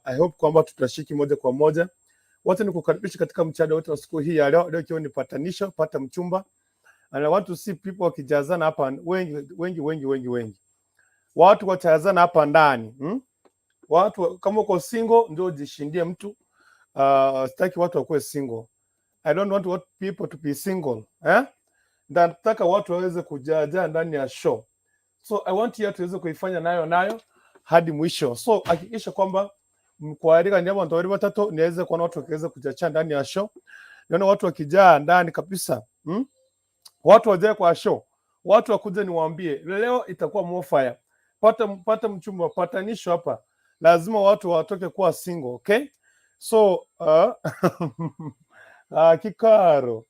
I hope kwamba tutashiki moja kwa moja. Wacha nikukaribisha katika mchada wetu wa siku hii ya leo, leo ikiwa ni patanisho, pata mchumba. And I want to see people wakijazana hapa wengi wengi wengi wengi wengi, watu wachazana hapa ndani, Watu kama uko single ndio jishindie mtu. Sitaki watu wakuwe single. I don't want what people to be single, eh? Nataka watu waweze kujaajaa ndani ya show. So I want you tuweze kuifanya nayo nayo hadi mwisho. So hakikisha kwamba mkualika ni abantu wawili watatu niweze kuona watu wakiweza kujacha ndani ya show. Nione watu wakijaa ndani kabisa. Watu wajae kwa show. Watu wakuja niwaambie leo itakuwa more fire. Pata pata mchumba, patanisho hapa. Lazima watu watoke kuwa single, okay? So kikaro.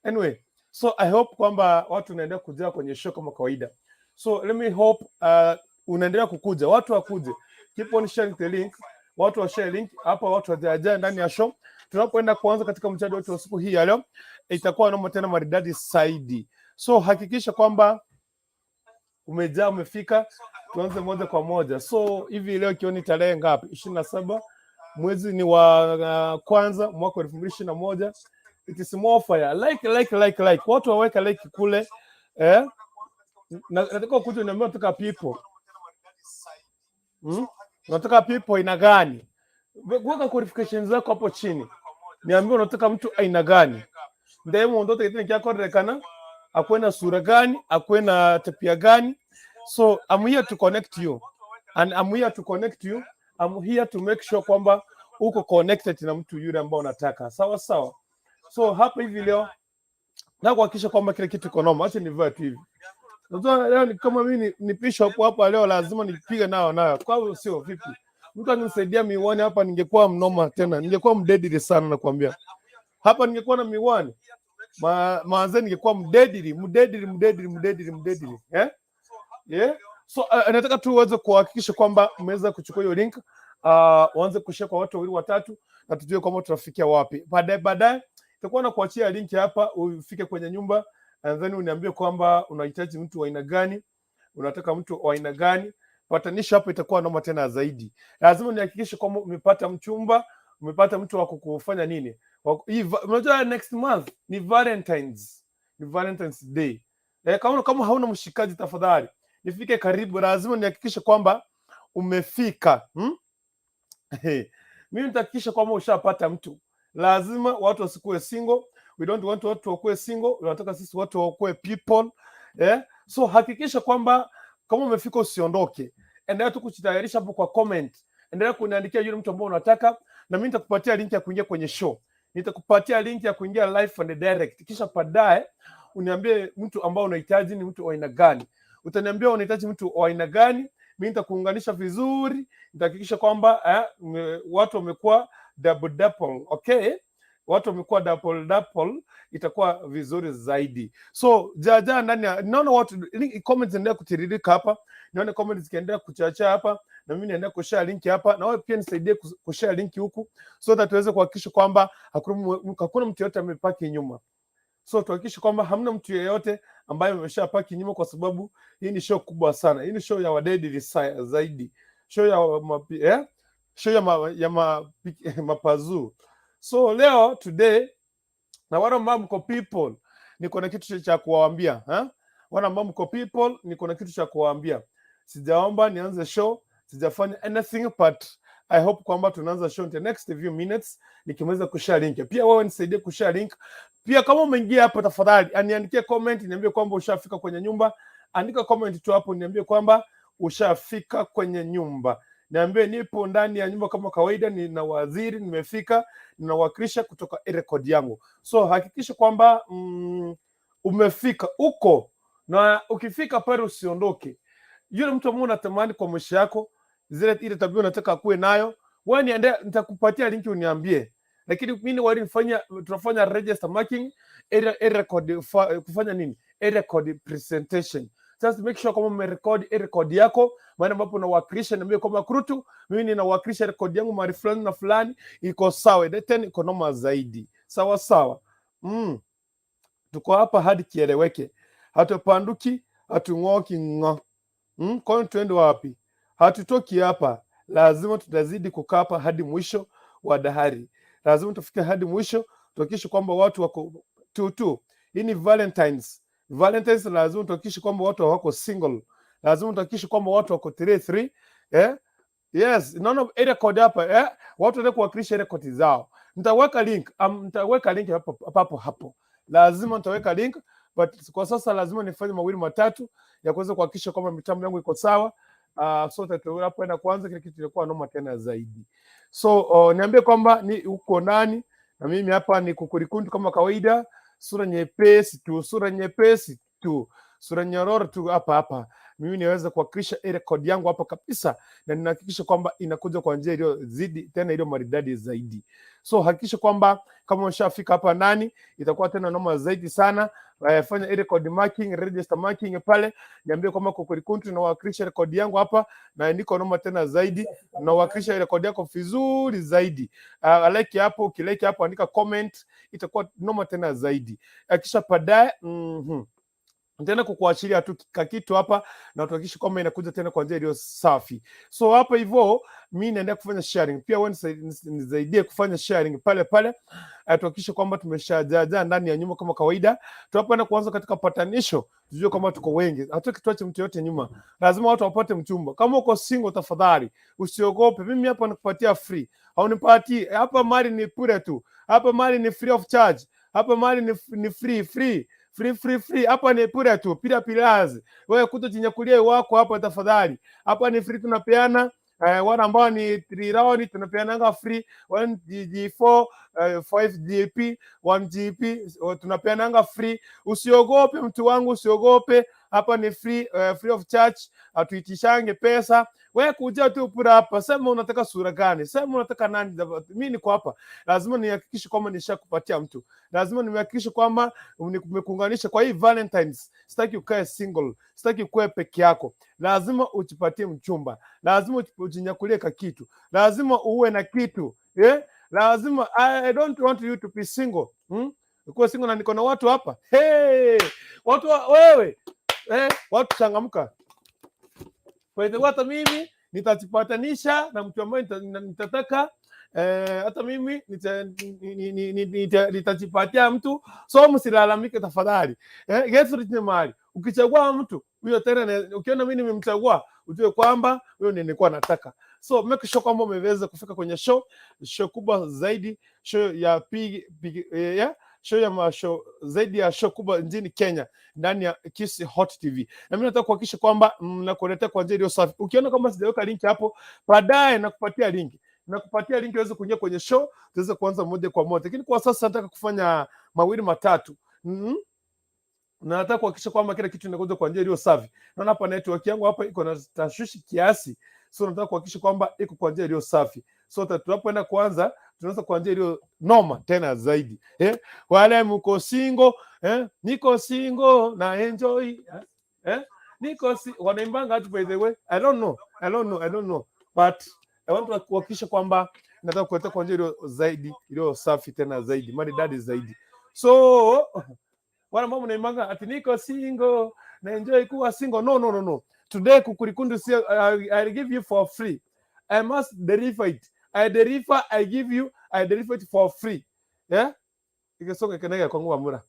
Anyway, so I hope kwamba watu unaendelea kujaa kwenye show kama kawaida. So let me hope unaendelea kukuja, watu wakuje. Keep on sharing the link, watu wa share link hapa, watu wajajaa ndani ya show. Tunapoenda kuanza katika mchado wetu wa siku hii ya leo, itakuwa noma tena maridadi zaidi. So hakikisha kwamba umejaa, umefika, tuanze moja kwa moja. So hivi leo ikiwa ni tarehe ngapi? 27 mwezi ni wa kwanza mwaka wa 2021. It is more fire. Like, like, like, like. Watu waweka like kule, eh? Nataka ukuje uniambie unataka people. Unataka people aina gani? Weka qualifications zako hapo chini. Niambie unataka mtu aina gani. Ndiye mundu kitini kyakorekana akuwe na sura gani, akuwe na tabia gani. So I'm here to connect you and I'm here to connect you. I'm here to make sure kwamba uko connected na mtu yule ambao unataka. Sawa sawa. So hapa hivi leo na kuhakikisha kwamba kile kitu iko noma. Acha nivae tu hivi. Unajua leo ni kama mimi ni bishop hapa leo lazima nipige nao nayo. Kwa hiyo sio vipi? Mtu angenisaidia miwani hapa ningekuwa mnoma tena, ningekuwa mdedili sana nakwambia. Hapa ningekuwa na miwani. Maanze ningekuwa mdedili, mdedili, mdedili, mdedili, mdedili. Eh? Yeah? So nataka tu uweze kuhakikisha kwamba umeweza kuchukua hiyo link, uanze kushare kwa watu wawili watatu na tujue kwamba tutafikia wapi. Baadaye baadaye itakuwa na kuachia link hapa ufike kwenye nyumba and then uniambie kwamba unahitaji mtu wa aina gani, unataka mtu wa aina gani. Patanisho hapo itakuwa noma tena zaidi. Lazima nihakikishe kwamba umepata mchumba, umepata mtu wa kukufanya nini. Unajua next month ni Valentine's Day. Eh, kama hauna mshikaji tafadhali nifike karibu, lazima nihakikishe kwamba umefika, Mimi nitahakikisha kwamba ushapata mtu. Lazima watu wasikuwe single. We don't want watu wakuwe single, tunataka sisi watu wakuwe people. Eh? So hakikisha kwamba kama umefika usiondoke, endelea tu kujitayarisha hapo kwa comment, endelea kuniandikia yule mtu ambao unataka, na mimi nitakupatia link ya kuingia kwenye show, nitakupatia link ya kuingia live and direct, kisha baadaye uniambie mtu ambao unahitaji ni mtu wa aina gani. Utaniambia unahitaji mtu wa aina gani, mimi nitakuunganisha vizuri, nitahakikisha kwamba watu wamekuwa double double, okay? Watu wamekuwa double double, itakuwa vizuri zaidi. So jaja ndani ya naona watu comments zinaendelea kutiririka hapa, nione comments zikiendelea kuchacha hapa, na mimi niendelea kushare link hapa, na wewe pia nisaidie kushare link huku, so that tuweze kuhakikisha kwamba hakuna mtu yeyote amepaki nyuma. So tuhakikishe kwamba hamna mtu yeyote ambaye ameshapaki nyuma, kwa sababu hii ni show kubwa sana. Hii ni show ya wadedi zaidi, show ya mapi, eh? Show ya mapazuu. So leo today na wale ambao mko people, niko na kitu cha kuwaambia, ha? Wale ambao mko people, niko na kitu cha kuwaambia. Sijaomba nianze show, sijafanya anything, but I hope kwamba tunaanza show in the next few minutes nikimaliza kushare link. Pia wewe nisaidie kushare link. Pia kama umeingia hapo, tafadhali aniandikie comment, niambie kwamba ushafika kwenye nyumba. Andika comment tu hapo, niambie kwamba ushafika kwenye nyumba. Niambie nipo ndani ya nyumba kama kawaida, nina waziri, nimefika, ninawakilisha kutoka record yangu. So hakikisha kwamba umefika huko, na ukifika pale usiondoke. Yule mtu ambaye unatamani kwa maisha yako, zile ile tabia unataka kuwe nayo, wewe niende, nitakupatia link uniambie. Lakini mimi walifanya tunafanya register marking area record kufanya nini? Area record presentation. Just make sure kama umerekodi record yako mahali ambapo unawakilisha, niambie kwamba Kurutu, mimi ninawakilisha record yangu mahali fulani na fulani, iko sawa, then iko noma zaidi. Sawa sawa. Tuko hapa hadi kieleweke, hatupanduki, hatung'oki ng'o. Kwani tuende wapi? Hatutoki hapa. Lazima tutazidi kukaa hapa hadi mwisho wa dahari. Lazima tufike hadi mwisho, tuhakikishe kwamba watu wako tu tu. Hii ni Valentines. Valentines, lazima tuhakikishe kwamba watu hawako single. Lazima tuhakikishe kwamba watu wako 3 3, eh? Yes, naona area code hapa, eh? Watu wanataka kuwakilisha area code zao. Nitaweka link hapo hapo hapo. Lazima nitaweka link, but kwa sasa lazima nifanye mawili matatu ya kuweza kuhakikisha kwamba mitambo yangu iko sawa. So that tunapoenda kwanza kile kitu itakuwa noma tena zaidi. So niambie kwamba ni uko nani, na mimi hapa ni Kukurikundu kama kawaida, sura nyepesi tu, sura nyepesi tu, sura nyororo tu hapa hapa. Mimi niweze kuwakilisha ile code yangu hapa kabisa, na ninahakikisha kwamba inakuja kwa njia iliyo zidi tena iliyo maridadi zaidi. So hakikisha kwamba kama umeshafika hapa ndani, itakuwa tena noma zaidi sana. Fanya ile code marking, register marking pale, niambie kwamba Kukurikundu nawakilisha rekodi yangu hapa na niko noma tena zaidi, nawakilisha rekodi yako vizuri zaidi. Like hapo, ukilike hapo, andika comment, itakuwa noma tena zaidi. Kisha baadaye nitaenda kukuachilia tu kakitu hapa na tuhakikishe kwamba inakuja tena kwa njia iliyo safi. So hapa hivyo mi naendelea kufanya sharing pia, wewe nisaidie kufanya sharing pale pale, tuhakikishe kwamba tumeshajaajaa ndani ya nyumba kama kawaida. Tunapoenda kuanza katika patanisho, tujue kwamba tuko wengi, hatutaki tuache mtu yote nyuma, lazima watu wapate mchumba. Kama uko single, tafadhali usiogope, mimi hapa nakupatia free, haunipatii hapa, mali ni bure tu hapa, mali ni free of charge hapa, mali ni free free free free free hapa ni bure tu, pila pilazi. Wewe kuto jinyakulia wako hapa tafadhali, hapa ni free tunapeana. Wale ambao ni 3 round tunapeananga free 1 GG4, 5 GP, 1 GP tunapeananga free. Usiogope mtu wangu, usiogope, hapa ni free, free of charge, hatuitishange pesa. Wewe kuja tu pura hapa, sema unataka sura gani, sema unataka nani. Mimi niko hapa, lazima nihakikishe kwamba nishakupatia mtu, lazima nimehakikishe kwamba nimekuunganisha kwa hii Valentines. Sitaki ukae single, sitaki ukuwe peke yako, lazima ujipatie mchumba, lazima ujinyakulie ka kitu, lazima uwe na kitu, eh? Lazima I don't want you to be single, Ukuwe single na niko na watu hapa, hey! Watu wewe, eh, watu changamka. Kwa hivyo hata mimi nitajipatanisha na mtu ambaye nitataka, hata mimi nitajipatia mtu, so msilalamike tafadhali. Get rich mahali ukichagua mtu huyo tena, ukiona mimi nimemchagua, ujue kwamba huyo ndiye nilikuwa nataka. So make sure kwamba umeweza kufika kwenye show kubwa zaidi, show ya pig, pig, yeah, show ya mashow zaidi ya show kubwa nchini Kenya ndani ya Kisii Hot TV. Na mimi nataka kuhakikisha kwamba nakuletea kwa njia iliyo safi. Ukiona kama sijaweka link hapo, baadaye nakupatia link. Nakupatia link uweze kuingia kwenye show, tuweze kuanza moja kwa moja. Lakini kwa sasa nataka kufanya mawili matatu. Na nataka kuhakikisha kwamba kila kitu inakuja kwa njia iliyo safi. Naona hapa network yangu hapa iko na tashwishi kiasi, so nataka kuhakikisha kwamba iko kwa njia iliyo safi, so that tunapoenda kuanza tunaweza kwa njia iliyo noma tena zaidi, eh? Wale mko single, eh? Niko single na enjoy, eh? Eh? Niko si wanaimbanga hatu, by the way, I don't know, I don't know, I don't know, but I want to kuhakikisha kwamba nataka kuleta kwa njia iliyo zaidi, iliyo safi tena zaidi, maridadi zaidi. So wale ambao mnaimbanga ati niko single na enjoy kuwa single, no, no, no, no. Today Kukurikundu say I give you for free. I must deliver it. I deliver, I give you, I deliver it for free. Yeah? Ikisonga kenega kwangu amura.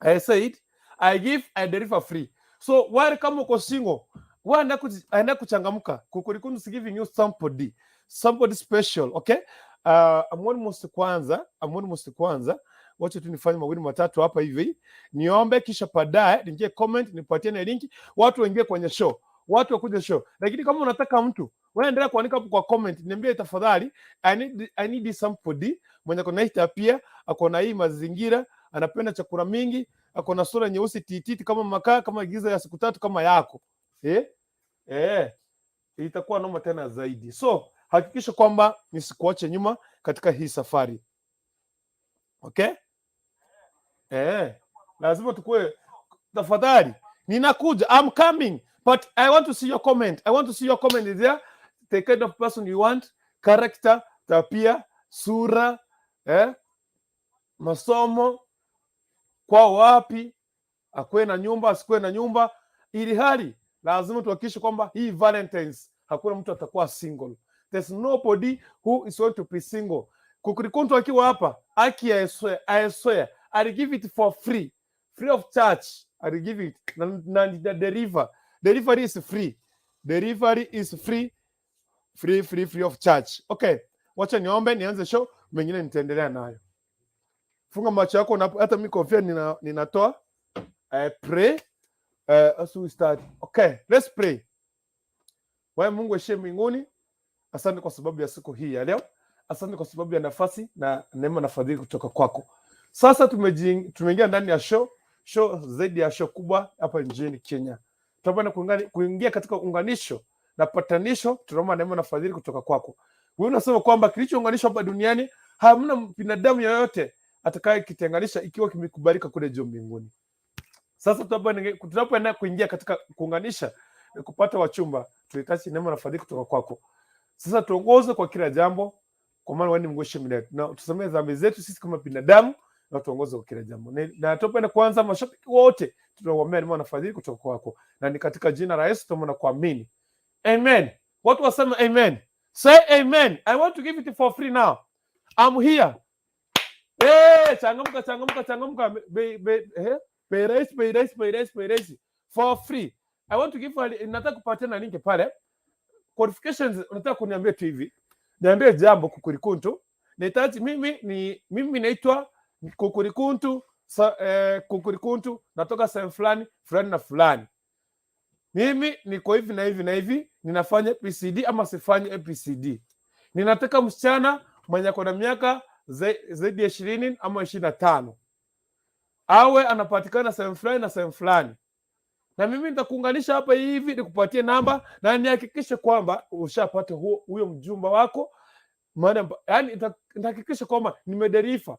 I said I give, I deliver free. So wale kama uko single, wewe enda kuchangamka. Kukurikundu is giving you somebody, somebody special, okay? I'm almost kwanza, I'm almost kwanza. Wacha tu nifanye mawili matatu hapa hivi. Niombe kisha baadaye niingie comment, nipatie na link, watu waingie kwenye show. Watu wakuje show. Lakini kama unataka mtu, wewe endelea kuandika hapo kwa comment, niambie tafadhali, I need somebody mwenye ako na hii tabia, ako na hii mazingira, anapenda chakula mingi, ako na sura nyeusi tititi kama makaa, kama giza ya siku tatu kama yako. Eh? Eh, itakuwa noma tena zaidi. So hakikisha kwamba nisikuache nyuma katika hii safari. Okay? Eh, lazima tukue, tafadhali. Ninakuja, I'm coming, but I want to see your comment. I want to see your comment. Is there the kind of person you want? Character, tabia, sura, eh? Masomo, kwao wapi, akuwe na nyumba, asikuwe na nyumba, ili hali lazima tuhakikishe kwamba hii Valentines Hakuna mtu atakuwa single. There's nobody who is going to be single. Kukurikuntu akiwa hapa, aki I swear, I swear, I'll give it for free. Free of charge. I'll give it. Na deliver. Delivery is free. Delivery is free. Free, free, free of charge. Okay. Wacha niombe nianze show, mengine nitaendelea nayo. Funga macho yako hata mimi kofia ninatoa. I pray as we start. Okay, let's pray. Wewe Mungu aishiye mbinguni, asante kwa sababu ya siku hii ya leo. Asante kwa sababu ya nafasi na neema na fadhili kutoka kwako. Sasa tumeingia ndani ya show zaidi ya show kubwa hapa nchini Kenya. Tunapoenda kuingia katika unganisho na patanisho, tunaomba neema na fadhili kutoka kwako. Wewe unasema kwamba kilichounganishwa hapa duniani hamna binadamu yoyote atakaye kitenganisha ikiwa kimekubalika kule juu mbinguni. Sasa tunapoenda kuingia katika kuunganisha na kupata wachumba, tunahitaji neema na fadhili kutoka kwako. Sasa tuongoze kwa kila jambo, kwa maana wewe ni Mungu wetu milele, na tusamehe dhambi zetu sisi kama binadamu, na tuongoze kwa kila jambo. Na tunapoenda kuanza, mashabiki wote tunawaombea neema na fadhili kutoka kwako, na ni katika jina la Yesu tunaomba na kuamini, amen. Watu waseme amen. Say amen. I want to give it for free now. I'm here. Hey, changamka, changamka, changamka. Bei rahisi, bei rahisi, bei rahisi, bei rahisi. For free. I want to give, nataka kupatia na link pale. Qualifications, unataka kuniambia tu hivi. Niambie jambo Kukurikuntu. Nahitaji mimi naitwa Kukurikuntu, Kukurikuntu, natoka sehemu fulani, fulani na fulani. Mimi niko hivi na hivi na hivi, ninafanya ABCD ama sifanyi ABCD. Ninataka msichana mwenye ako na miaka zaidi ya 20 ama 25, awe anapatikana sehemu fulani na sehemu fulani, na mimi nitakuunganisha hapa hivi, nikupatie namba na nihakikishe kwamba ushapata huyo mjumba wako. Maana yani nitahakikisha kwamba nimedeliver,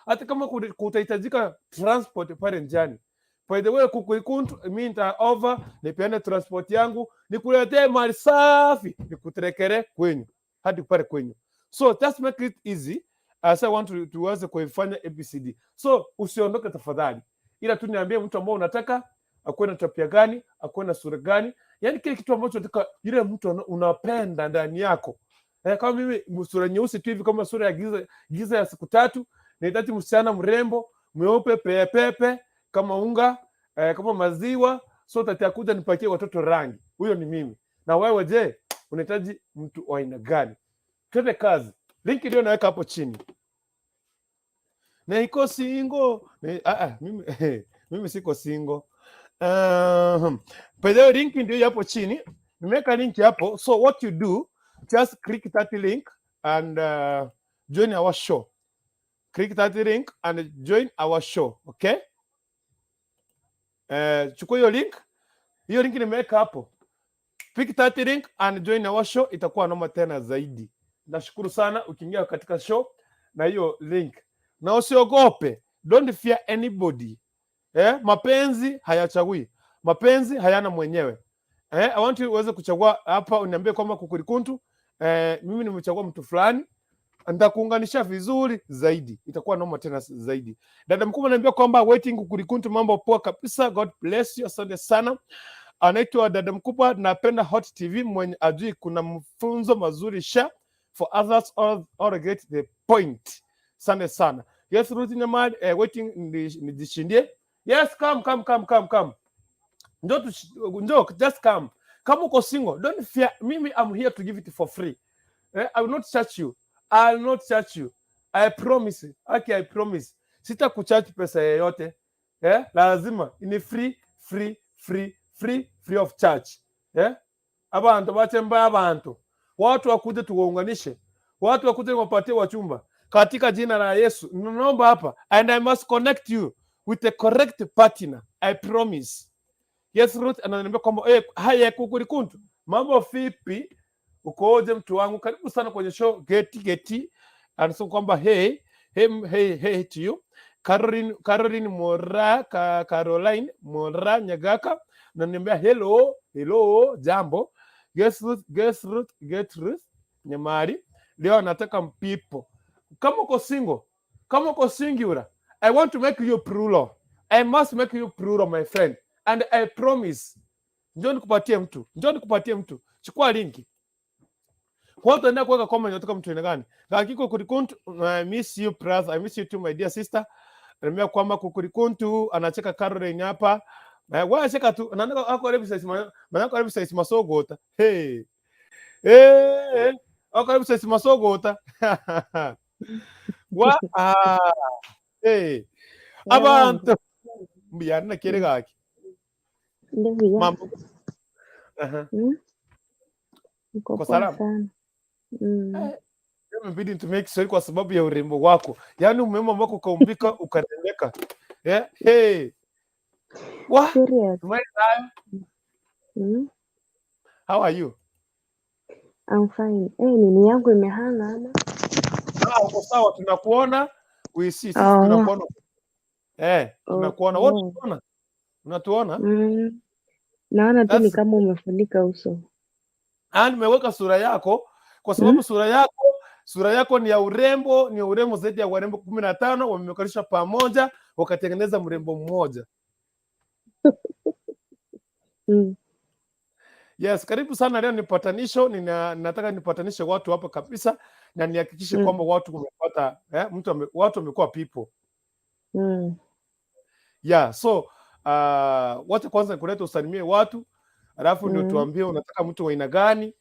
hata kama kutahitajika transport pale njiani. By the way, Kukuikuntu, mi nita over nipeane transport yangu, nikuletee mali safi, nikuterekere kwenyu hadi pale kwenyu. So just make it easy as I want to tuweze kuifanya ABCD. So usiondoke tafadhali, ila tu niambie mtu ambao unataka akuwe na tabia gani, akuwe na sura gani, yani kile kitu ambacho unataka yule mtu unapenda ndani yako. Kama mimi sura nyeusi tu hivi kama sura ya giza, giza ya siku 3, nahitaji msichana mrembo mweupe pepepe kama unga, kama maziwa, so tatakuja nipakie watoto rangi. Huyo ni mimi. Na wewe je, unahitaji mtu wa aina gani? Twende kazi. Link ndio naweka hapo chini. Na iko single. Mimi siko single. By the way, link ndio hapo chini. Nimeweka link hapo. So what you do, just click that link and join our show. Click that link and join our show, okay? Chukua hiyo link. Hiyo link nimeweka hapo. Pick that link and join our show, itakuwa noma tena zaidi. Nashukuru sana ukiingia katika show na hiyo link. Na usiogope, don't fear anybody. Mapenzi hayachagui. Mapenzi hayana mwenyewe. I want you uweze kuchagua hapa, uniambie kwamba Kukurikuntu, mimi nimechagua mtu fulani, nitakuunganisha vizuri zaidi, itakuwa noma tena zaidi. Dada mkubwa ananiambia kwamba waiting Kukurikuntu, mambo poa kabisa, God bless you, asante sana. Anaitwa dada mkubwa, napenda Hot TV, mwenye ajui kuna mfunzo mazuri sha for others all get the point. Asante sana. Yes, Ruth Nyamari, waiting nijishindie. Yes, come, come, come, come, come. Njoo njoo, just come. Kama uko single, don't fear. Mimi I'm here to give it for free. I will not charge you. I will not charge you. I promise. Okay, I promise. Sita kucharge pesa yoyote. Lazima ni free, free, free, free, free of charge. Abantu bachemba abantu. Watu wakuje tuwaunganishe. Watu wakuje wapatie wachumba. Katika jina la Yesu. Naomba hapa and I must connect you with the correct partner. I promise. Yes, Ruth ananiambia kwamba haya Kukurikuntu. Mambo vipi? Ukoje mtu wangu? Karibu sana kwenye show Geti Geti. Anasema kwamba hey, hey, hey, hey to you. Caroline Mora, Caroline Mora Nyagaka ananiambia hello, hello, jambo. Gertrude, Gertrude, Gertrude Nyamari. Leo anataka mpipo. Kama uko single, kama uko singular, I want to make you plural. I must make you plural, my friend. And I promise. Njoo nikupatie mtu. Njoo nikupatie mtu. Chukua linki. Kwa hiyo tuendelea kuweka comment unataka mtu aina gani. Gakiko kurikuntu, I miss you brother, I miss you too my dear sister. Ananiambia kwamba kukurikuntu anacheka Caroline hapa. Wewe cheka tu. Naona ako rebi size ma ako rebi size masogota. Hey. Eh, ako rebi size masogota. Wa ah. Hey. Abantu mbiyana kere gaki. Ndio. Mambo. Aha. Niko Uko poa salama? sana. Eh, imebidi nitumie Kiswahili kwa sababu ya urembo wako. Yaani umeumba ambako ukaumbika ukarembeka. Eh, hey. Wa, Serious. How are you? I'm fine. Eh, nini yangu imehanga ama? Ah, uko sawa, tunakuona. We see, sisi Oh. tunakuona. Eh, tunakuona. Wewe Oh. unatuona? Unatuona? Naona tu ni That's kama umefunika uso. Ah, nimeweka sura yako kwa sababu sura yako ni ya urembo, ni urembo zaidi ya warembo 15 wamekalisha pamoja wakatengeneza mrembo mmoja. Yes, karibu sana. Leo ni patanisho, nataka nipatanishe watu hapa kabisa na nihakikishe kwamba watu wamepata watu wamekuwa people. Yeah, so wacha kwanza kuleta usalimie watu alafu ndio tuambie unataka mtu wa aina gani.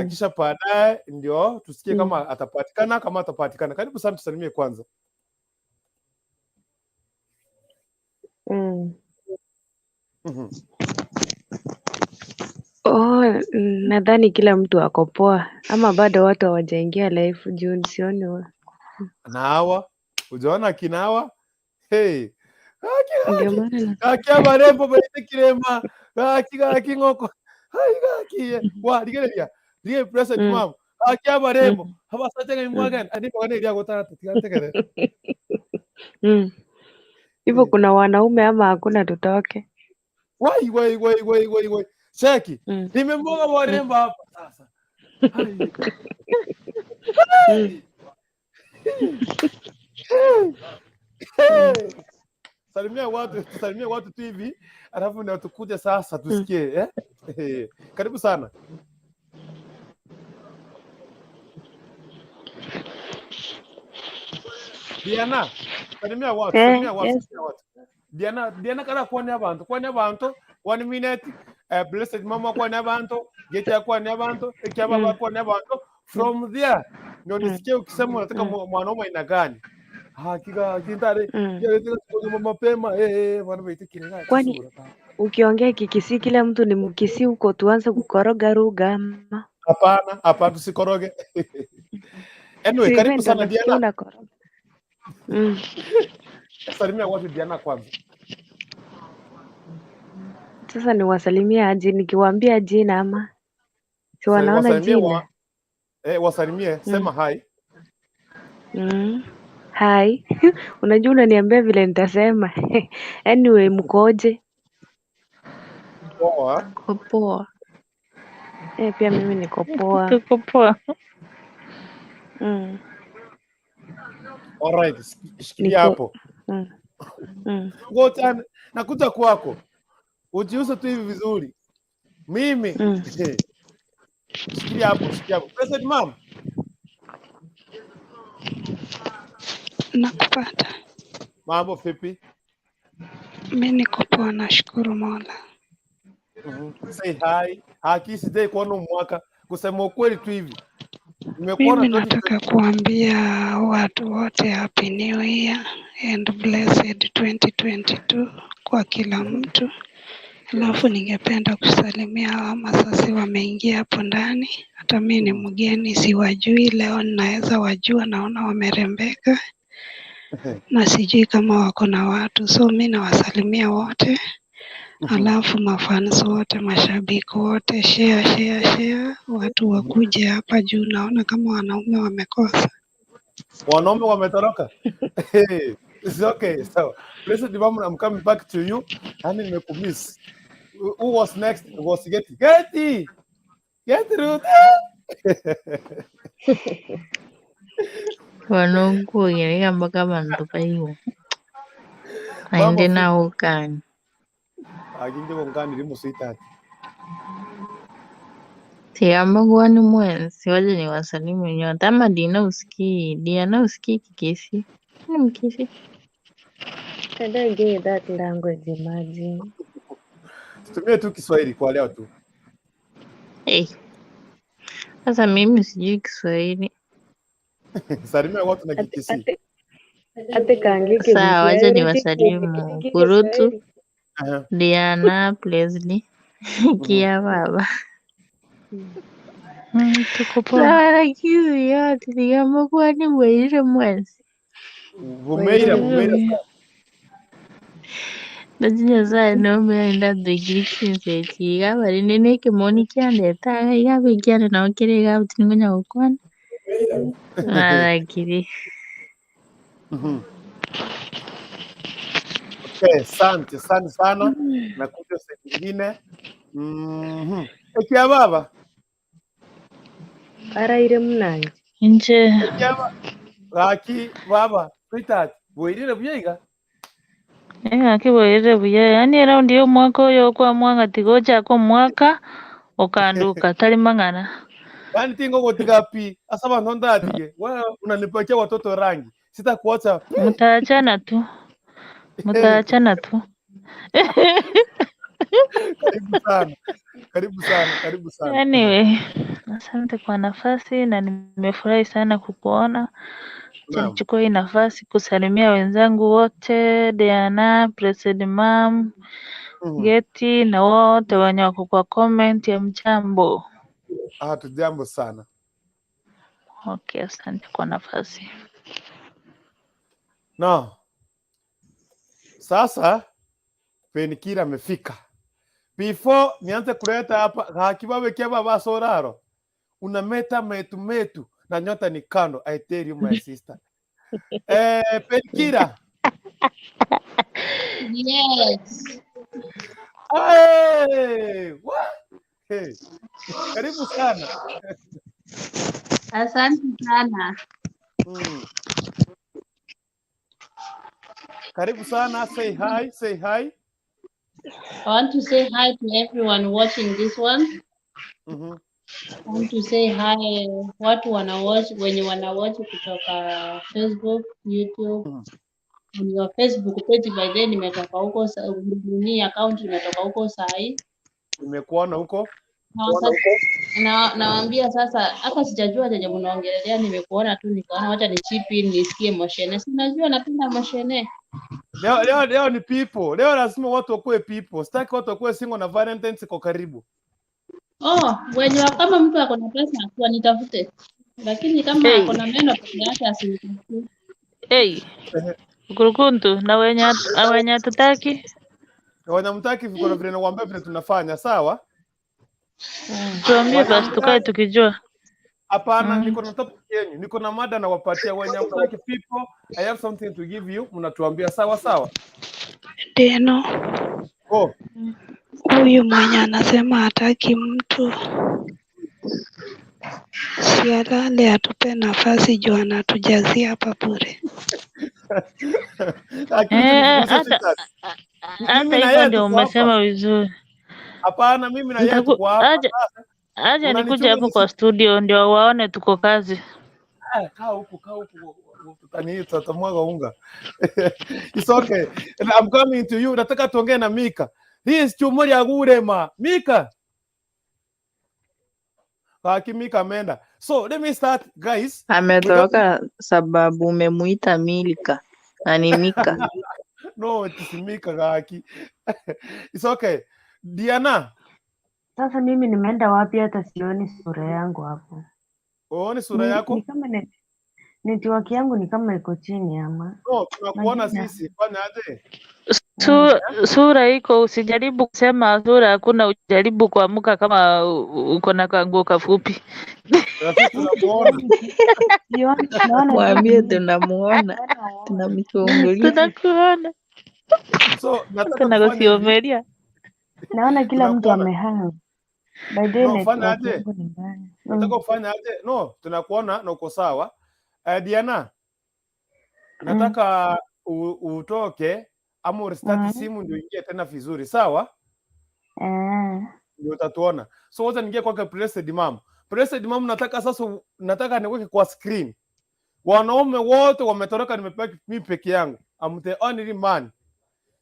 Kisha baadaye ndio tusikie kama atapatikana, kama atapatikana. Karibu sana, tusalimie kwanza. Oh, nadhani kila mtu ako poa ama bado watu hawajaingia live juu sioni Na hawa ujaona kina hawa? Hey. Gaki Ndio gaki. maana Gaki abarembo baite kirema. Gaki gaki ngoko. Hai gaki. Wa rigereria. Rie present mom. Gaki abarembo. Habasatega imwagan. Ani bagane ria gotara tigategere. Hivyo kuna wanaume ama hakuna tutoke? Wai wai wai wai wai wai. Cheki. Nimemwaga warembo hapa sasa. Hai. Hey. Hey. Salimia watu, tusalimie watu tu hivi, alafu ndio tukuje sasa tusikie, eh? Eh, karibu sana. Diana, salimia watu, salimia watu, salimia watu. Diana, Diana kala kwani abantu, kwani abantu, 1 minute, blessed mama kwani abantu, gecha kwani abantu, ekia baba kwani abantu. From there ndio nisikie ukisema unataka mwanaume aina gani. Hakika kintare mm. Mapema bwana baite kirenga Kwani kisura ta. ukiongea Kikisii kila mtu ni Mkisii huko, tuanze kukoroga lugha ama? Hapana, hapana tusikoroge. Anyway, Si karibu wewe ndio sana nasikia Diana. unakoroga. Salimia watu Diana kwanza. Sasa niwasalimie aje? Nikiwaambia jina ama si wanaona Wasalimie jina? Wasalimie, sema hi. Hi. Unajua unaniambia vile nitasema. Anyway, mkoje? Poa. Niko poa. Eh, pia mimi niko poa. Tuko poa. All right, shikilia Niko hapo. Ngoja nakuja kwako. Ujiuse tu hivi vizuri. Mimi. Shikilia hapo, shikilia hapo. President ma'am. Nakupata. Mambo vipi? Mimi niko poa, nashukuru Mola. Say hi. Haki sijai kuona mwaka. Kusema ukweli tu hivi. Nimekuona Mimi 2020. nataka kuambia watu wote happy new year and blessed 2022 kwa kila mtu. Alafu ningependa kusalimia hawa masasi wameingia hapo ndani. Hata mimi ni mgeni, siwajui. Leo ninaweza wajua, naona wamerembeka na sijui kama wako na watu, so mi nawasalimia wote. Alafu mafans wote, mashabiki wote, share share share, watu wakuje hapa juu. Naona kama wanaume wamekosa. Wanaume wametoroka. Hey, it's okay. So, Blessed Mom, I'm coming back to you. Yani nimekumiss. Who was next? Was Getty. Getty! Getty Ruth. Vanonguya mpaka vantu paiwo. Mambo Aende vipi? nawo kani. Akinje kongani limo sweetheart. Tiamba ni mwenzi, waje ni wasalimu nyote. Ama Dina usikii, Diana usikii Kikisi. Ni Mkisi. I don't get that language, imagine. Tutumie tu Kiswahili kwa leo tu. Hey, sasa mimi sijui Kiswahili. Salimia watu na Ate, Kikisii. ate, ate kaangike Sawa, wacha ni Kiswahili, wasalimu kiki Kurutu, Kiswahili. Aha. Diana, Presley, Kia baba. Tuko poa. Sawa na Kisi yote nigamba kuwa ni bwaire mwenzi. Bumeira, bumeira Haleluya. sana. Ndachi Nyasaye nombe ndathikiririe iga bari nene ekemoni kiandetaga iga bikiane nao kere iga tingonya gokwana marakiri. Okay, asante, asante sana. Nakuja siku nyingine. Ekia baba. Araire munange. Inche Ekia baba. Gaki baba, sweetheart. Bwirire buyaiga. Akiboyere buya yani eraundi y'omwaka oyo okwamwanga tigochaka omwaka okanduka tari mang'ana. Yaani tingo gotiga pi. Asa bantu ndatige. Wewe unanipakia watoto rangi. Sitakuacha pi. Mtaachana tu. Mtaachana tu. Karibu sana. Karibu sana, karibu sana. Anyway, asante kwa nafasi na nimefurahi sana kukuona. Acha Naam. nichukue hii nafasi kusalimia wenzangu wote, Diana, Blessed Mom, Geti na wote wenye wako kwa comment ya mchambo. Ah, tujambo sana. Okay, asante kwa nafasi. No. Sasa Penikira amefika. Before nianze kuleta hapa hakibabe kia baba soraro. Unameta metu metu na nyota ni kando. I tell you my sister. Penikira. Yes. Hey, what? Hey. Karibu sana. Asante sana. Karibu sana. Say hi, say hi. I want to say hi to everyone watching this one. I want to say hi watu wana watch, wenye wana watch kutoka Facebook, YouTube. On your Facebook page by then nimetoka huko nini account nimetoka huko sahi. Nimekuona huko. Nawaambia sasa hata sijajua chenye mnaongelelea, nimekuona tu nikaona wacha ni chip in nisikie moshene. Si unajua napenda moshene. Leo leo leo ni people. Leo lazima watu wakuwe people. Sitaki watu wakuwe single na Valentine's iko karibu. Oh, wenye kama mtu ako na pesa wanitafute. Lakini kama Hey. ako na meno peke yake asinitafute. Hey, Kurukuntu na wenye hatutaki Wanamtaki kuna vile nawaambia vile tunafanya, sawa? tuambie basi tukae tukijua. Hapana, niko na topic yenu, niko na mada nawapatia. Wenye hamtaki people, I have something to give you, mnatuambia sawa sawa. Deno, Oh, huyu mwenye anasema hataki mtu sialale, atupe nafasi juu anatujazia hapa bure. Lakini Eh, tulifukuza hata sweetheart. hata Mimi na hivyo yeye ndio tuko hapa. umesema vizuri. Hapana, mimi na yeye Nitaku tuko hapa. aja aja nikuje Unanichunga hapo kwa studio ndio waone tuko kazi. Ah, kaa huku, kaa huku. Tutani tutamwaga unga. It's okay. And I'm coming to you. Nataka tuongee na Mika. This chumo ya gurema. Mika. Haki Mika ameenda. So let me start guys. Ametoroka sababu umemuita Milka na ni Mika. No, it is Mika gaki. It's okay. Diana, Sasa mimi nimeenda wapi hata sioni sura yangu hapo. uone sura Ni, yako? ni kama network yangu ni kama iko chini ama No, tunakuona majina. sisi. Fanya aje? Sura iko, usijaribu kusema sura hakuna, ujaribu kuamka kama uko na kanguo kafupi. Na sisi tunakuona. Sioni, naona tu Mwambie nini. tunamuona, Naona tunamchungulia. Tunakuona, So nataka tufanye hivi. tunakusiomelia. Naona kila mtu Tunakuona. amehang. By the way, No, fanya network aje? yangu ni mbaya. Nataka ufanye aje? No, tunakuona na uko sawa. Diana, nataka utoke ama urestart simu ndio ingie tena vizuri, sawa? Ndio utatuona. So wacha niingie kwake Blessed Mom. Blessed Mom, nataka sasa, nataka niweke kwa screen. Wanaume wote wametoroka, nimebaki mimi peke yangu. I'm the only man.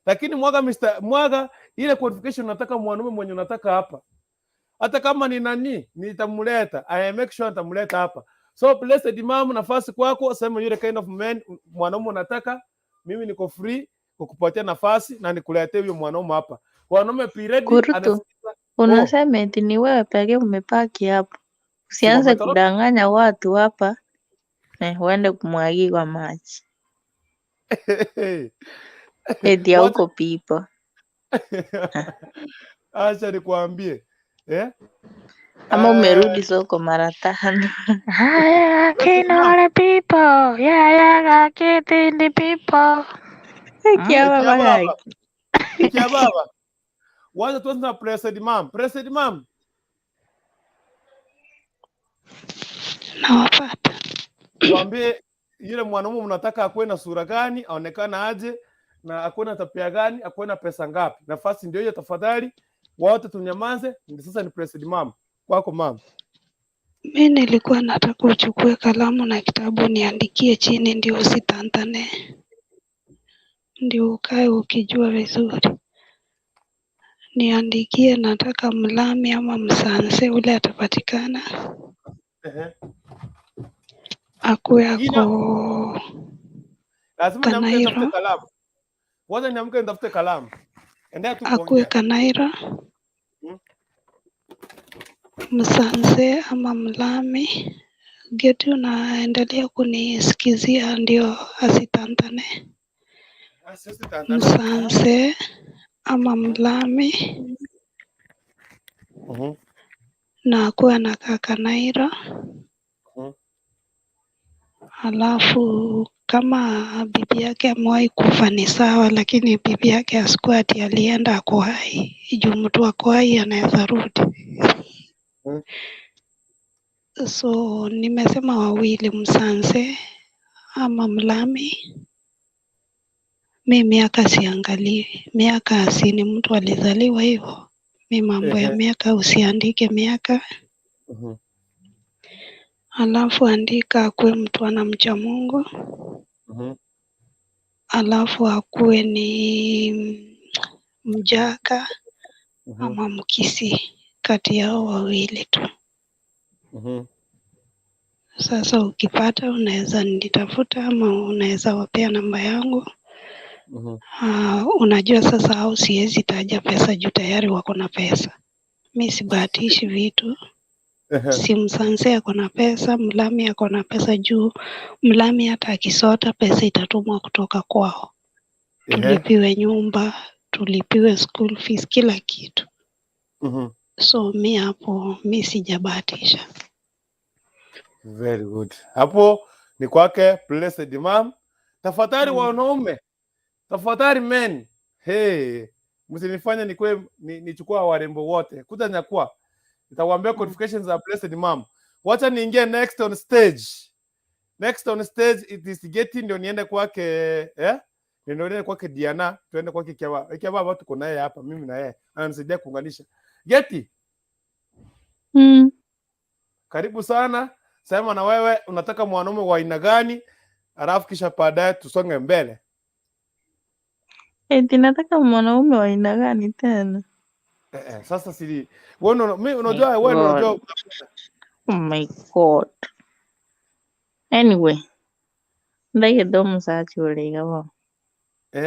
Lakini mwaga Mr. Mwaga ile qualification, nataka mwanaume mwenye unataka hapa. Hata kama ni nani, nitamleta. I make sure nitamleta hapa. So Blessed Mom, nafasi kwako, sema yule kind of man, mwanaume unataka, mimi niko free kukupatia nafasi na nikuletee huyo mwanaume hapa. Wanaume be ready, Kurutu, anasikiza. Oh, unasema eti ni wewe pekee umepaki hapo. si Usianze wametoroka? kudanganya watu hapa uende kumwagiwa maji eti Wacha hauko pipo. acha nikwambie. Eh? Ama umerudi soko mara tano. Haya, Blessed Mom, kinole people. Yeah, yeah, kitindi people. Kiaba Ikia baba, bagaki. ikia baba. Wacha tuanze na Blessed Mom. Blessed Mom, Nawapata. tuambie yule mwanaume mnataka akuwe na sura gani, aonekana aje, na akuwe na tabia gani, akuwe na pesa ngapi? Nafasi ndio hiyo, tafadhali wote tunyamaze. Ndio sasa ni Blessed Mom. Kwako mom. Mi nilikuwa nataka uchukue kalamu na kitabu niandikie chini, ndio usitantane, ndio ukae ukijua vizuri. Niandikie, nataka mlami ama msanse ule atapatikana, Ehe. akuwe Ina ako lazima niamke nitafute Kanairo, kalamu. Wacha niamke nitafute kalamu. Endelea tu akuwe kuongea. Kanairo, msanse ama mlami. Geti, unaendelea kunisikizia ndio asitantane. Ah, sisi tantana. Msanse ama mlami na akuwe anakaa Kanairo. Alafu kama bibi yake amewahi kufa ni sawa, lakini bibi yake asikuwa ati alienda ako hai, juu mtu ako hai anaweza rudi. So nimesema wawili, msanse ama mlami. Mi miaka siangalii, miaka si ni mtu alizaliwa hivyo. Mi mambo ya miaka usiandike miaka. Alafu andika akuwe mtu anamcha Mungu, alafu akuwe ni Mjaka ama Mkisii, kati yao wawili tu. Sasa ukipata unaweza nitafuta ama unaweza wapea namba yangu. Unajua sasa, au siwezi taja pesa juu tayari wako na pesa. Mi sibahatishi vitu. Si msanse ako na pesa, mlami ako na pesa juu mlami hata akisota pesa itatumwa kutoka kwao. Tulipiwe nyumba, tulipiwe school fees, kila kitu. So mi hapo mi sijabahatisha. Very good. Hapo ni kwake Blessed Mom. Tafadhali wanaume, tafadhali men. Hey, msinifanye nikue nichukua warembo wote. Kuja nyakua. Nitawaambia qualifications za Blessed Mom. Wacha niingie next on stage. Next on stage it is Getty, ndio niende kwake eh? Ndio niende kwake Diana, tuende kwake Kiaba. Kiaba tuko naye hapa, mimi na yeye. Ananisaidia kuunganisha. Getty, karibu sana. Sema na wewe unataka mwanaume wa aina gani, alafu kisha baadaye tusonge mbele. Eti nataka mwanaume wa aina gani tena? Sasa sili wewe mimi My unajua wewe ndio unajua God. Oh my God. Anyway, ndaigete omusacha ore iga bono.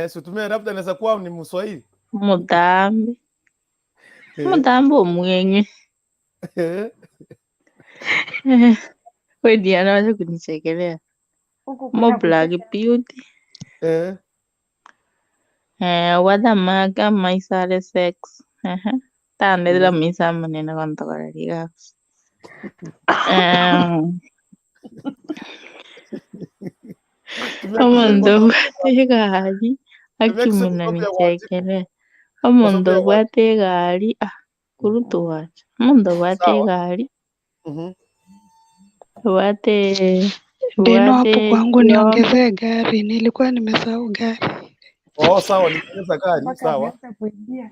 Situmie labda naweza kuwa ni Mswahili. Omotambe. Omotambe omweng'e. We Diana wacha kunichekelea. Huku Mo kuna Black kucheka. Beauty. Wathamaka maisare sex. Tandethera maisa manene gontogora rigabu. Tumia Omonto Kiswahili obwate egari tumia Kiswahili akimuna kwa sababu ya Wanjiku. nichekere. Kwa Omonto sababu ya Wanjiku. obwate egari kurutu wacha. Omonto obwate Sawa. egari obwate Deno hapo obwate kwangu kiombe. niongezee gari, nilikuwa nimesahau gari. Oh, sawa, niongeza gari, Mpaka sawa. ameanza kuingia.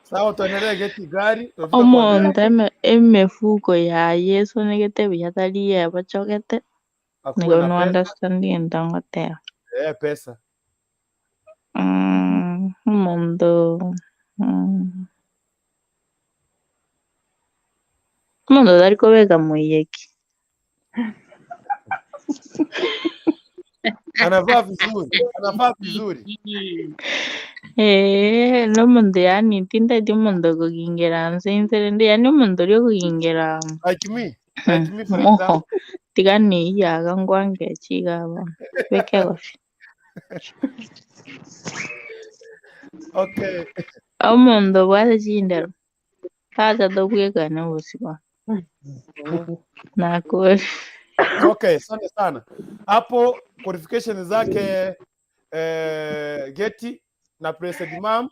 Sawa, tuendelee geti gari tunafika kwa Omonto gari emifuko ya Yesu nigete buya bachogete akuwe nigo na no pesa. understand gento ngoteba. Eh, pesa. Omonto omonto tari kobeka moiyeki. Anavaa vizuri, anavaa vizuri. Eh, nomonto yaani tintagete omonto okogingera nse inse rende yaani omonto oria okogingera Like me, like me for moho example. tiga niiyaga ngwange chiga bono beke gosi. Okay. Omonto obwate chindero tacha tobwekane obosi bono. Nakore. Okay, asante sana. Hapo qualification zake Geti na President Mam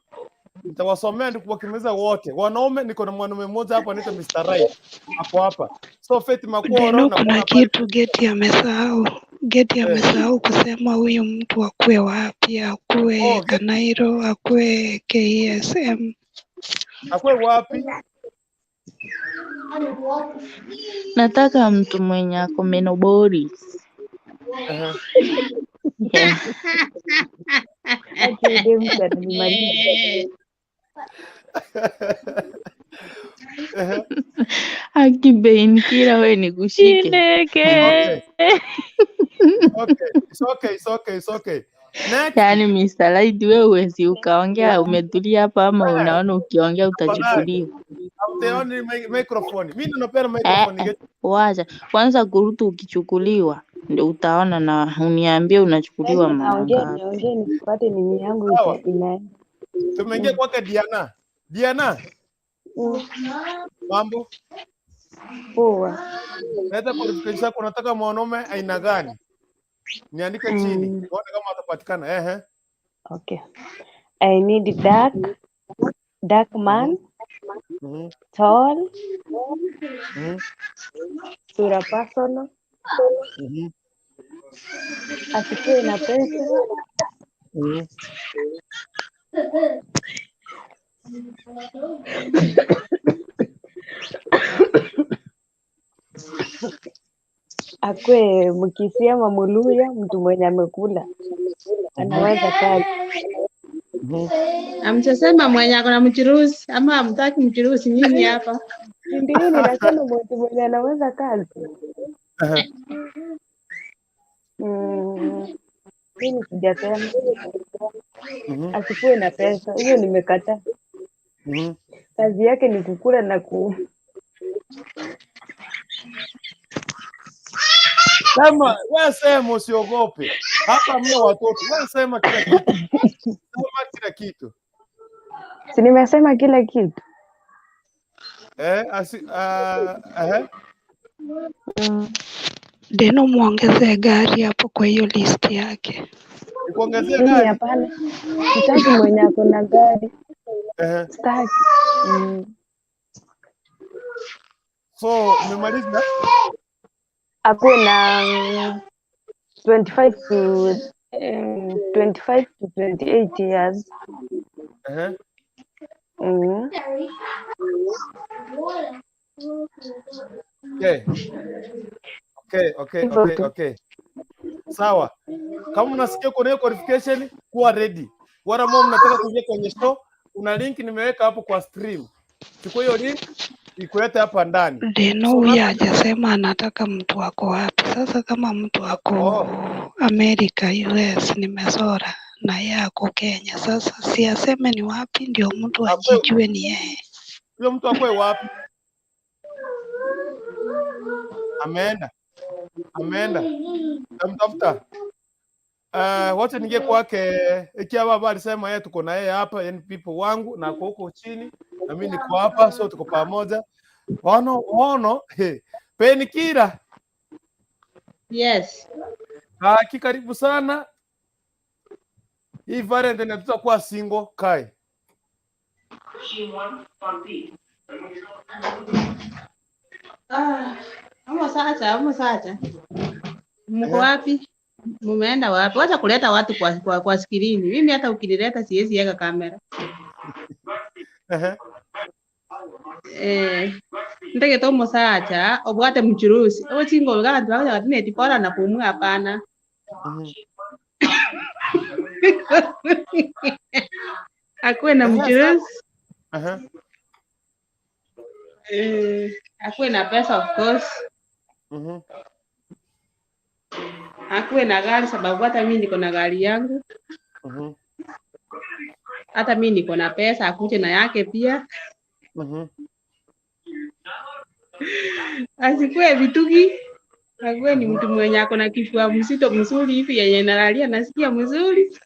nitawasomea wakimaliza wote. Wanaume, niko na mwanaume mmoja hapa anaitwa Mr. Right. Hapo hapa. So Faith Makworo Deno, na kuna kuona pale kitu Geti amesahau. Geti amesahau kusema huyu mtu akuwe wapi, akuwe Oh, Geti Kanairo, akuwe KSM. akwe wapi? Nataka mtu mwenye ako meno bori. Yeah. Ati dem atanimaliza. Akibeinikira we nikushike. Chineke. Okay. Okay. It's okay, it's okay, it's okay. Next. Yaani Mr. Light wewe huwezi ukaongea umetulia hapa ama unaona ukiongea Tafadhali. utachukuliwa. Hamtaoni microphone. Mimi ndo napeana microphone. Wacha kwanza kurutu ukichukuliwa ndio utaona na uniambie unachukuliwa Yaani mara naongea ngapi. niongee nisipate nini yangu Sawa. inaenda. Tumeingia kwake Diana. Diana, mambo? Poa. Leta qualification yako, unataka mwanaume aina gani? Niandike chini. Tuone kama atapatikana. Ehe. Okay. I need dark man, tall, sura personal, asikuwe na pesa, akwe Mkisii ama Muluya, mtu mwenye amekula anaweza kazi. Amchasema mwenye ako na mchuruzi ama hamtaki mchuruzi nyinyi hapa. Ndio ninasema mtu mwenye anaweza kazi. Mimi sijasema asikuwe na pesa, hiyo nimekataa. Kazi yake ni kukula na ku Sema, wewe sema usiogope. Hapa mna watoto. Wewe sema kila kitu. Sema kila kitu. Si nimesema kila kitu. Deno, muongeze gari hapo kwa hiyo list yake. Nikuongezee Mimi gari? hapana. Sitaki mwenye ako na gari. Sitaki. So, umemaliza? Akuwe na 25 to 25 to 28 years. Okay. Okay, okay, okay, okay. Sawa. Kama unasikia kuna hiyo qualification, kuwa ready. Wala ambao mnataka kuingia kwenye show, kuna link nimeweka hapo kwa stream. Chukua hiyo link ikulete hapa ndani. Deno So, huyu hajasema anataka mtu ako wapi. Sasa kama mtu ako Amerika, US, nimesora na yeye ako Kenya. Sasa si aseme ni wapi ndio mtu ajijue ni yeye. Huyo mtu akwe wapi? Ameenda. Ameenda. Tamtafuta. Wacha ningie kwake. Ikiwa baba alisema yeye tuko na yeye hapa, yani people wangu na ako huko chini na mimi niko hapa, so tuko pamoja. Ono ono, he. Penikira. Yes. Haki, karibu sana. Hii Valentine tutakuwa single kai. Ama sacha. Mko wapi? Mumeenda wapi? Wacha kuleta watu kwa skrini. Mimi hata ukinileta siwezi weka kamera. Ndegete omosacha obwate mchurusi ochingo abantu bagocha bati neti bora na pumua hapana. Akuwe na mchurusi. Akuwe na pesa of course. Akuwe na gari sababu hata mimi niko na gari yangu. Hata mimi niko na pesa, akuje na yake pia. Asikuwe vituki, akuwe ni mtu mwenye ako na kifua mzito mzuri hivi yenye nalalia nasikia mzuri.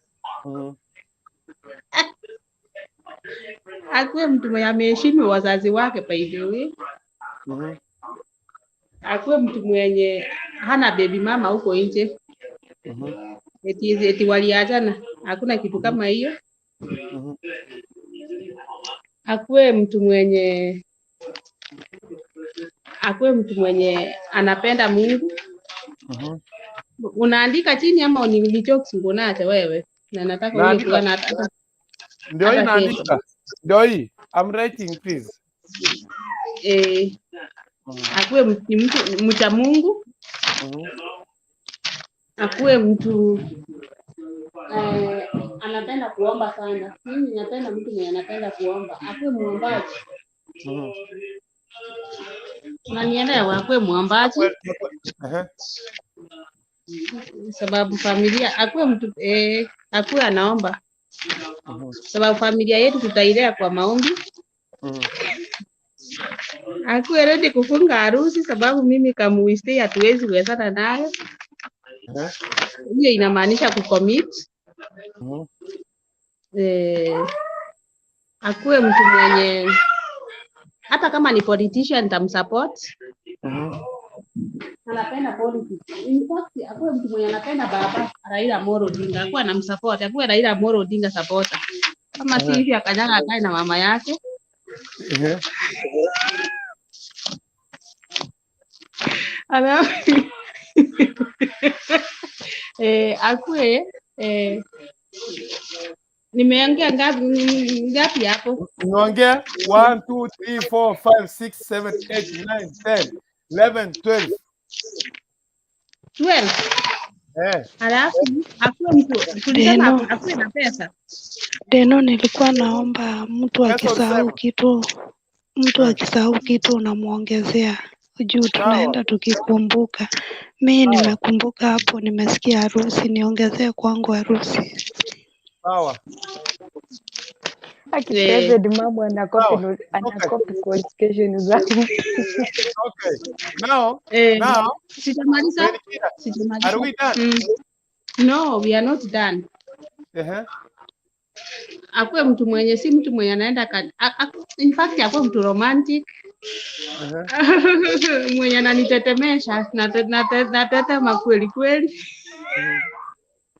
Akuwe mtu mwenye ameheshimu wazazi wake by the way. Akuwe mtu mwenye hana baby mama huko nje. Eti waliachana, hakuna kitu kama hiyo. Akuwe mtu mwenye anapenda Mungu. Unaandika chini ama ni jokes ungonacha wewe? Na nataka uje kuona hata ndio hii naandika. Ndio hii. I'm writing please. Akuwe mtu mcha Mungu. Akuwe mtu anapenda kuomba sana. Mimi napenda mtu mwenye anapenda kuomba. Akuwe muombaji. Unanielewa? Akuwe muombaji. Sababu familia akuwe mtu akuwe anaomba. Sababu familia yetu tutailea kwa maombi. Akuwe ready kufunga harusi sababu mimi kama we hatuwezi kuwezana nayo. Hiyo inamaanisha kucommit. Akuwe mtu mwenye hata kama ni politician nitamsupport. Anapenda politics. In fact, akuwe mtu mwenye anapenda baba Raila Amolo Odinga, akuwe anamsupport, akuwe Raila Amolo Odinga supporter. Kama si hivi akanyaga akae na mama yake. Akuwe nimeongea ngapi hapo? Nimeongea 1 2 3 4 5 6 7 8 9 10 11 12. 12. Alafu akuwe mtu tulisema akuwe na pesa. Deno, nilikuwa naomba mtu akisahau kitu, mtu akisahau kitu unamuongezea juu tunaenda tukikumbuka. Mimi nimekumbuka hapo, nimesikia harusi, niongezee kwangu harusi. Sawa. President Mamu anakopi qualification zangu. Okay. Now, sijamaliza. Are we done? No, we are not done. Akuwe mtu mwenye si mtu mwenye anaenda in fact akuwe mtu romantic. Mwenye ananitetemesha natetema kweli kweli.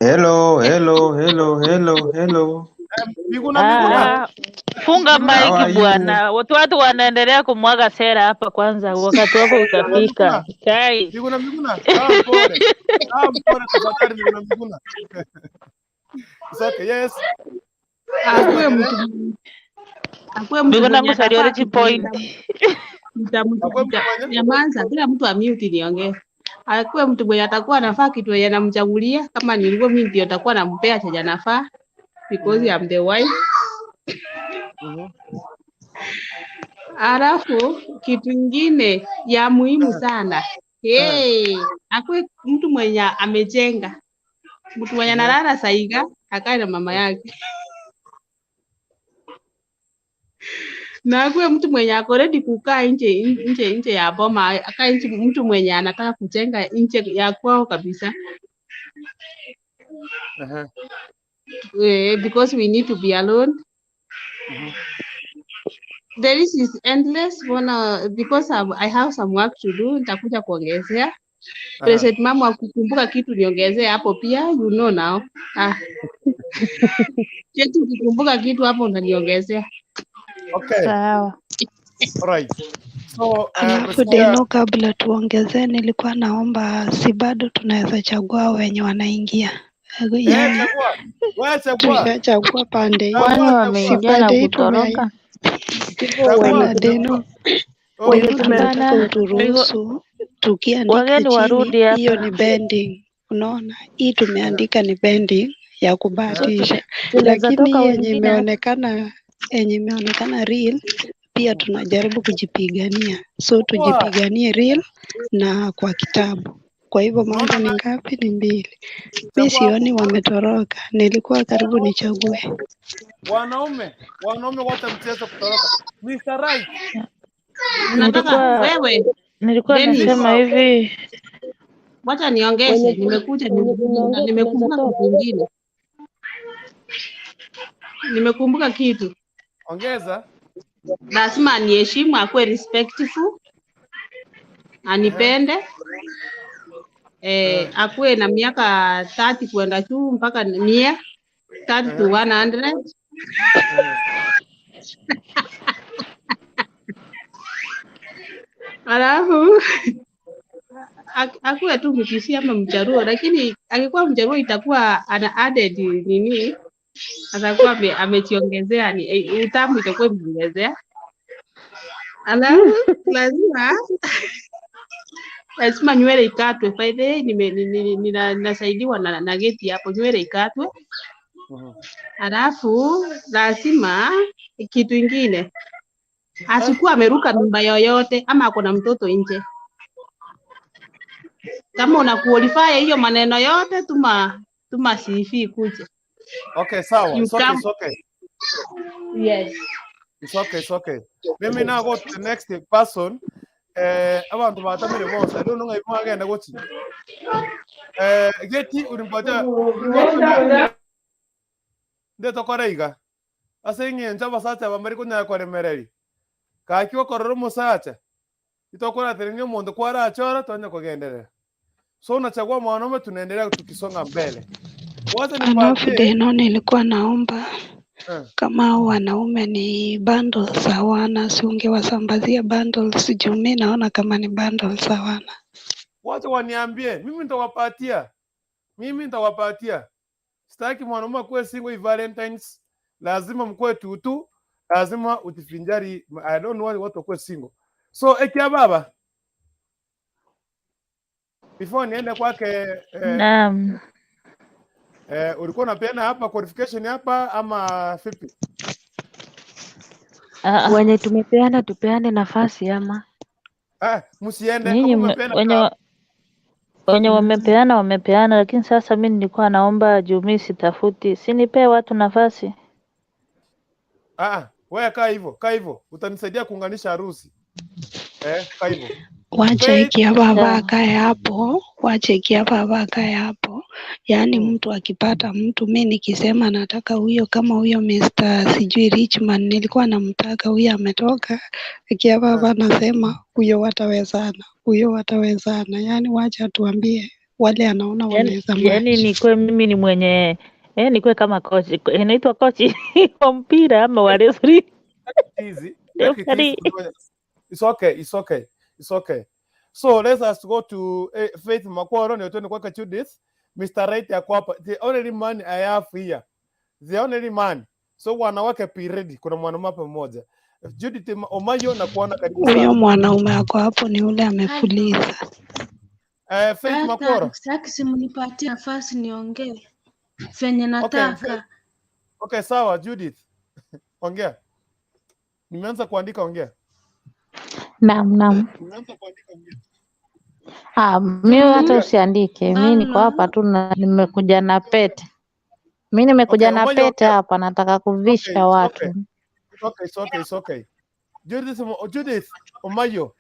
Hello, hello, hello, hello, hello. Miguna. Funga mic bwana. Watu wanaendelea kumwaga sera hapa kwanza. Wakati wako utafika. Kai. Miguna. Pole. Pole tafadhali Miguna Miguna. It's okay. Yes. Akuwe mtu Miguna msaliori point. Nyamanza, kila mtu amute niongee. Akuwe mtu mwenye atakuwa anafaa kitu yenye anamchagulia, kama nilikuwa mimi ndio nitakuwa nampea chenye anafaa because I'm the wife. Alafu kitu ingine ya muhimu sana. Hey, akuwe mtu mwenye amejenga. Mtu mwenye analala saiga akae na mama yake. Na akuwe mtu mwenye ako ready kukaa nje ya boma, akae nje, mtu mwenye anataka kujenga nje ya kwao kabisa. Because we need to be alone. The list is endless because I have some work to do. Nitakuja kuongezea. President Mama akukumbuka kitu niongezee hapo pia, you know now. Kitu ukikumbuka kitu hapo unaniongezea. Okay. Sawa. All right. So, alafu Deno, kabla tuongezee, nilikuwa naomba si bado tunaweza chagua wenye wanaingia. Chagua. Tushachagua pande hii. Kwani wameingia na Pande hii kutoroka? Hivyo Chagua, wenye Bana Deno, oh, Wenye Deno, tunataka hapana, uturuhusu tukiandika wageni chini, warudi hiyo hapa. ni bending. Unaona, hii tumeandika ni bending ya so kubahatisha, tunaweza lakini toka hii yenye wengine hapa. imeonekana yenye imeonekana real pia tunajaribu kujipigania, so chagua. tujipiganie real na kwa kitabu. Kwa hivyo mambo Unaona ni na ngapi? Ni mbili. Mi chagua hapo. sioni wametoroka, nilikuwa karibu nichague. Wanaume wacha mchezo kutoroka. Mr. Right, Nataka Nilikuwa wewe nilikuwa Dennis, nasema hivi, wacha Wenye niongeze. Nimekuja wenye tumeongea tunaweza nimekumbuka toka. kitu kingine, nimekumbuka kitu. ongeza. Lazima aniheshimu, akuwe respectful, anipende, akuwe na miaka 30 kwenda juu mpaka 100, 30 to 100. Alafu akuwe tu Mkisii ama Mjaluo, lakini akikuwa Mjaluo itakuwa ana added nini, atakuwa amejiongezea ni utamu itakuwa imeongezea. Alafu lazima nywele ikatwe. By the way, nasaidiwa na geti hapo, nywele ikatwe. Alafu lazima kitu ingine, asikuwa ameruka mimba yoyote ama ako na mtoto nje. Kama una qualify hiyo maneno yote, tuma CV kuje. Okay, sawa. You It's okay, come. it's okay. Yes. It's okay, it's okay. Let me now go to the next person. Abantu batamire bonse. I don't know if mwagenda gochi. Geti ulimpatia ndeto koreiga. Ase ing'encho abasacha bamari konyara koremereri. Gaki okorora omosacha. Itokoraterenia omonto kwarachora twanya kugenderera. So unachagua mwanaume tunaendelea tukisonga mbele. Wacha Alafu nipatie Deno, nilikuwa naomba kama hao wanaume ni bundles hawana, si ungewasambazia bundles juu mi naona kama ni bundles hawana. Wacha waniambie, mimi nitawapatia. Mimi nitawapatia. Sitaki mwanaume akuwe single hii Valentines. Lazima mkuwe tutu, lazima utifinjari. I don't know watu wakuwe single. So ekia baba, before niende kwake naam, ulikuwa unapeana hapa qualification hapa ama vipi? Wenye tumepeana tupeane nafasi ama Msiende kama nyinyi umepeana wenye wamepeana wamepeana, lakini sasa mi nilikuwa naomba juu mi sitafuti, si nipee watu nafasi. Wewe kaa hivyo, kaa hivyo. Utanisaidia kuunganisha harusi. Kaa hivyo. Wacha Faith, ikia baba Sawa. akae hapo, wacha ikia baba akae hapo. Yaani mtu akipata mtu, mi nikisema nataka huyo kama huyo Mr. sijui Richman, nilikuwa namtaka huyo, ametoka. Ikia baba anasema huyo watawezana, huyo watawezana. Yaani wacha tuambie wale anaona Yani, wanaweza yani match. nikuwe mimi ni mwenye nikuwe kama kochi, inaitwa kochi wa mpira ama wa referee. Easy. Take it easy. Referee. It's okay, it's okay. It's okay. So let us go to Faith Makworo ndio tuende kwake Judith. Mr. Right yako hapa. The only man I have here. The only man. So wanawake be ready. Kuna mwanaume hapa mmoja. Judith Omayo na kuona karibu Huyo sana. mwanaume ako hapo ni ule amefuliza. Faith Kaka, Makworo. sitaki simnipatie nafasi niongee venye Okay, Faith. nataka. Okay, sawa Judith. Ongea. Nimeanza kuandika, ongea. Naam, naam. Mi hata usiandike, mi niko hapa tu na nimekuja na pete. Mi nimekuja Okay, na Omayo pete ongea. hapa, nataka Okay, kuvisha it's okay. watu. It's okay, it's okay, it's okay. Judith Omayo,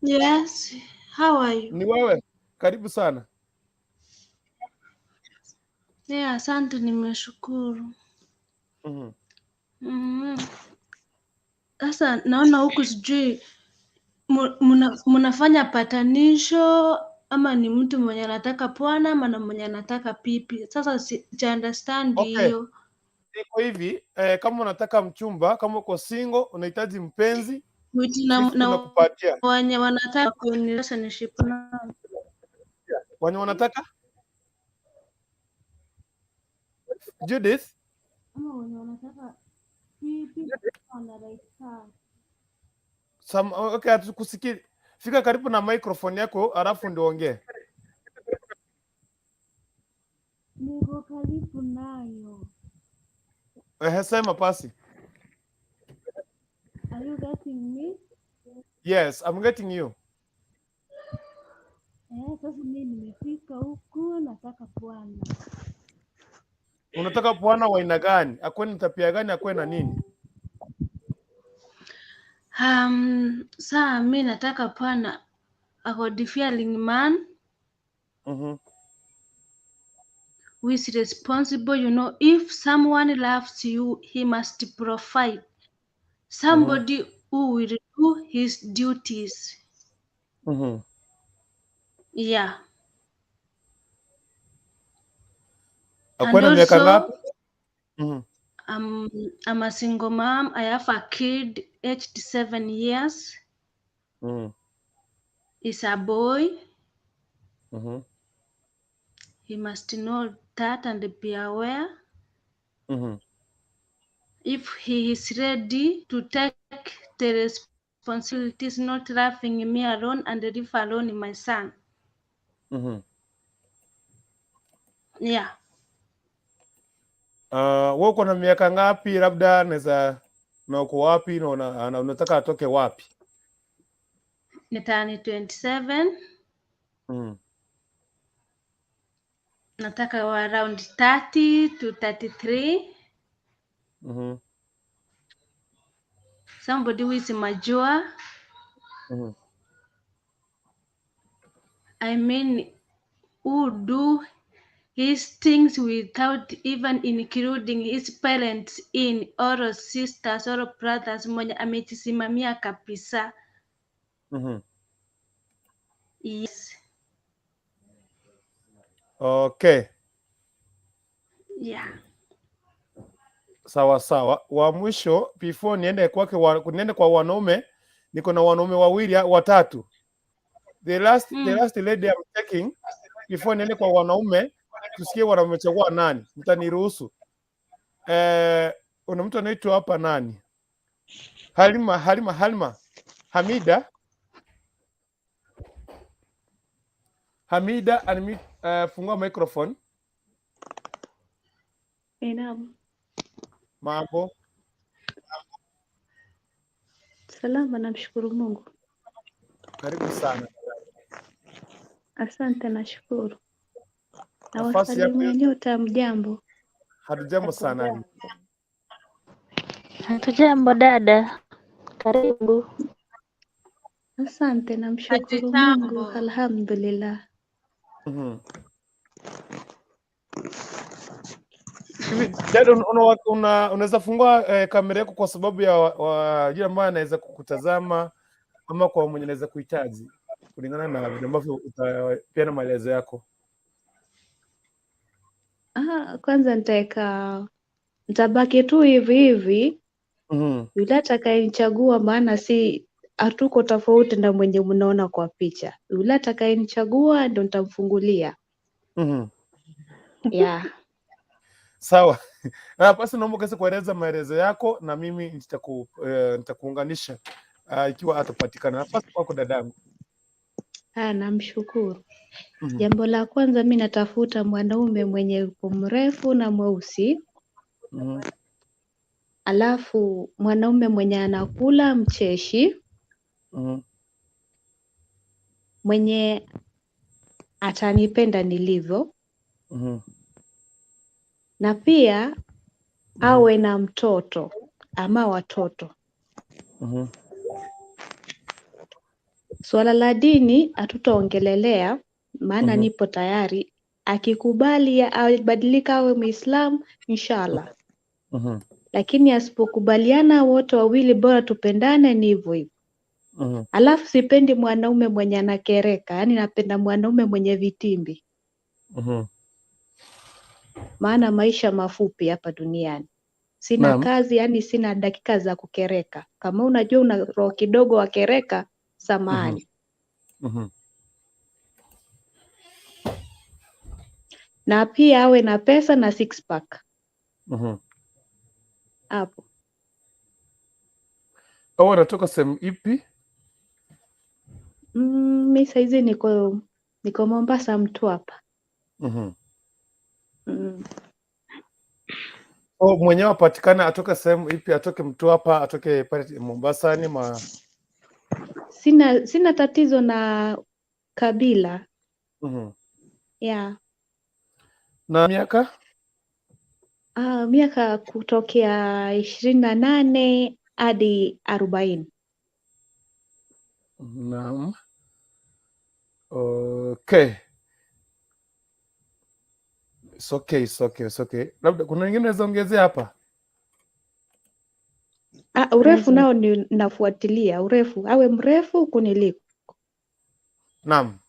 Yes, how are you? ni wewe. Karibu sana. Yeah, asante nimeshukuru. Sasa naona huku sijui mnafanya patanisho ama ni mtu mwenye anataka pwana ama na mwenye anataka pipi. Sasa sija understand Okay. hiyo. Iko hivi, kama unataka mchumba, kama uko single, unahitaji mpenzi, Witi na, sisi na tunakupatia. wenye wanataka kwa relationship na Wenye wanataka Judith, ama wenye wanataka Pipi on right car. Some, okay, hatukusikii. Fika karibu na microphone yako alafu ndio ongee. Niko karibu nayo. Ehe, sema pasi. Are you getting me? Yes, I'm getting you. Eh, sasa mimi nimefika huku nataka bwana. Unataka bwana wa aina gani? Akuwe na tabia gani? Akuwe na nini? Saa mi nataka bwana a God fearing man who is responsible. You know, if someone loves you, he must provide. Somebody who will do his duties. Yeah. Akuwe And na miaka also, ngapi? I'm a single mom. I have a kid aged 7 years. He's a boy. He must know that and be aware. If he is ready to take the responsibilities, not loving me alone and leave alone my son. Yeah. Wewe uko na miaka ngapi? Labda naweza na uko wapi na unataka atoke wapi? Niturn 27. Nataka wa around 30 to 33. Somebody who is mature. I mean, who do his things without even including his parents in or sisters or brothers, mwenye amejisimamia kabisa. Yes. Okay. Yeah. Sawa sawa. Wa mwisho before niende kwake niende kwa wanaume, niko na wanaume wawili watatu. The last lady I'm taking before niende kwa wanaume, tusikie wanamechagua nani. Mtaniruhusu? Eh, una mtu anaitwa hapa nani? Halima, Halima, Halima. Hamida. Hamida, unmute, fungua microphone. Naam, Mambo. Salama, namshukuru Mungu. Karibu sana. Asante, nashukuru. Nafasi yako. Nawasalimu nyote, mjambo? Hatujambo sana. Hatujambo dada, karibu. Asante, namshukuru Mungu, Hatujambo. Alhamdulillah. Hivi dada, unaweza fungua kamera yako kwa sababu ya yule ambaye anaweza kukutazama ama kwa mwenye anaweza kuhitaji kulingana na vile ambavyo utapeana maelezo yako. Ah, kwanza nitaweka, nitabaki tu hivi hivi, yule atakayenichagua, maana si hatuko tofauti na mwenye mnaona kwa picha. Yule atakayenichagua ndo nitamfungulia. Yeah. Sawa. Ah, basi naomba ukaweze kueleza maelezo yako na mimi nitakuunganisha ikiwa atapatikana. Nafasi kwako dadangu. Ah, namshukuru. Jambo la kwanza mi natafuta mwanaume mwenye yuko mrefu na mweusi, alafu mwanaume mwenye anakula mcheshi, mwenye atanipenda nilivyo, na pia awe na mtoto ama watoto. Suala la dini hatutaongelelea, maana nipo tayari. Akikubali abadilika awe Muislamu, inshallah. Lakini asipokubaliana wote wawili, bora tupendane, ni hivyo hivyo. Alafu sipendi mwanaume mwenye anakereka, yaani napenda mwanaume mwenye vitimbi, maana maisha mafupi hapa duniani. Sina kazi, yani sina dakika za kukereka. Kama unajua una roho kidogo wa kereka, samahani. Na pia awe na pesa na six pack hapo. Au anatoka sehemu ipi? Mi saizi niko Mombasa Mtwapa. Oh, mwenyewe apatikane atoke sehemu ipi? Atoke Mtwapa, atoke pale Mombasa ni ma Sina tatizo na kabila. Yeah. Na miaka? Miaka kutokea 28 hadi 40. Naam. Okay. It's okay, it's okay, it's okay. Labda kuna wengine naweza ongezea hapa? Urefu nao ni nafuatilia urefu, awe mrefu kuniliko. Naam.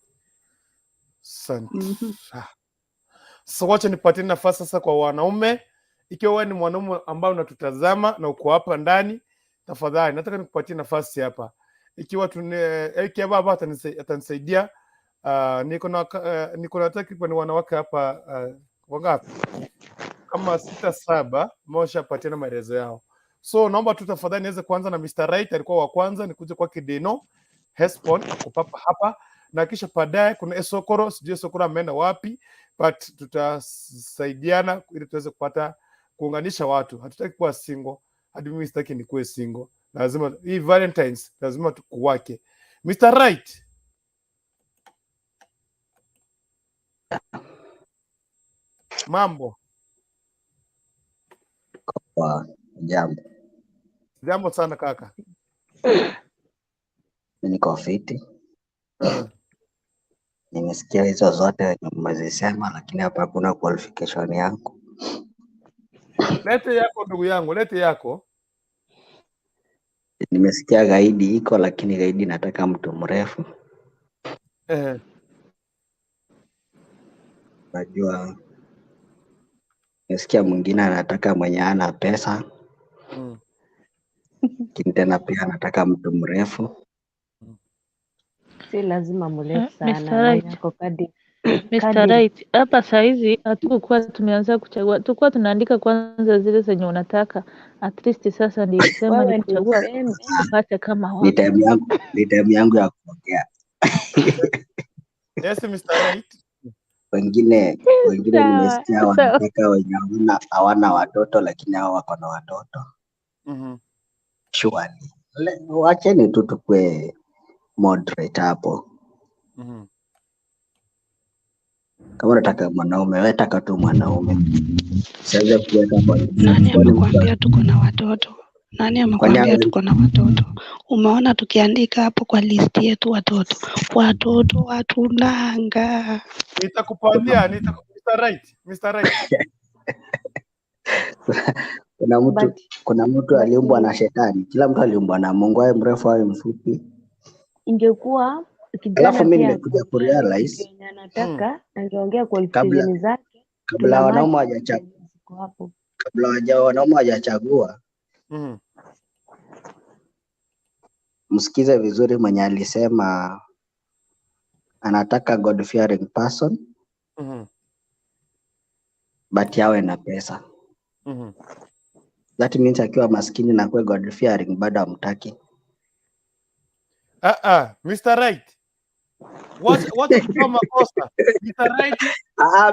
Asante. So wacha nipatie nafasi sasa kwa wanaume. Ikiwa wewe ni mwanaume ambao unatutazama na uko hapa ndani, tafadhali nataka nikupatie nafasi hapa. Ikiwa tune Eric hapa atanisaidia. Niko na takriban wanawake hapa wangapi? Kama 6 7 ambao washapatiana maelezo yao. So naomba tu tafadhali niweze kuanza na Mr. Right, alikuwa wa kwanza, nikuje kwa Kideno Hespon ako papa hapa, na kisha baadaye kuna Esokoro, sijui Esokoro ameenda wapi, but tutasaidiana ili tuweze kupata kuunganisha watu. Hatutaki kuwa single, hadi mimi sitaki nikuwe single. Lazima hii Valentines lazima tukuwake. Mr. Right. Mambo. Kwa jambo. Jambo sana kaka. Mimi niko fiti. Nimesikia hizo zote mmezisema, lakini hapa hakuna qualification yangu. Lete yako ndugu yangu, lete yako. Nimesikia gaidi iko, lakini gaidi nataka mtu mrefu. Najua nimesikia mwingine anataka mwenye hana pesa. Lakini tena pia anataka mtu mrefu. Si lazima mrefu sana, Mr. Right. mwenye ako Mr. kadiri. Right, hapa saizi hatukuwa tumeanza kuchagua, tulikuwa tunaandika kwanza zile zenye unataka. At least sasa ndio kusema ni Wewe ndio kuchagua useme. upate kama Ni wako. time yangu ya kuongea. Yes, Mr. Right. Wengine Sawa, nimesikia sawa. wanataka wenye hawana watoto, lakini hao wako na watoto. Surely. Wacheni tu tukue moderate hapo. Kama unataka mwanaume, wewe taka tu mwanaume. Usianze kuweka kwa Nani kwani mtu amekwambia tuko na watoto? Nani kwani amekwambia hao tuko na watoto? Umeona tukiandika hapo kwa list yetu watoto. Watoto watunanga. Nitakupandia, Mr. Right, Mr. Right. Kuna mtu aliumbwa na shetani. Kila mtu aliumbwa na Mungu, awe mrefu awe mfupi. Ingekuwa kijana Alafu mimi pia nimekuja kurealize yenye anataka, angeongea qualification zake. kabla Tuna wanaume match ziko hapo. kabla wanaume hawajachagua, msikize vizuri mwenye alisema anataka God fearing person, but awe na pesa. That means akiwa maskini na kuwe God fearing bado hamtaki. Mr. Right. Wacha kutoa makosa. Mr. Right.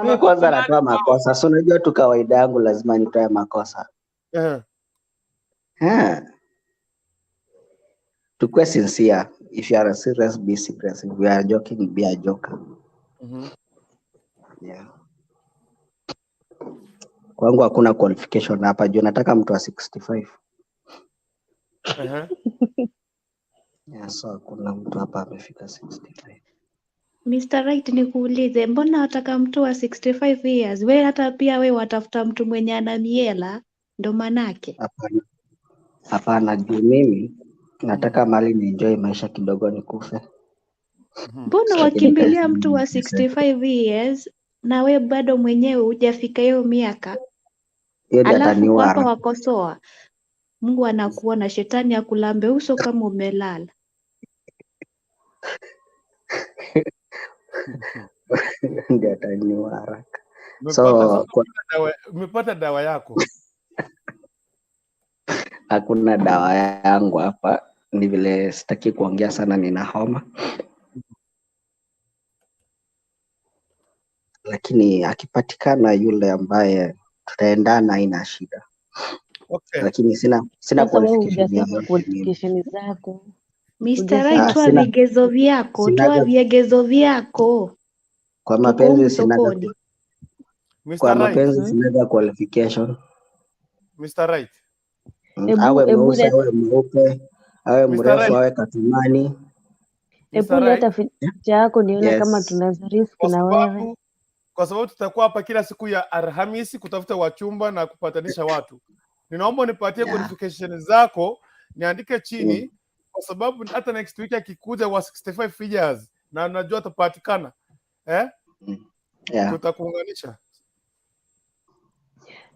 Mimi kwanza natoa makosa. So unajua tu kawaida yangu lazima nitoe makosa. Tukue sincere. If you are serious, be serious. If you are joking, be a joker. Yeah. Kwangu hakuna qualification hapa juu nataka mtu wa 65. Yeah, so hakuna mtu hapa amefika 65. Mr. Right, nikuulize, mbona wataka mtu wa 65 years? We hata pia we watafuta mtu mwenye ana miela, ndo manake. Hapana. Hapana, juu mimi nataka mali ni enjoy maisha kidogo nikufe. Mbona Sitaki wakimbilia nikae mtu wa 65 years na we bado mwenyewe hujafika hiyo miaka? Hiyo ndio Alafu ataniua hapa haraka. wakosoa. Mungu anakuona, shetani akulambe uso kama umelala. Ndio ataniua haraka. So Umepata dawa yako. Hakuna dawa yangu hapa, ni vile sitaki kuongea sana, nina homa. Lakini akipatikana yule ambaye tutaendana, haina shida. Okay. Lakini sina Sasa wewe qualification hujasema yoyote mimi. qualification zako. Mr. Hujasema Right, Ah, toa sina vigezo vyako, toa sinaga vigezo vyako. kwa Tuko mapenzi humu sinaga sokoni. kwa Mr. Right, mapenzi Hmm? sinaga qualification. Mr. Right, Ebu Awe ebu mweusi, leta awe mweupe, awe Mr. mrefu, Right, awe katumani. ebu Mr. Right. leta picha yako nione kama Yes. tunaweza risk Kwa na wewe. sababu kwa sababu tutakuwa hapa kila siku ya Alhamisi kutafuta wachumba na kupatanisha watu. Ninaomba unipatie Yeah. qualification zako niandike chini, kwa sababu hata next week akikuja wa 65 years na najua atapatikana, eh? Yeah. Tutakuunganisha.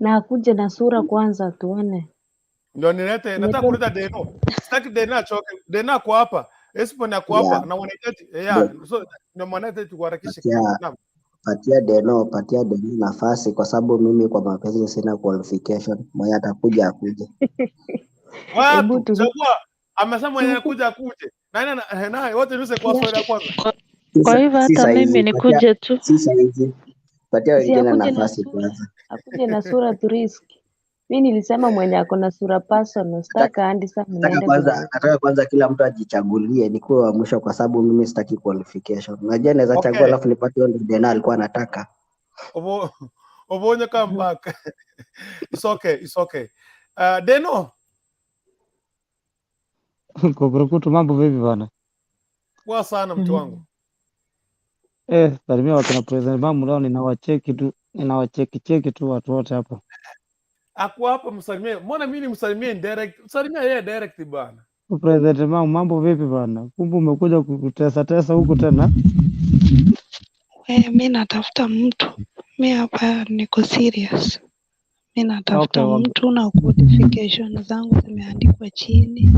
Na akuje na sura kwanza tuone. Ndio nilete, nataka Unajua kuleta Deno. Sitaki Deno achoke. Deno ako hapa, Espo ako hapa Yeah. na wanahitaji yeah. So ndio maana nahitaji tuharakishe kidogo. Patia Naam. patia Deno nafasi kwa sababu mimi kwa mapenzi sina qualification. Mwenye atakuja akuje. ebu Watu tu chagua, amesema mwenye si anakuja akuje. Nani naye wote nuse kwa swali la kwanza. Kwa, Si kwa hivyo si hata saizi, mimi patia nikuje tu. si saizi. Patia si wengine akuje na nafasi sura, kwanza. akuje na sura tu risk. Mi nilisema mwenye ako na sura personal, Nataka sitaka handsome nataka niende kwanza kumwona. nataka kwanza kila mtu ajichagulie nikuwe wa mwisho kwa sababu mimi sitaki qualification. Unajua naweza chagua Okay. alafu nipate hiyo ndio Deno alikuwa anataka. Obo obonye come back. It's okay, it's okay. Deno, Kukurukutu, mambo vipi bana? poa sana mtu wangu. Salimia wakina President Mamu leo ninawacheki tu, ninawacheki cheki tu watu wote hapo. Ako hapa msalimie. Mbona mimi nimsalimie indirect? Msalimia yeye direct bana. President Mamu, mambo vipi bana? Kumbe umekuja kutesa tesa huku tena. We, mi natafuta mtu, mi hapa niko serious. Mi natafuta Okay, mtu na qualification zangu zimeandikwa chini,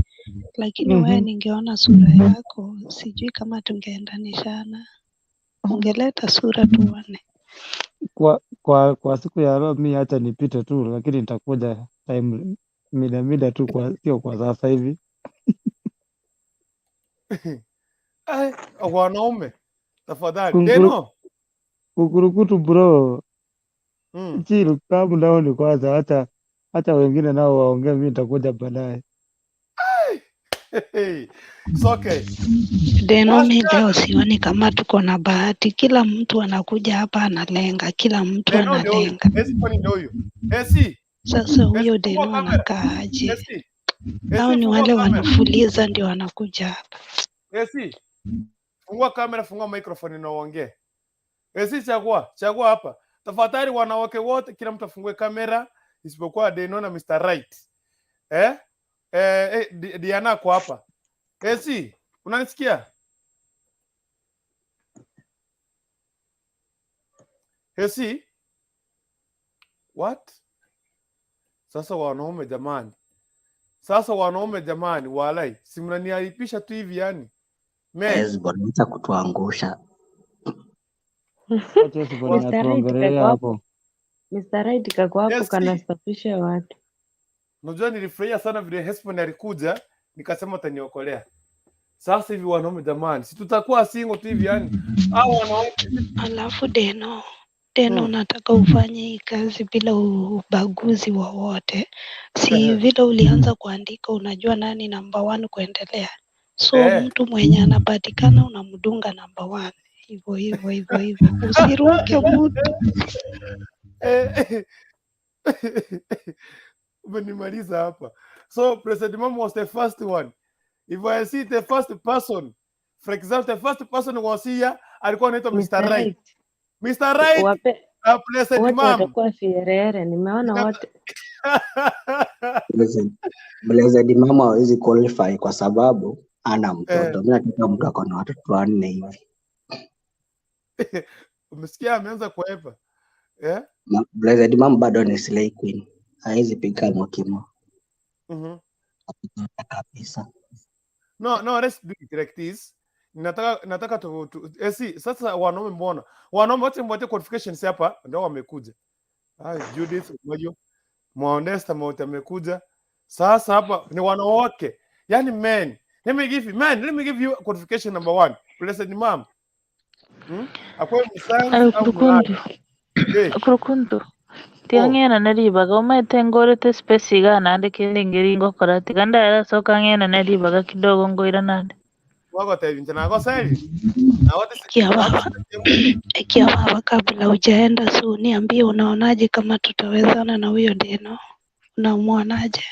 lakini wewe ningeona sura yako, sijui kama tungeendanishana. Ungeleta sura tuone. Kwa siku ya leo mi acha nipite tu, lakini nitakuja time mida mida tu, kwa sio kwa sasa hivi. Ai, wanaume tafadhali. Kunguru, Deno. kukurukutu bro, chill, calm down kwanza, acha wengine nao waongee, mi nitakuja baadaye. Hey, it's okay. Deno, mi Wasichana, leo sioni kama tuko na bahati. Kila mtu anakuja hapa analenga, kila mtu Deno ndio huyu. analenga. Esi kwani ndio huyu. Esi, Sasa Esi huyo fungua Deno kamera. anakaa aje? Esi, Hao Esi ni fungua wale kamera. wanafuliza ndio wanakuja hapa. Esi, fungua kamera, fungua microphone na uongee. Esi, chagua, chagua hapa. Tafadhali wanawake wote, kila mtu afungue kamera isipokuwa Deno na Mr. Right. Eh? Diana ako hapa. Esi, unanisikia? Esi, what? Sasa wanaume jamani. Sasa wanaume jamani, walai, si mnaniaibisha tu hivi yani. Men, Yes, bwana, acha kutuangusha. Acha Esbon Mr. Right kako anatuongelea hapo, hapo. Mr. Right kako hapo Esi, kanasafisha watu. unajua nilifurahia sana vile Hesbon alikuja, nikasema ataniokolea. Sasa hivi wanaume jamani, si tutakuwa single tu hivi yani. Hao wanawake Alafu Deno, Deno nataka ufanye hii kazi bila ubaguzi wowote. Si vile ulianza kuandika, unajua nani namba one kuendelea. So mtu mwenye anapatikana unamdunga namba one, hivyo hivyo hivyo hivyo, usiruke mtu. Umenimaliza hapa. So President Mom was the first one. If I see the first person, for example, the first person was here, alikuwa anaitwa Mr. Mr. Right. Right. Mr. Right, Wape Blessed wote Mom. watakuwa fierere, nimeona wote. Blessed mama hawezi qualify kwa sababu ana mtoto. Mimi nataka mtu ako na watoto wanne hivi. Umesikia ameanza kuepa. Eh? Blessed mama bado ni slay queen, hawezi pika mokimo kabisa. No, no, let's do it like this. Nataka tu si sasa wanaume mbona? Wanaume wote mwatie qualifications hapa ndio wamekuja. Ah, Judith Moyo, Mwonesta Mauti amekuja. Sasa hapa ni wanawake, yani men. Let me give you, man, let me give you qualification number one. Blessed mom. Akwe msayansi Ayo au mlali. kurukundu Hey. kurukundu Oh, tiang'ena neribaga umaete ngorete space iga nande kende ngeri ngokora tiga ndarasoka ng'ena neribaga kidogo ngoira nande wako tevi nako seli. Na wote Ikia baba, ikia baba, kabla hujaenda su niambie, unaonaje kama tutawezana na huyo Deno? Unamwonaje?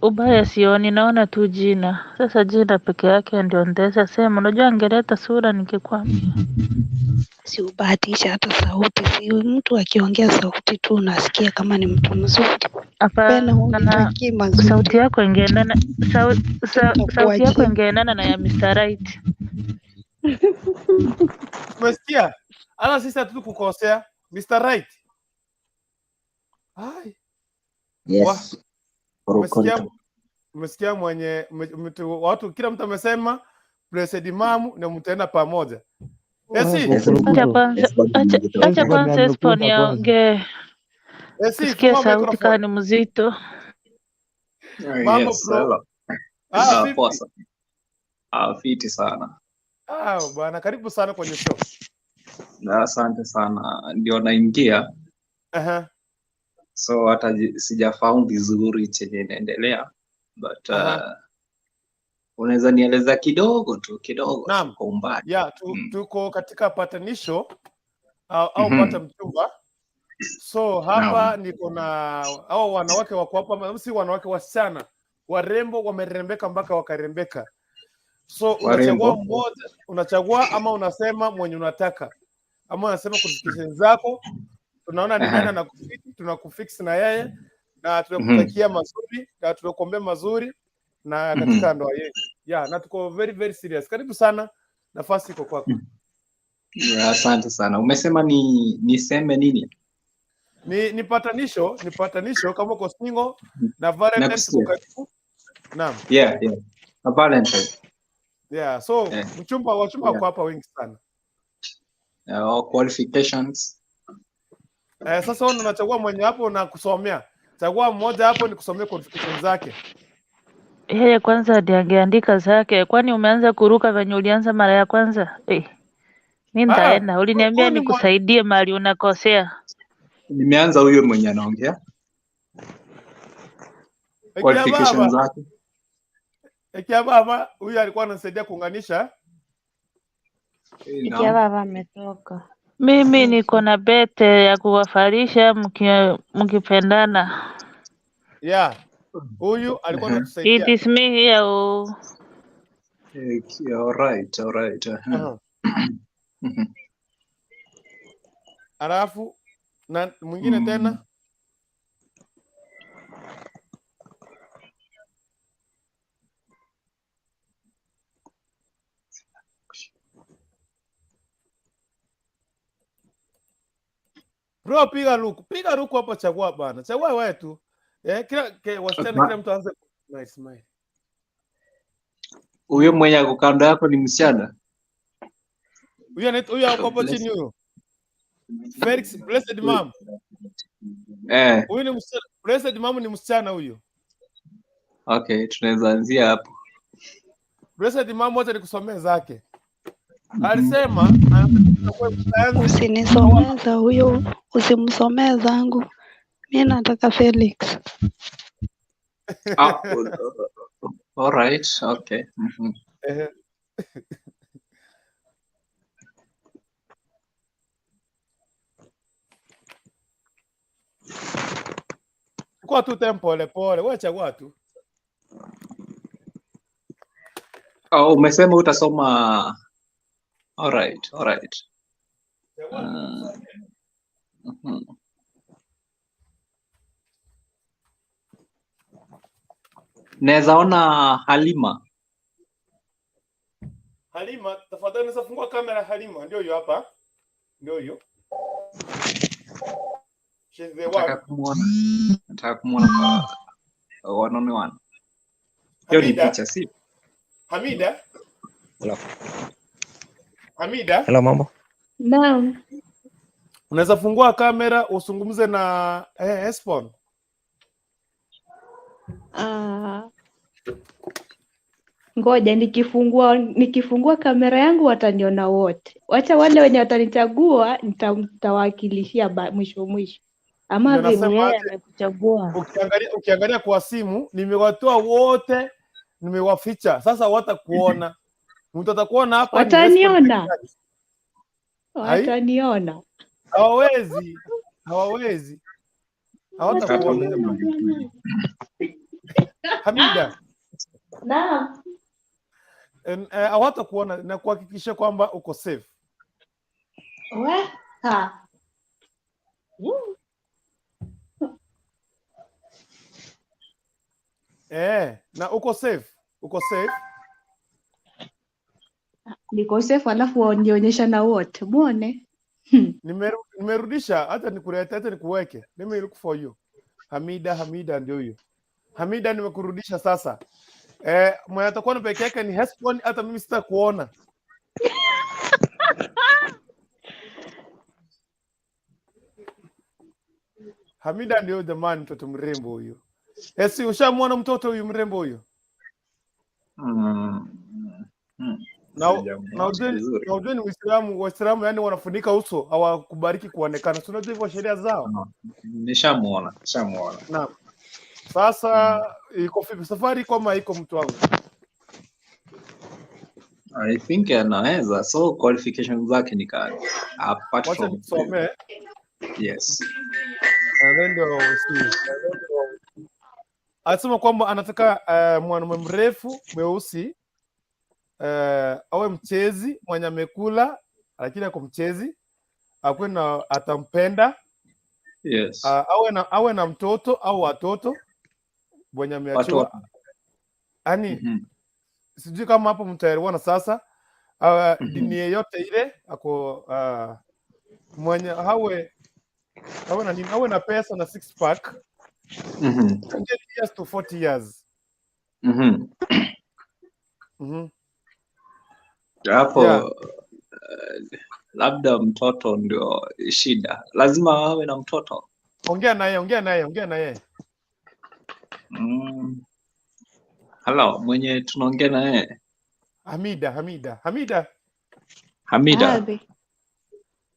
Ubaya sioni, naona tu jina. Sasa jina peke yake ndio nitaweza sema. Unajua angeleta sura ningekwambia. Si ubahatisha hata sauti, si mtu akiongea sauti tu unasikia kama ni mtu mzuri. Tena Hapana, unitakii mazuri, sauti yako ingeendana sauti yako nitakuachia. ingeendana na ya Mr. Right. Umesikia? Hata sisi hatutukukosea. Mr. Right. Ai. Wa, Yes, umesikia Kurukuntu. umesikia mwenye mtu watu kila mtu amesema Blessed Mom na mtaenda pamoja. Esi, Acha Kurukuntu. kwanza, Esbon acha amejitoa. acha Esbon kwanza Esbon amekuja kwanza. yaongee, Esi, tusikie fungua sauti microphone. kama ni mzito. Mambo Yes, bro. hello. Ah, Poa vipi? sana. Fiti sana. Ah, bwana, karibu sana kwenye show. Na asante sana. Ndio naingia. Aha. So hata sijafahamu vizuri chenye inaendelea but Aha. unaweza nieleza kidogo tu, kidogo tu Naam. kwa umbali. Ya, tuko katika patanisho au pata mchumba. So hapa Naam. niko na hao wanawake wako hapa, ama si wanawake, wasichana warembo, wamerembeka mpaka wakarembeka. So unachagua Warembo. mmoja, unachagua ama unasema mwenye unataka, ama unasema qualifications zako, tunaona ni nani Aha. anakufit, tunakufix na yeye na tunakutakia mazuri na tunakuombea mazuri na katika ndoa yetu. Yeah, na tuko very very serious. Karibu sana, nafasi iko kwako. Yeah, asante sana. Umesema ni niseme nini? Ni patanisho, ni patanisho kama uko single na Valentine's iko Nakusikia. karibu. Naam. Yeah, yeah. A Valentine. Yeah, so Yeah. mchumba wachumba Yeah. wako hapa wengi sana. Qualifications. Sasa wewe unachagua mwenye hapo na kusomea. Chagua mmoja hapo ni kusomea qualifications zake. Yeye kwanza ndiye angeandika zake, kwani umeanza kuruka venye ulianza mara ya kwanza? Mi Ah, nitaenda. Uliniambia huyu ni nikusaidie mahali unakosea. Nimeanza huyo mwenye anaongea Ekia qualifications baba, zake. Ekia baba huyu alikuwa anasaidia kuunganisha. Ikia Naam. baba ametoka. Mimi niko na bete ya kuwafarisha mkipendana. Yeah. Huyu alikuwa Uh-huh. It anatusaidia. is me here oh. All right, all right. Uh-huh. Uh-huh. Alafu na mwingine tena bro, piga luku, piga luku hapo, chagua bana, chagua wewe tu. Kila wasichana, kila mtu aanze nice smile. Huyo mwenye ako kando yako ni msichana? Huyu anaitwa huyu ako hapo chini huyo. Felix Blessed Mom. Huyu ni msichana. Blessed Mom ni msichana huyu. Okay, tunaweza anzia hapo. Blessed Mom, wacha nikusomee zake. Alisema anataka kuwa msayansi. Usinisomee za huyo, usimsomee zangu. Mi nataka Felix. All right, okay. Ehe. Chukua tu tem pole pole, wewe chagua tu. Oh, umesema utasoma. All right, all right. Naweza ona Halima. Halima, tafadhali unaweza fungua kamera Halima, ndio huyo hapa. Ndio huyo. She's the Nataka one. kumuona. Nataka kumuona kwa one on one. Hiyo ni Hamida, picha, si? Hamida, Hello. Hamida. Hello, mambo. Naam. Unaweza fungua kamera usungumze na Esbon. Ah, ngoja nikifungua kamera yangu wataniona wote. Wacha wale wenye watanichagua nitawakilishia mwisho mwisho. Ama Ndio vipi? nasema Yeye aje, amekuchagua. ukiangalia kwa simu nimewatoa wote, nimewaficha. Sasa watakuona. Mtu atakuona hapa ni Hesbon peke Wataniona, yake. Hai? wataniona. Hawawezi, hawawezi, hawatakuona Wataniona jamani. jamani. Hamida, Naam. hawatakuona na kuhakikisha kwamba uko safe. We, ha. Na uko safe, uko safe. Niko safe alafu wanionyesha na wote. Muone. Nimerudisha hata nikulete, hata nikuweke. Let me look for you. Hamida, Hamida ndio huyo. Hamida, nimekurudisha sasa. Mwenye atakuwa na peke yake ni Hesbon, hata mimi sitakuona. Hamida ndio jamani, mtoto mrembo huyu. Esi, ushamwona mtoto huyu mrembo huyu? Na Sijamuona ujue vizuri. na ujue ni Uislamu, Waislamu yani wanafunika uso, hawakubariki kuonekana. Si unajua hivyo sheria zao. No, nishamuona, nishamuona. Naam. Sasa iko vipi safari iko ama iko mtu wangu? I think anaweza. So qualifications zake ni kali. Apart Wacha from nikusomee yes. and then ndio see. Anasema kwamba anataka mwanaume mrefu mweusi, awe mchezi mwenye amekula lakini ako mchezi, akuwe na atampenda, Yes. awe na mtoto au watoto mwenye ameachiwa, Watoto. yani sijui kama hapo mtaelewana sasa. Dini yeyote ile ako mwenye awe na nini, awe na pesa na six pack, 20 years to 40 years. Hapo Yeah. labda mtoto ndio shida. Lazima awe na mtoto. Ongea naye, ongea naye, ongea naye. Hello, mwenye tunaongea na yeye Hamida, Hamida, Hamida, Hamida. Abi.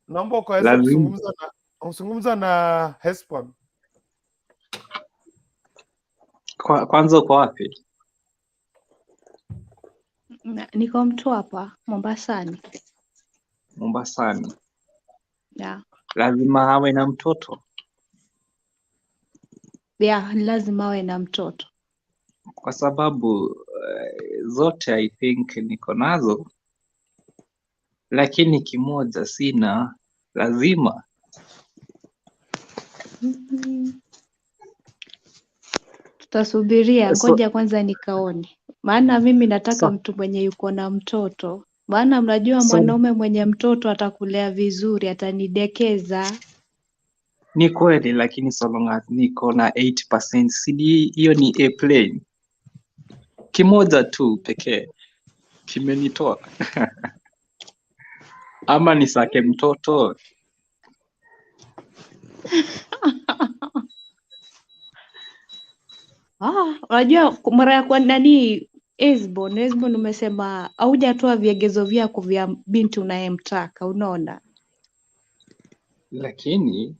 naomba ukaweze Lazima kuzungumza na Hesbon. Kwanza uko wapi? Niko Mtwapa, Mombasani. Mombasani. Yeah. Lazima awe na mtoto Yeah, lazima awe na mtoto. kwa sababu zote I think niko nazo, lakini kimoja sina. Lazima Tutasubiria, so, ngoja kwanza nikaone. Maana mimi nataka so, mtu mwenye yuko na mtoto. Maana mnajua so mwanaume mwenye mtoto atakulea vizuri, atanidekeza. ni kweli, lakini so long as niko na 80% CD, hiyo ni A plane. Kimoja tu pekee kimenitoa ama nisake mtoto. Unajua mara ya kwa nani Esbon umesema haujatoa viegezo vyako vya binti unayemtaka, unaona? Lakini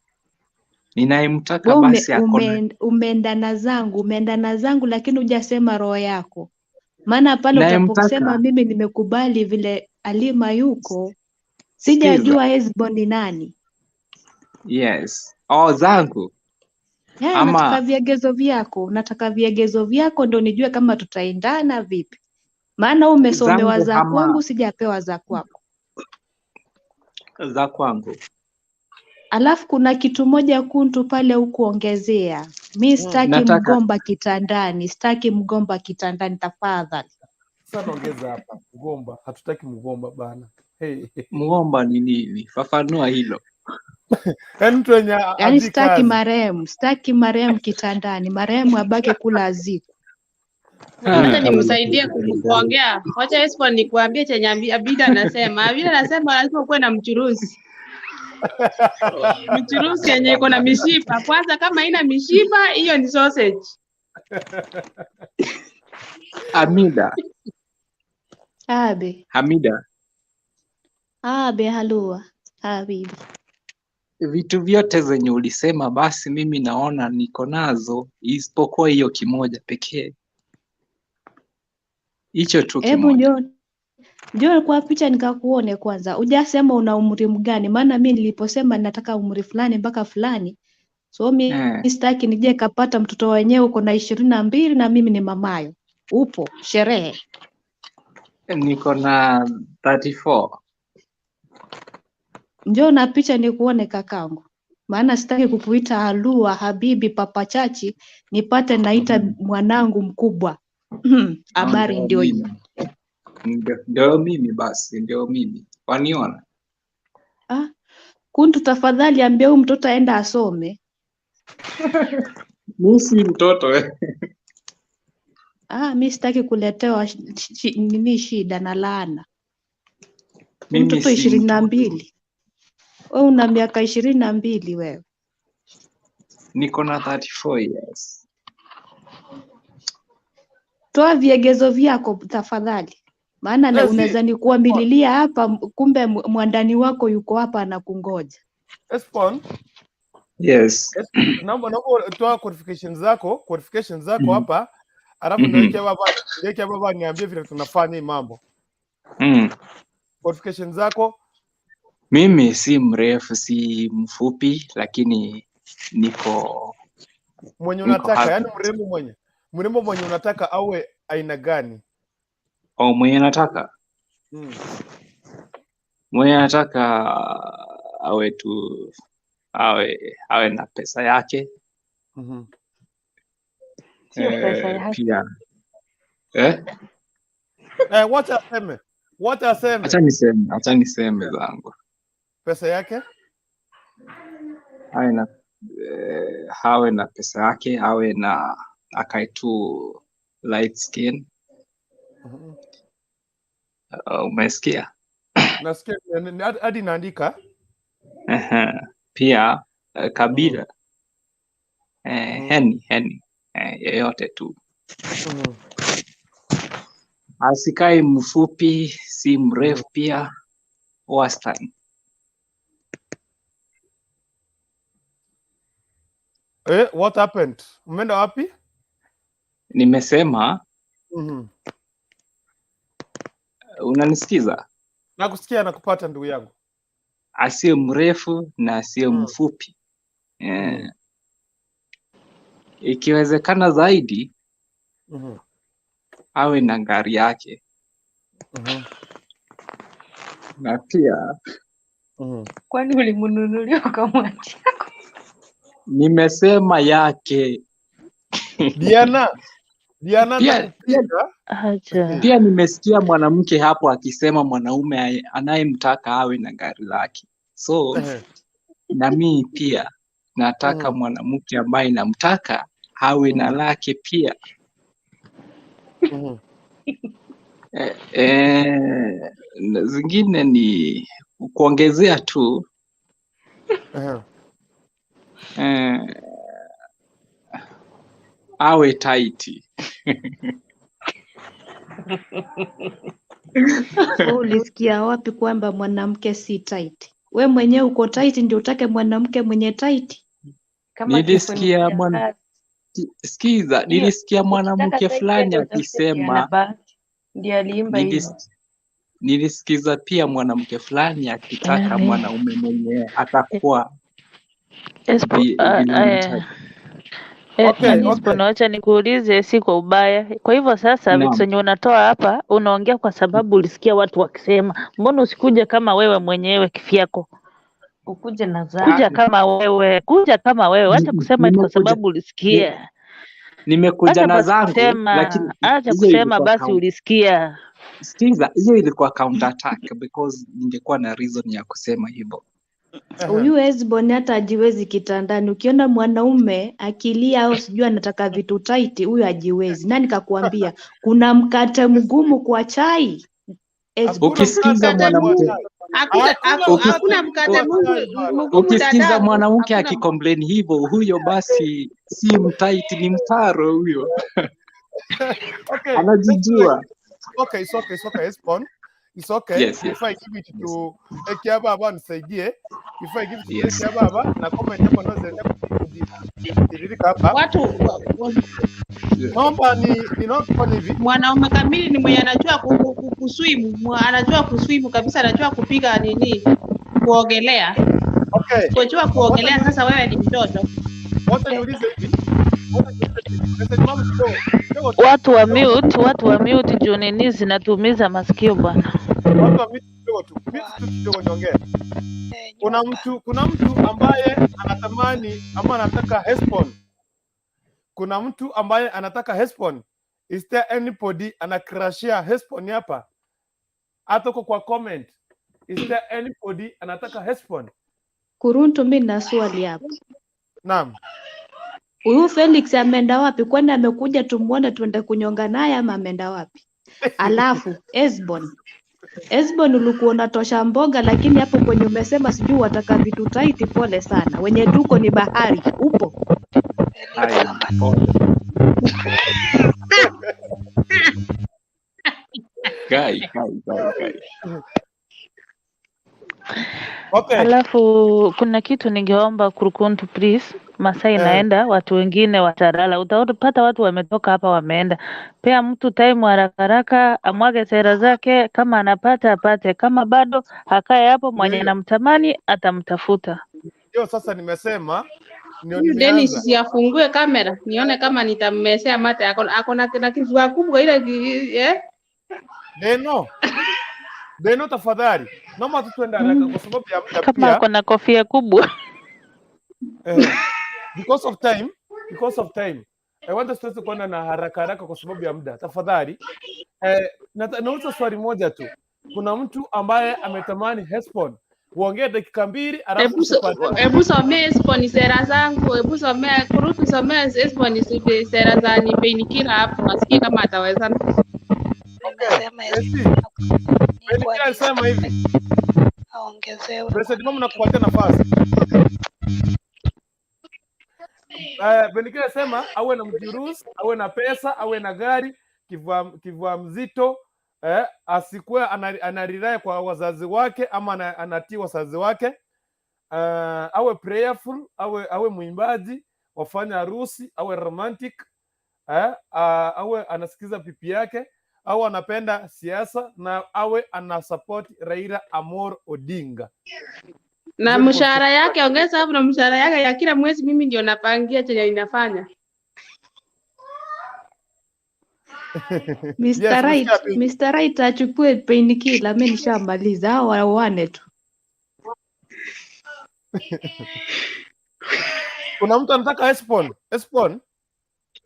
ninayemtaka Wewe basi ako na umeendana zangu lakini hujasema roho yako. Maana pale utaposema nayemtaka, mimi nimekubali vile Alima yuko, sikiza. sijajua Esbon ni nani. Yes. Oh, zangu Yeah, nataka ama viegezo vyako, nataka viegezo vyako ndio nijue kama tutaendana vipi. Maana umesomewa zangu za ama kwangu, sijapewa za kwako. za kwangu. Alafu kuna kitu moja kuntu pale hukuongezea. Mi sitaki Nataka mgomba kitandani, sitaki mgomba kitandani tafadhali. Sasa naongeza hapa mgomba, hatutaki mgomba bana. Hey. mgomba ni nini? Fafanua hilo. Yaani mtu wenye Yaani ajui sitaki kazi. marehemu, sitaki marehemu kitandani, marehemu abaki kula aziku. Wacha Ah, nimsaidie kuongea. Wacha Espo nikuambie chenye Abida anasema. Abida anasema lazima ukuwe na mchuruzi. Mchuruzi yenye iko na mishipa. Kwanza kama haina mishipa, hiyo ni sausage. Hamida, Abe, Hamida, abe halua, habibi. Vitu vyote zenye ulisema basi mimi naona niko nazo isipokuwa hiyo kimoja pekee. Hicho tu Hebu kimoja. njoo njoo kwa picha nikakuone kwanza. Hujasema una umri mgani? Maana mi niliposema nataka umri fulani mpaka fulani, so mi sitaki nije kapata mtoto wenyewe uko na 22 na mimi ni mamayo. Upo sherehe. Niko na 34. Njoo na picha nikuone kakangu, maana sitaki kukuita halua habibi papachachi, nipate naita mwanangu mkubwa. Habari Ndio ndio hiyo. mimi. Ndio mimi basi, ndio mimi. Waniona? Ah, Kuntu, tafadhali ambia huyu mtoto aenda asome. Mimi si mtoto eh. Ah, mi sitaki kuletewa nini shida na laana. Huyu Mimi mtoto si ishirini na mtoto. mbili, wewe una miaka 22 wewe. Niko na 34 years. Toa viegezo vyako tafadhali, maana unaweza nikuamililia hapa, kumbe mwandani wako yuko hapa anakungoja. Espon, Yes. naomba toa qualifications zako hapa, alafu niweke baba niambie vile tunafanya hii mambo. Qualifications zako. Mimi si mrefu, si mfupi, lakini niko Mwenye niko unataka, happy. yani mrembo mwenye unataka awe aina gani? Oh, mwenye nataka mwenye nataka awe tu awe na pesa yake. Sio pesa yake. Pia Wacha aseme. Acha niseme zangu. Pesa yake? Awe na pesa yake, awe na akae tu light skin. Umesikia? Nasikia hadi naandika. Pia kabila heni yeyote tu. Asikae mfupi, si mrefu pia, wastani. What happened? Umeenda wapi? Nimesema unanisikiza? Nakusikia, nakupata ndugu yangu. Asiye mrefu na asiye mfupi. Ikiwezekana zaidi awe na gari yake. Na pia Kwani ulimnunulia ukamwachia? Nimesema yake. Diana Pia nimesikia mwanamke hapo akisema mwanaume anayemtaka awe na gari lake. So na mimi pia nataka mwanamke ambaye namtaka awe na lake pia. Zingine ni kuongezea tu. Awe tight. Ulisikia wapi kwamba mwanamke si tight? We mwenyewe uko tight ndio utake mwanamke mwenye tight? Kama Nilisikia sikiza, nilisikia mwanamke fulani akisema ndiye aliimba hivyo. Nilisikiza pia mwanamke fulani akitaka mwanaume mwenye atakuwa Wacha nikuulize, si kwa ubaya. Kwa hivyo sasa vitu zenye unatoa hapa unaongea kwa sababu ulisikia watu wakisema. Mbona usikuja kama wewe mwenyewe kifyako? Ukuje na zako. Kuja kama wewe, wacha kusema kwa sababu ulisikia. Nimekuja na zangu, lakini acha kusema basi ulisikia. Sikiza, hiyo ilikuwa counter attack because ningekuwa na reason ya kusema hivyo. Huyu Esbon hata hajiwezi kitandani. Ukiona mwanaume akilia au sijui anataka vitu tight, huyu hajiwezi. Nani kakuambia kuna mkate mgumu kwa chai? Ukisikiza mwanamke hakuna mkate mgumu. Ukisikiza mwanamke akicomplain hivyo, huyo basi Si mtight, ni mtaro huyo. Okay, let's do like Anajijua. this. Okay, it's okay, it's okay, Esbon. It's okay. Yes, yes. If I give it to Ekia Baba nisaidie. If I give it to Yes. Ekia Baba na comment hapo ndo zinaendelea kutiririka hapa. Watu Naomba ni ninaomba hivi. Mwanaume kamili ni mwenye anajua kuswim, anajua kuswim kabisa, anajua kupiga nini, kuogelea. Okay. Kujua kuogelea, sasa wewe ni mtoto. Wacha niulize hivi. Wacha niulize hivi. Sasa mama kidogo. Kidogo tu. Watu wa mute, watu wa mute juu nini zinatuumiza masikio bwana. Watu wa mute kidogo tu. Mute tu kidogo niongee. Kuna mtu ambaye anatamani ama anataka Hesbon. Kuna mtu ambaye anataka Hesbon. Is there anybody anacrushia Hesbon hapa? Hata huko kwa comment. Is there anybody anataka Hesbon? Kuruntu, mi na swali hapa. Naam. Huyu Felix ameenda wapi? Kwani amekuja tumuone tuende kunyonga naye ama ameenda wapi? Alafu Esbon, Esbon ulikuwa unatosha mboga, lakini hapo kwenye umesema sijui wataka vitu tight, pole sana. Wenye tuko ni bahari, upo? Haya, pole. Guy, guy, guy, guy. Okay. Alafu kuna kitu ningeomba Kurukuntu please, masaa inaenda, watu wengine watalala. Utapata watu wametoka hapa wameenda. Pea mtu time haraka haraka, amwage sera zake, kama anapata apate, kama bado akae hapo, mwenye anamtamani atamtafuta. Ndio sasa nimesema ndio Huyu Dennis nimeanza. si afungue kamera nione kama nitammesea mate. Ako na kifua kubwa ile eh? Deno. Deno tafadhali. Naomba tu tuende haraka kwa sababu ya muda Kama pia. ako na kofia kubwa. Because of time, because of time. I want us tuweze kwenda na haraka haraka kwa sababu ya muda. Tafadhali. Nauliza swali moja tu. Kuna mtu ambaye ametamani Hesbon. Uongee dakika 2 alafu tupatie. Hebu somea Esbon sera zangu, hebu somea Kurutu, somea Esbon sera za ni painkiller hapo, asikie kama ataweza. Okay. AC. Painkiller alisema hivi. Aongezewe President Mama nakupatia nafasi. Benikila alisema awe na mjurusi, awe na pesa, awe na gari, kivua mzito, asikuwe anarely kwa wazazi wake ama anatii wazazi wake. Awe prayerful, awe mwimbaji, wafanye harusi, awe romantic, awe anasikiza pipi yake, au anapenda siasa na awe ana support Raila Amolo Odinga. Na Hizo ni mshahara yake ongeza hapo, na mshahara yake ya kila mwezi mimi ndio napangia chenye inafanya. Mr. Yes, Right, umesikia Pinky? Mr. Right achukue painkiller, mimi nishamaliza, hao waoane tu. Kuna mtu anataka Esbon. Esbon.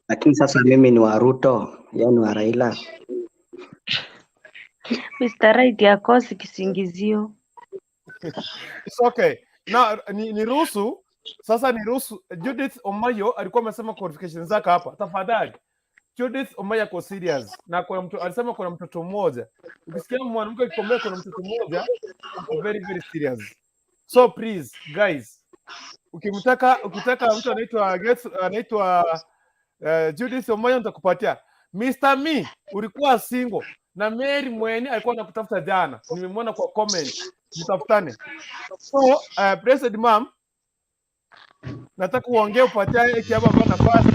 Lakini sasa mimi ni wa Ruto, yeye ni wa Raila. Mr. Right akosi kisingizio. It's okay. Na ni ruhusu sasa niruhusu Judith Omayo alikuwa amesema qualifications zake hapa. Tafadhali. Judith Omayo ako serious na kuna mtu alisema kuna mtoto mmoja. Ukisikia mwanamke akikwambia kuna mtoto mmoja, ako very very serious. So please guys, ukitaka mtu anaitwa Gates, anaitwa Judith Omayo nitakupatia. Mr. Me, ulikuwa single na Mary Mweni alikuwa anakutafuta jana, nimemwona kwa comment, mtafutane. So President Mom, nataka uongee upatie hiki hapa hapa nafasi,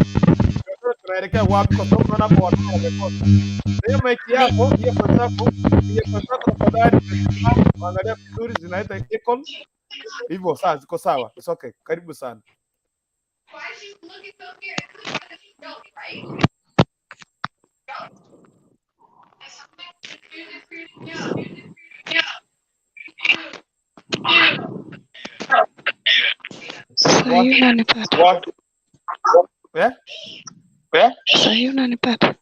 tuone tunaelekea wapi, kwa sababu naona hapo watu wamekosa. Na hiyo mic yako, hiyo phone yako, hiyo phone yako tafadhali, President Mom, angalia vizuri, zinaita echo hivyo, sawa, ziko sawa, it's okay. Karibu sana. Sahii unanipata? Eh? Sahii unanipata?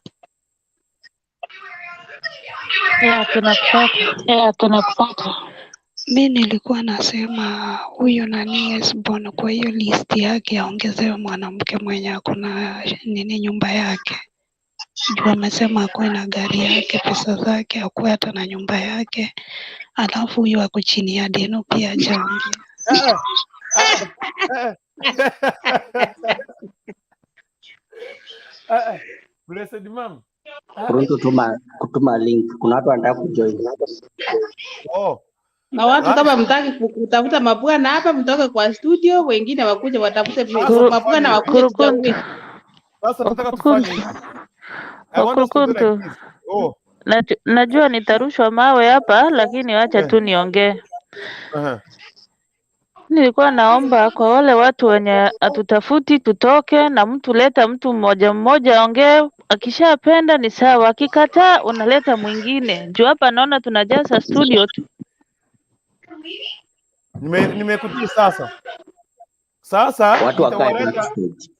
Yeah, tunakupata. Yeah, tunakupata. Mi nilikuwa nasema huyu nani Esbon kwa hiyo list yake aongezewe mwanamke mwenye ako na nini nyumba yake. Juu amesema akuwe na gari yake, pesa zake, akuwe hata na nyumba yake. Alafu huyu ako chini ya Deno pia hajaongea. Eh, eh, eh. Ah, ah. Blessed Mom. Ah, Kuruntu tuma kutuma link. Kuna watu wanataka kujoin. oh. Na watu Ah, kama mtaki kutafuta mabwana hapa, mtoke kwa studio, wengine wakuje watafute sasa Kuru, tufanye mabwana hivi. wakuje kurukuntu tuchague. Sasa nataka tufanye kurukuntu hivi. I want us to do like kurukuntu this. Oh. Najua nitarushwa mawe hapa, lakini wacha Eh. tu niongee. Uh-huh. Nilikuwa naomba kwa wale watu wenye hatutafuti tutoke na mtu, leta mtu mmoja mmoja aongee, akishapenda ni sawa, akikataa unaleta mwingine. Juu hapa naona tunajaza studio tu. Nimekutii sasa. Sasa Watu wakae nitawaleta backstage.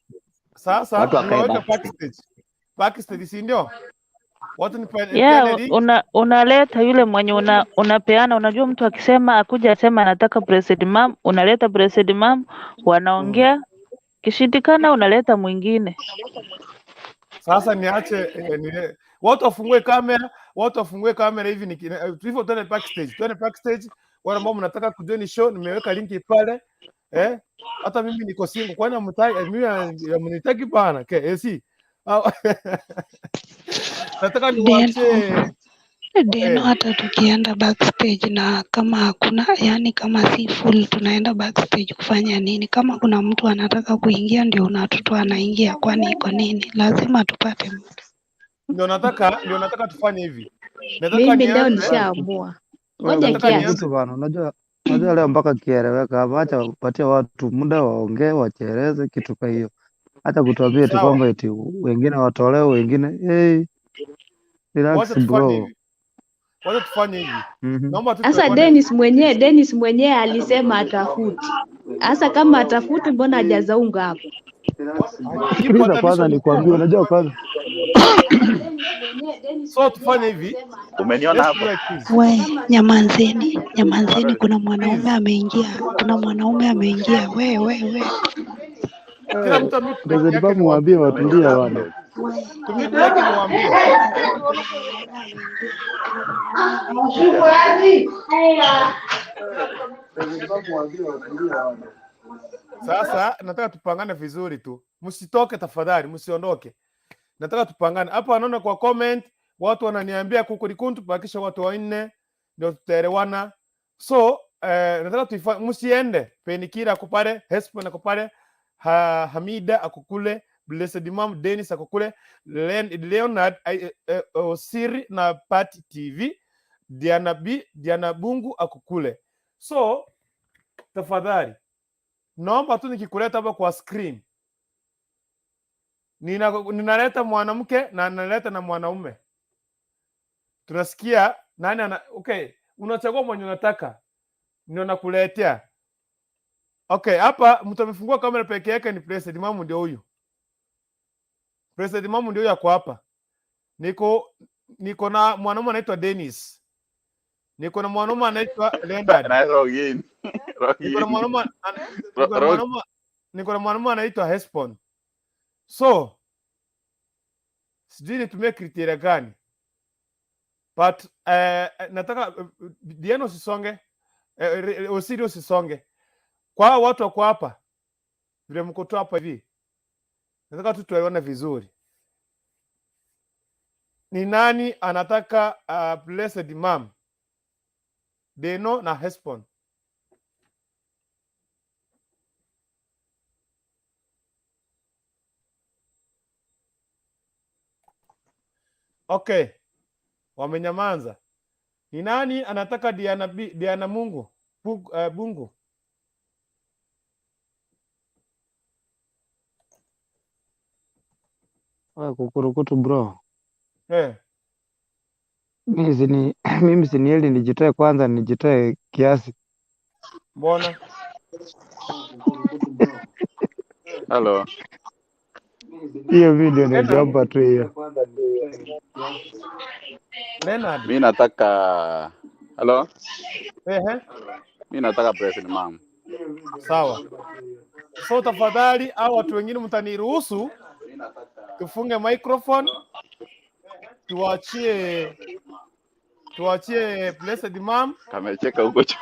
sasa Watu wakae nimeweka backstage. backstage. Backstage, si ndio? Watu nipeane Yeah, link. unaleta yule mwenye unapeana. Unajua mtu akisema akuja asema anataka Blessed Mom, unaleta Blessed Mom, wanaongea. Kishindikana unaleta mwingine. Sasa niache watu wafungue kamera, watu wafungue kamera hivi hivyo tuende backstage, tuende backstage. Wale ambao mnataka kujoin show, nimeweka linki pale. Eh, hata mimi niko single, kwani hamtaki mimi hamnitaki bana? Okay, si. Nataka Deno, niwaachie Deno, hata tukienda backstage na kama hakuna, yani kama si full, tunaenda backstage kufanya nini? Kama kuna mtu anataka kuingia ndio unatutoa anaingia, kwani iko nini? Lazima tupate mtu. Ndio nataka tufanye hivi. Nataka Mimi leo nianze, nishaamua, Wewe ngoja nataka kiasi. nianze Kurukutu bana, unajua leo mpaka kieleweka hapa. Acha wapatie watu muda waongee, wachereze kitu ka hiyo. Acha kutuambia eti sawa. kwamba eti wengine watolewe wengine. Hey, relax Wacha tufanye bro. hivi. Wacha tufanye hivi. Naomba tu Sasa tuelewane. Dennis mwenyewe alisema atafuti. Sasa kama atafuti, mbona hajazaunga hapo? Hii Sikiliza patanisho kwanza ni nikwambie, unajua kwanza so tufanye hivi. Umeniona Let's do hapo? like this. We, nyamanzeni, nyamanzeni, kuna mwanaume Please. ameingia, kuna mwanaume ameingia. We, we, we. Kila mtu amute mic President yake Bamu niwaambie. waambie watulie bana. Tumute yake niwaambie. Sasa nataka tupangane vizuri tu, msitoke tafadhali, msiondoke. Nataka tupangane hapa. Naona kwa comment watu wananiambia kukurikuntu, tubakishe watu wanne ndio tutaelewana. So nataka tuifa, msiende. Penikira ako pale, Hesbon ako pale, Hamida ako kule, Blessed Mom Dennis ako kule, Leonard Osiri na Pat TV, Diana B, Diana Bungu ako kule. So tafadhali naomba tu nikikuleta hapa kwa screen ninaleta mwanamke na ninaleta na mwanaume, tunasikia nani ana okay, unachagua mwenye unataka ndio nakuletea. Okay, hapa mtu amefungua kamera peke yake ni Blessed Mom, ndio huyu Blessed Mom ndio huyu ako hapa. Niko na mwanaume anaitwa Dennis, niko na mwanaume anaitwa Leonard, Na Rogin. niko na Rogin. mwanaume niko na mwanaume niko na mwanaume anaitwa Hesbon. So sijui nitumie criteria gani but nataka Diana usisonge, Osiri usisonge. Kwa hao watu wako hapa vile mko tu hapa hivi, nataka tu tuelewane vizuri. Ni nani anataka Blessed Mom, Deno na Hesbon? Okay, wamenyamaza. Ni nani anataka Diana, Diana Mungu Bungu? Wewe kukurukutu bro. Eh, Mimi sini mimi sinieli nijitoe kwanza, nijitoe kiasi. mbona? Hello. Hiyo video Leonard, ningeomba tu hiyo. Leonard. Mi nataka Hello. Ehe, Mi nataka President Mom. sawa. So tafadhali, au watu wengine mtaniruhusu tufunge microphone, tuachie Blessed Mom, Kamecheka huko juu.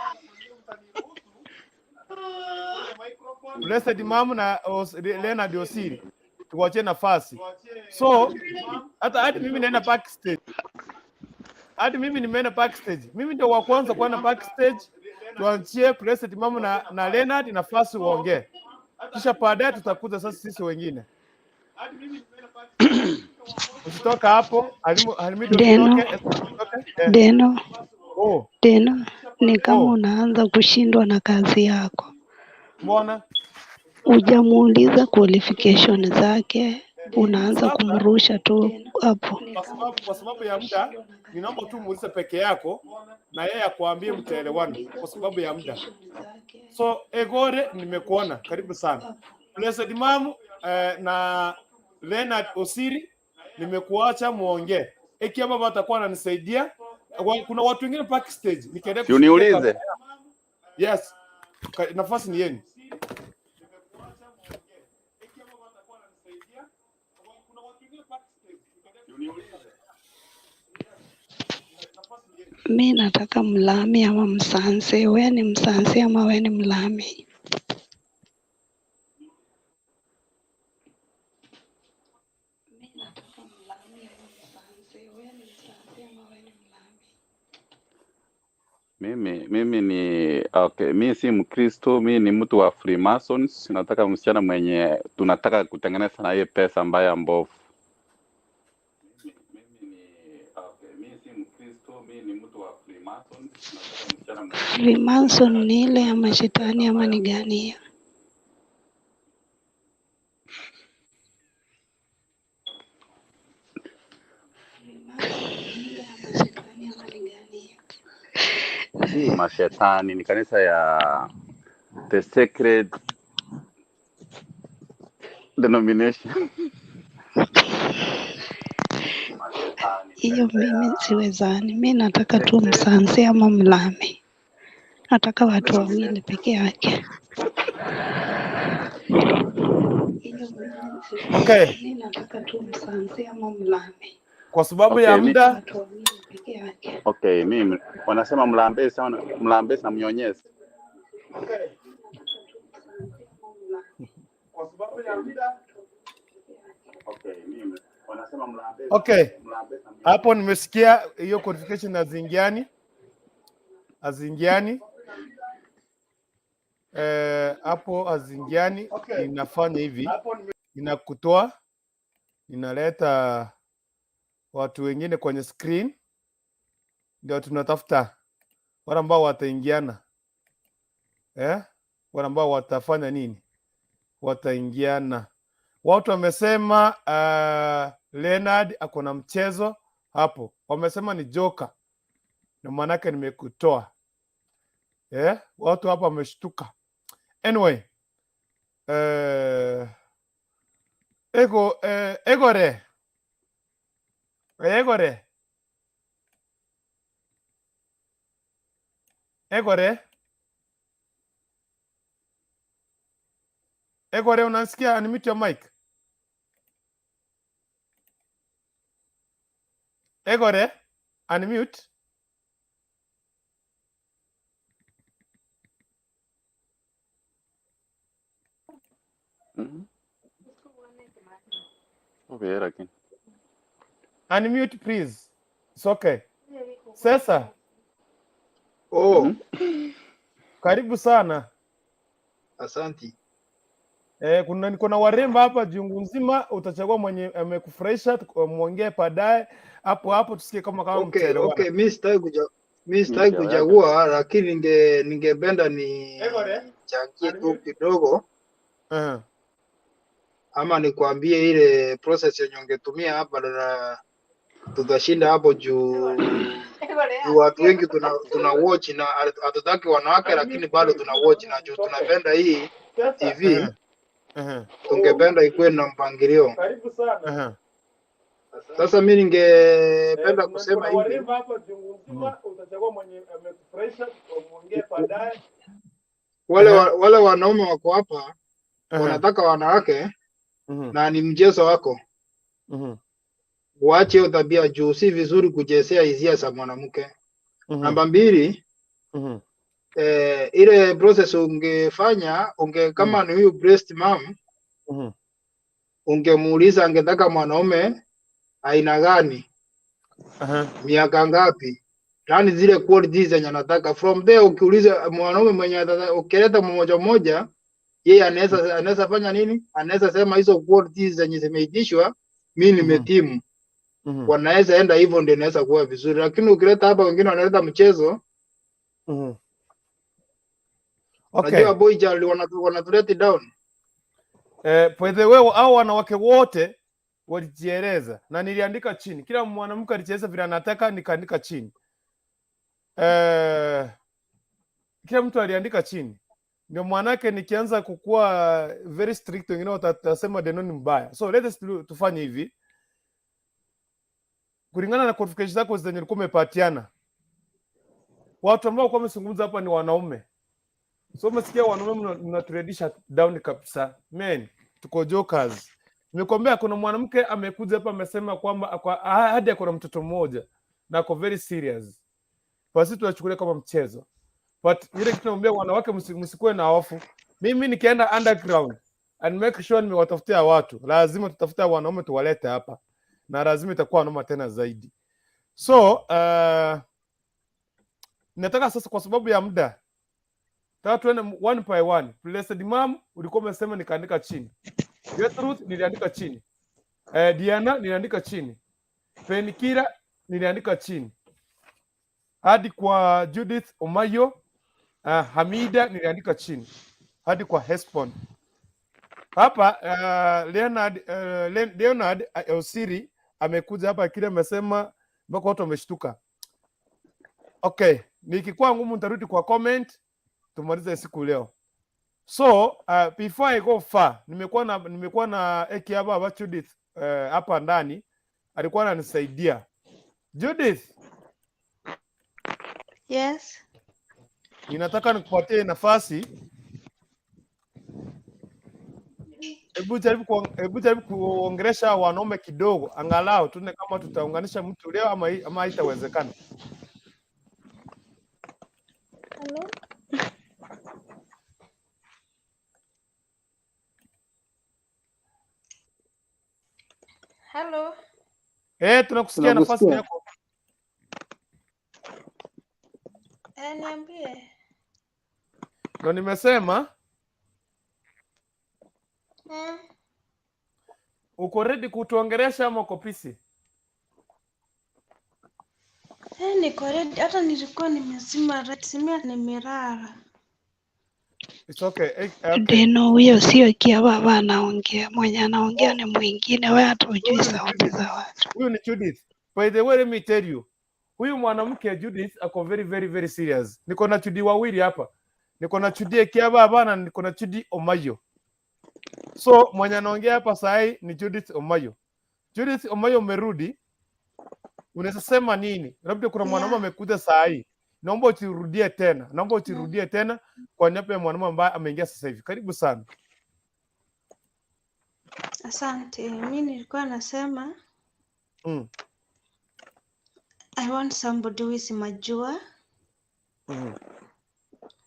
Blessed Mom na Leonard Osiri. Tuwachie nafasi. So hata hadi mimi naenda backstage. Hadi mimi nimeenda backstage. Mimi ndio wa kwanza kwenda backstage. Tuachie President Mama na Leonard nafasi uongee. Kisha baadaye tutakuja sasa sisi wengine. Usitoka hapo, Halimidu Deno, usitoke, usitoke. Eh. Deno, Oh, Deno, ni kama oh, unaanza kushindwa na kazi yako. mbona? Hujamuuliza qualification zake, unaanza Sasa kumrusha tu hapo. kwa sababu ya muda ninaomba tu muulize peke yako na yeye akuambie, mtaelewana kwa sababu ya muda. So Egore, nimekuona, karibu sana. Blessed Mamu na Leonard Osiri, nimekuacha muongee. Ikiwa baba atakuwa ananisaidia, kuna watu wengine backstage nikiendelea Si kushughulikia uniulize. kazi. Yes, nafasi ni yenu. Mi nataka mlami ama msanse. We ni msanse ama we ni mlami? Mimi ni okay, mi si Mkristo, mi ni mtu wa Freemasons. Nataka msichana mwenye tunataka kutengeneza na yeye pesa ambaye mbovu. Freemason ni ile ya mashetani ama ni gani hiyo? Si mashetani, ni kanisa ya The Sacred Denomination. Hiyo mimi siwezani. Mi nataka tu msanse ama mlami. Nataka watu wawili peke yake. Okay, Mi nataka tu msanse ama mlami. kwa sababu Okay, ya mi, muda Watu wawili peke yake. okay, mimi wanasema mlambesi ama mlambesi na mnyonyezi. Okay, hapo nimesikia hiyo qualification haziingiani, haziingiani hapo haziingiani. Ninafanya hivi, ninakutoa, ninaleta watu wengine kwenye screen, ndio tunatafuta wale ambao wataingiana, wale ambao watafanya nini, wataingiana. Watu wamesema Leonard ako na mchezo hapo, wamesema ni joka, na maanake nimekutoa. Watu hapa wameshtuka. Anyway, Egore, Egore, Egore, Egore, unasikia? Unmute your mic. Egore, unmute. Mhm. Okay, lakini Unmute please. It's okay. Sasa Oh, karibu sana. asanti. Kuna niko na waremba hapa jungu nzima, utachagua mwenye amekufurahisha, muongee baadaye hapo hapo, tusikie kama Okay, mtaelewana. okay, mi sitaki kuchagua, lakini ningependa nichangie tu kidogo ama nikwambie ile process yenye ungetumia hapa na tutashinda hapo juu watu wengi tuna watch na hatutaki wanawake, lakini bado tuna watch na juu tunapenda hii TV, tungependa ikuwe na mpangilio. Karibu sana. Sasa mi ningependa kusema hivi, wale wanaume wako hapa wanataka wanawake na ni mchezo wako, waache hiyo tabia juu si vizuri kuchezea hisia za mwanamke. Namba mbili, ile process ungefanya kama ni huyu breast mom, Ungemuuliza angetaka mwanaume aina gani, miaka ngapi, yaani zile qualities zenye anataka. From there ukiuliza mwanaume mwenye ukileta mmoja mmoja, yeye anaweza fanya nini? Anaweza sema hizo qualities zenye zimeitishwa, mi nimetimu. Wanaweza enda hivyo, ndio inaweza kuwa vizuri, lakini ukileta hapa wengine wanaleta mchezo. Najua boy child wanatuleta down. By the way, hao wanawake wote walijieleza na niliandika chini. Kila mwanamke alijieleza vile anataka, nikaandika chini. Kila mtu aliandika chini. Ndio maanake nikianza kukua very strict, wengine watasema Deno ni mbaya. So let us tufanye hivi kulingana na qualifications zako zenye ulikuwa umepatiana. Watu ambao kwa wamezungumza hapa ni wanaume. So umesikia wanaume mnaturedisha down kabisa. Men, tuko jokers. Nimekuambia kuna mwanamke amekuja hapa amesema kwamba hadi ako na mtoto mmoja na ako very serious. Kwa sisi tunachukulia kama mchezo. But ile kitu naambia wanawake, msikuwe na hofu. Mimi nikienda underground and make sure nimewatafutia watu, lazima tutafuta wanaume tuwalete hapa na lazima itakuwa noma tena zaidi. So nataka sasa, kwa sababu ya muda, nataka tuende one by one. Blessed Mom, ulikuwa umesema, nikaandika chini. Gertrude niliandika chini. Diana niliandika chini. Penikira niliandika chini. Hadi kwa Judith Omayo, Hamida niliandika chini. Hadi kwa Hespon. Hapa Leonard Osiri amekuja hapa kile amesema mpaka watu wameshtuka. Okay, nikikuwa ngumu nitarudi kwa comment tumalize siku leo. So before I go far, nimekuwa na Eki hapa hapa Judith hapa ndani alikuwa ananisaidia. Judith, Yes. ninataka nikupatie nafasi. Hebu jaribu kuongelesha wanaume kidogo, angalau tuone kama tutaunganisha mtu leo ama haitawezekana. Hello? Hello. Tunakusikia, nafasi ni Tunakusikia. yako. Niambie. Ndio nimesema uko ready kutuongelesha ama uko busy? Niko ready. Hata nilikuwa nimezima simia nimelala. It's okay. Okay. Deno, huyo sio Kia baba anaongea, mwenye anaongea ni mwingine, wewe hata hujui Huyu ni sauti Judith. za watu. Huyu ni Judith. By the way, let me tell you. Huyu mwanamke Judith ako very very very serious. Niko na Chudi wawili hapa. Niko na Chudi Ekiaba na niko na Chudi Omayo. So mwenye anaongea hapa sahi ni Judith Omayo. Judith Omayo, umerudi, unaweza sema nini? Labda kuna mwanaume amekuja saa hii, naomba uchirudie tena, naomba uchirudie tena kwa niaba ya mwanaume ambaye ameingia sasa hivi. Karibu sana. Asante. Mi nilikuwa nasema I want somebody who is mature,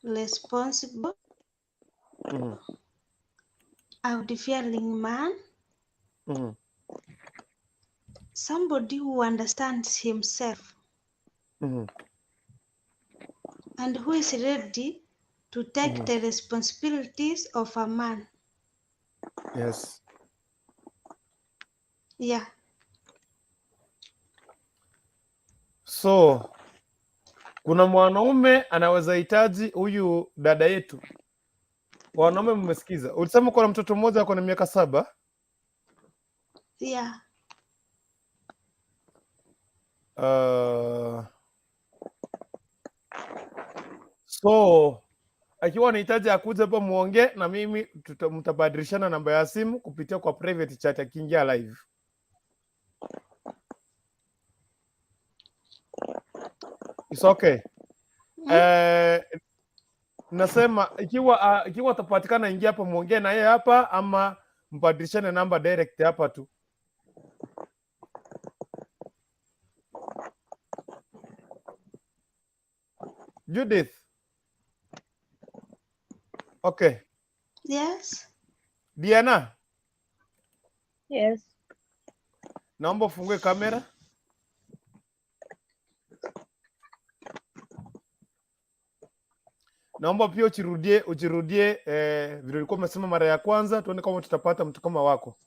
responsible, out-fearing man, somebody who understands himself and who is ready to take the responsibilities of a man. Yeah. So kuna mwanaume anaweza hitaji huyu dada yetu. Wanaume mmesikiza. Ulisema kuna mtoto mmoja ako na miaka 7? Yeah. So akiwa anahitaji akuja hapa muongee na mimi, mtabadilishana namba ya simu kupitia kwa private chat akiingia live. It's okay. Nasema ikiwa atapatikana ingia hapa muongee na yeye hapa ama mbadilishane namba direct hapa tu. Judith. Okay. Yes. Diana. Yes. Naomba ufungue kamera. Naomba pia ujirudie vile ulikuwa umesema mara ya kwanza, tuone kama tutapata mtu kama wako.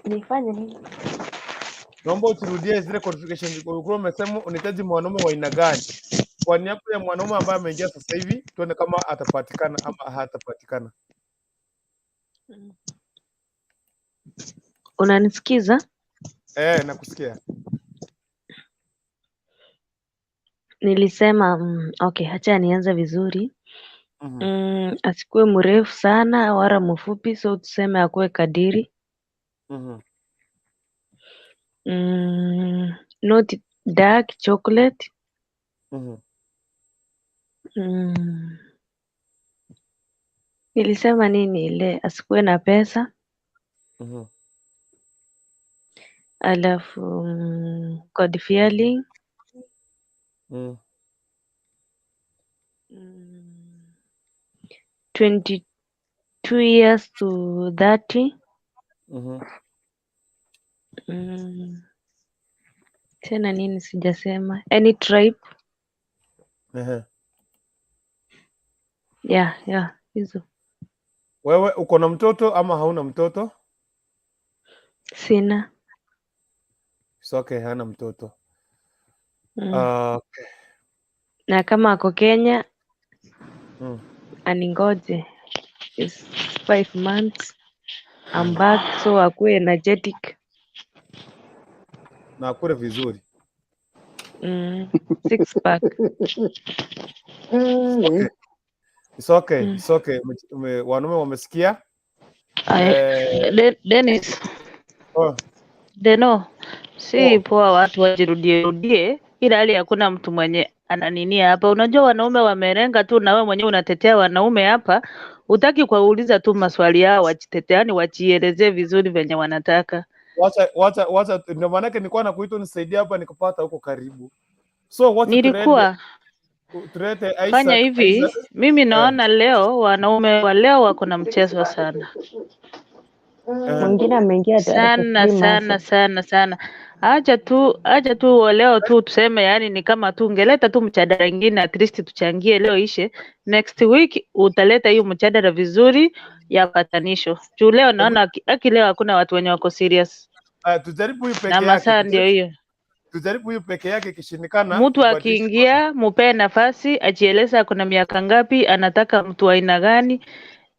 Nifanye nini? Naomba ujirudie zile qualifications ulikuwa umesema unahitaji mwanaume wa aina gani. Kwa niaba ya mwanaume ambaye ameingia sasa hivi, tuone kama atapatikana ama hatapatikana. Unanisikiza? Nakusikia. Nilisema okay, acha nianze vizuri. Asikuwe mrefu sana wala mfupi, so tuseme akuwe kadiri. Not dark chocolate. Nilisema nini ile, asikuwe na pesa. Alafu God fearing. 22 years to 30. Tena nini sijasema? Any tribe? Yeah, hizo. Wewe uko na mtoto ama hauna mtoto? Sina. It's okay, hana mtoto. Okay. Na kama ako Kenya aningoje. It's 5 months. I'm back, so akuwe energetic. Na akule vizuri. 6 pack. Okay. It's okay. It's okay. Wanaume wamesikia. Dennis. Deno, si poa watu wajirudie rudie, ila hali hakuna mtu mwenye ananinia hapa. Unajua wanaume wamerenga tu, na wewe mwenyewe unatetea wanaume hapa, utaki kuwauliza tu maswali yao, wajiteteani, wajielezee vizuri venye wanataka. Wacha, ndio maana yake nilikuwa nakuita unisaidie hapa nikupata huko karibu. So wacha Nilikuwa tulete Isaac. Fanya hivi, Isaac. Mimi naona leo wanaume wa leo wako na mchezo sana. Mwingine ameingia sana sana sana sana. Acha tu leo tu tuseme, yani ni kama tu ungeleta tu mjadala ingine, at least tuchangie leo ishe. Next week utaleta hiyo mjadala vizuri ya patanisho. Juu leo naona aki leo hakuna watu wenye wako serious. Tujaribu hiyo peke Na yake. masaa ndio hiyo. Tujaribu hiyo peke yake, ikishindikana Mtu akiingia mupee nafasi ajieleze kuna miaka ngapi, anataka mtu aina gani,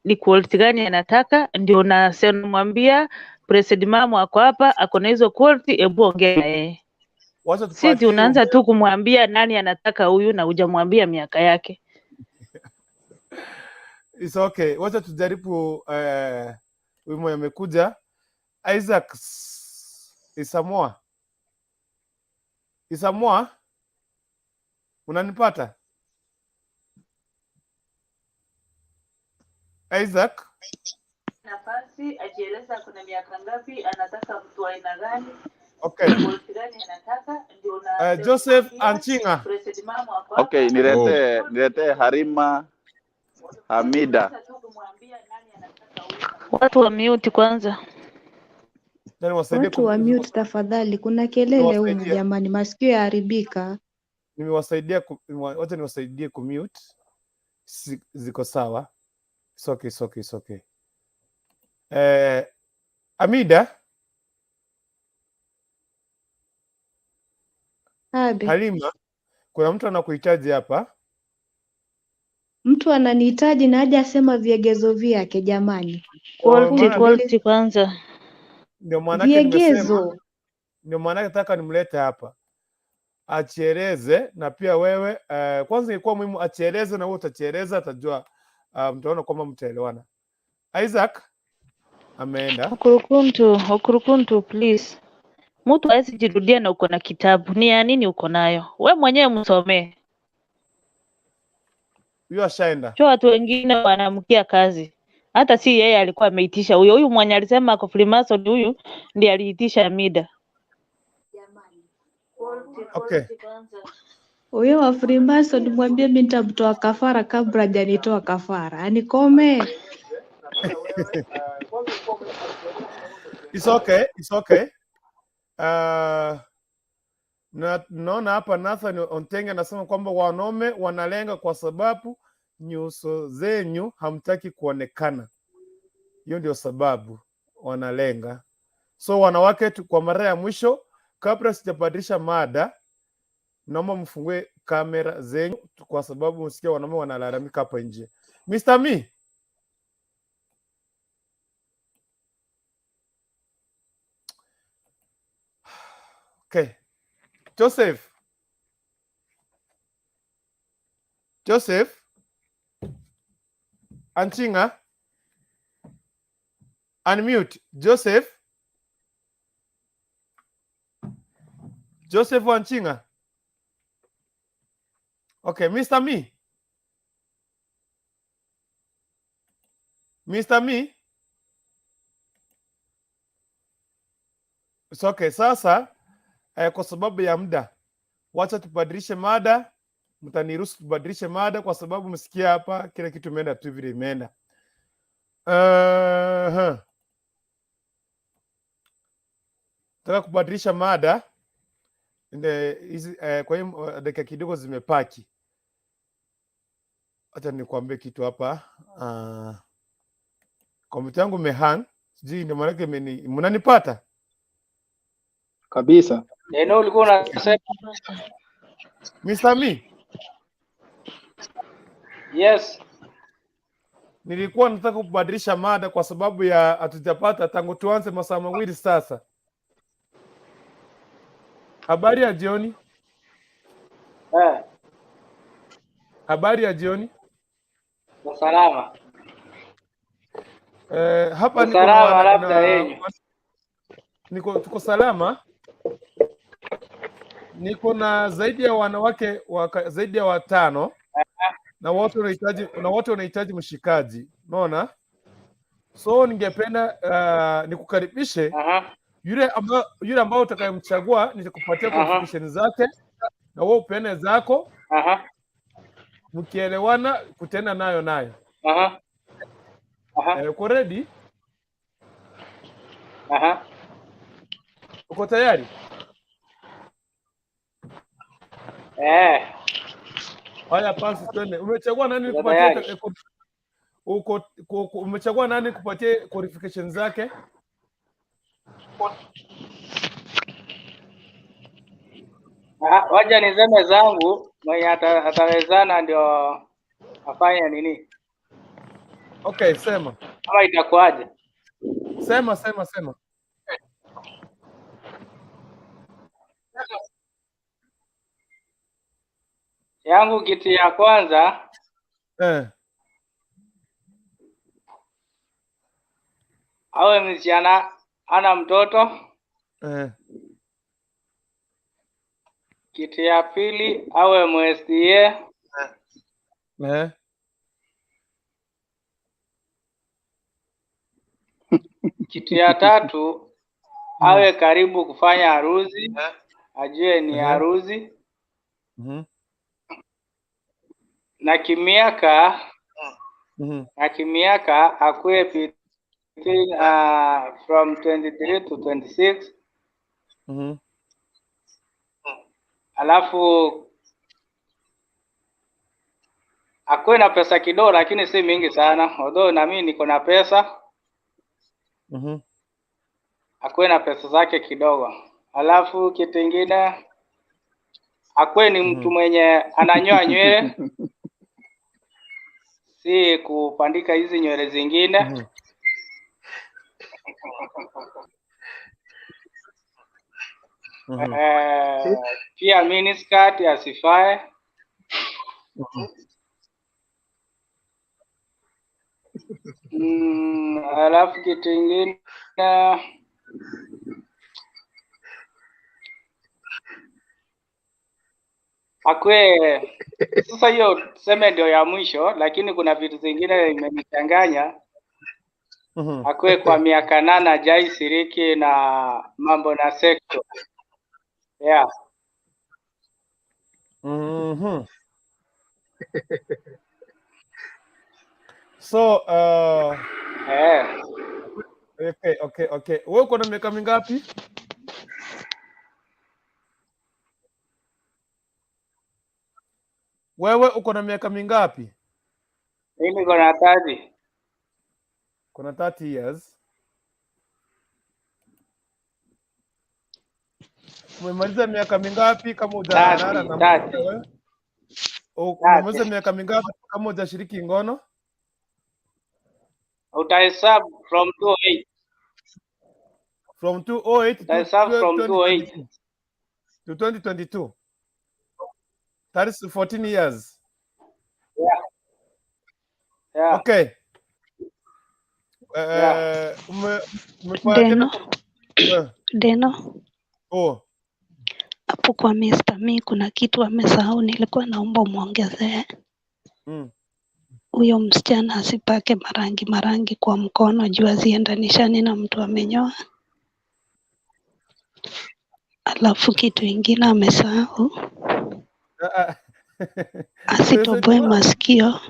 ni quality gani anataka, ndio unamwambia President Mamo ako hapa, ako na hizo quality, hebu ongea na yeye. Si unaanza tu kumwambia nani anataka huyu na hujamwambia miaka yake. It's okay. Wacha tujaribu huyu mwenye amekuja Isaac Isamoa. Isamoa, unanipata? Isaac nafasi ajieleza kuna miaka ngapi, anataka mtu aina gani, okay. gani anataka, ndio Joseph Anchinga. Okay, nilete Harima Hamida. Watu wa mute kwanza. Watu wa mute tafadhali, kuna kelele humu jamani, masikio yaharibika. Nimewasaidia, wacha niwasaidie kumute. Ziko sawa. It's okay, it's okay, it's okay. Amida. Abe. Halima, kuna mtu anakuhitaji hapa. Mtu ananihitaji na haja asema viegezo vyake jamani. Quality kwanza. Ndio maana nimesema. Ndio maana nataka nimlete hapa. Achieleze na pia wewe kwanza ilikuwa muhimu achieleze na wewe utachieleza, atajua mtaona kwamba mtaelewana. Isaac ameenda. Okurukuntu please. Mtu hawezi jirudia na uko na kitabu. Ni ya nini uko nayo? We mwenyewe msomee. Huyo ashaenda. Cho watu wengine wanamkia kazi. Hata si yeye alikuwa ameitisha huyo. Huyu mwenye alisema ako Freemason huyu ndiye aliitisha mida. Okay. Huyo wa Freemason mwambie mimi nitamtoa kafara kabla hajanitoa kafara. Anikome. It's okay, it's okay. Na naona hapa Nathan Ontenge anasema kwamba wanaume wanalenga kwa sababu nyuso zenyu hamtaki kuonekana. Hiyo ndio sababu wanalenga. So wanawake tu, kwa mara ya mwisho, kabla sijabadilisha mada, naomba mfungue kamera zenyu kwa sababu msikia wanaume wanalalamika hapa nje. Mr. Me, okay. Joseph, Joseph Anchinga, unmute. Joseph, Joseph Anchinga. Okay, Mr. Me. Mr. Me. It's okay. Sasa kwa sababu ya muda, wacha tubadilishe mada. Mtaniruhusu tubadilishe mada kwa sababu msikia hapa kila kitu imeenda tu vile imeenda. Nataka kubadilisha mada hizi, kwa hiyo dakika kidogo zimepaki. Acha nikwambie kitu hapa. Kompyuta yangu imehang, sijui ndio maana yake mnanipata kabisa. Neno ulikuwa unasema Mr. Me? Yes. Nilikuwa nataka kubadilisha mada kwa sababu ya hatujapata tangu tuanze masaa mawili sasa. Habari ya jioni. Habari ya jioni. Salama. Hapa niko Salama, labda yenyu. Niko tuko salama. Niko na zaidi ya wanawake zaidi ya watano na wote wanahitaji mshikaji. Unaona? So ningependa nikukaribishe. Yule ambao utakayemchagua nitakupatia qualification zake na wewe upeane zako. Mkielewana kutenda nayo. Uko ready? Uko tayari? Haya pasi twende. Umechagua nani kupatia umechagua nani kupatia qualification zake? Wacha niseme zangu, mwenye atawezana ndio afanye nini. Okay, sema. Kama itakuaje? Sema. Yangu kitu ya kwanza awe msichana ana mtoto. Kitu ya pili awe MSDA. Kitu ya tatu awe karibu kufanya harusi, ajue ni harusi. Na kimiaka akuwe between from 23 to 26. Alafu akuwe na pesa kidogo lakini si mingi sana. Although na mimi niko na pesa. Akuwe na pesa zake kidogo. Alafu kitu kingine akuwe ni mtu mwenye ananyoa nywele. Si kupandika hizi nywele zingine. Pia miniskirt asifae. Alafu kitu kingine akwe sasa, hiyo tuseme ndio ya mwisho, lakini kuna vitu zingine imenichanganya. Akwe kwa miaka 8 hajai shiriki na mambo na sexual. Yeah. So Eh, Okay. Wewe uko na miaka mingapi? Wewe uko na miaka mingapi? Mimi niko na 30. Kuna 30 years. Umemaliza miaka mingapi kama hujalala 30, na 30. mke wewe? Umemaliza miaka mingapi kama hujashiriki ngono? Utahesabu from 2008. From 2008 to Utahesabu from 2008. 2022. To 2022. That is 14 years. Yeah. Yeah. Okay. Yeah. Umepatiana Deno, Deno, oh. hapo kwa Mr. Me kuna kitu amesahau, nilikuwa naomba umwongezee. Huyo msichana asipake marangi marangi kwa mkono juu aziendanishani na mtu amenyoa. Alafu kitu ingine amesahau, asitoboe masikio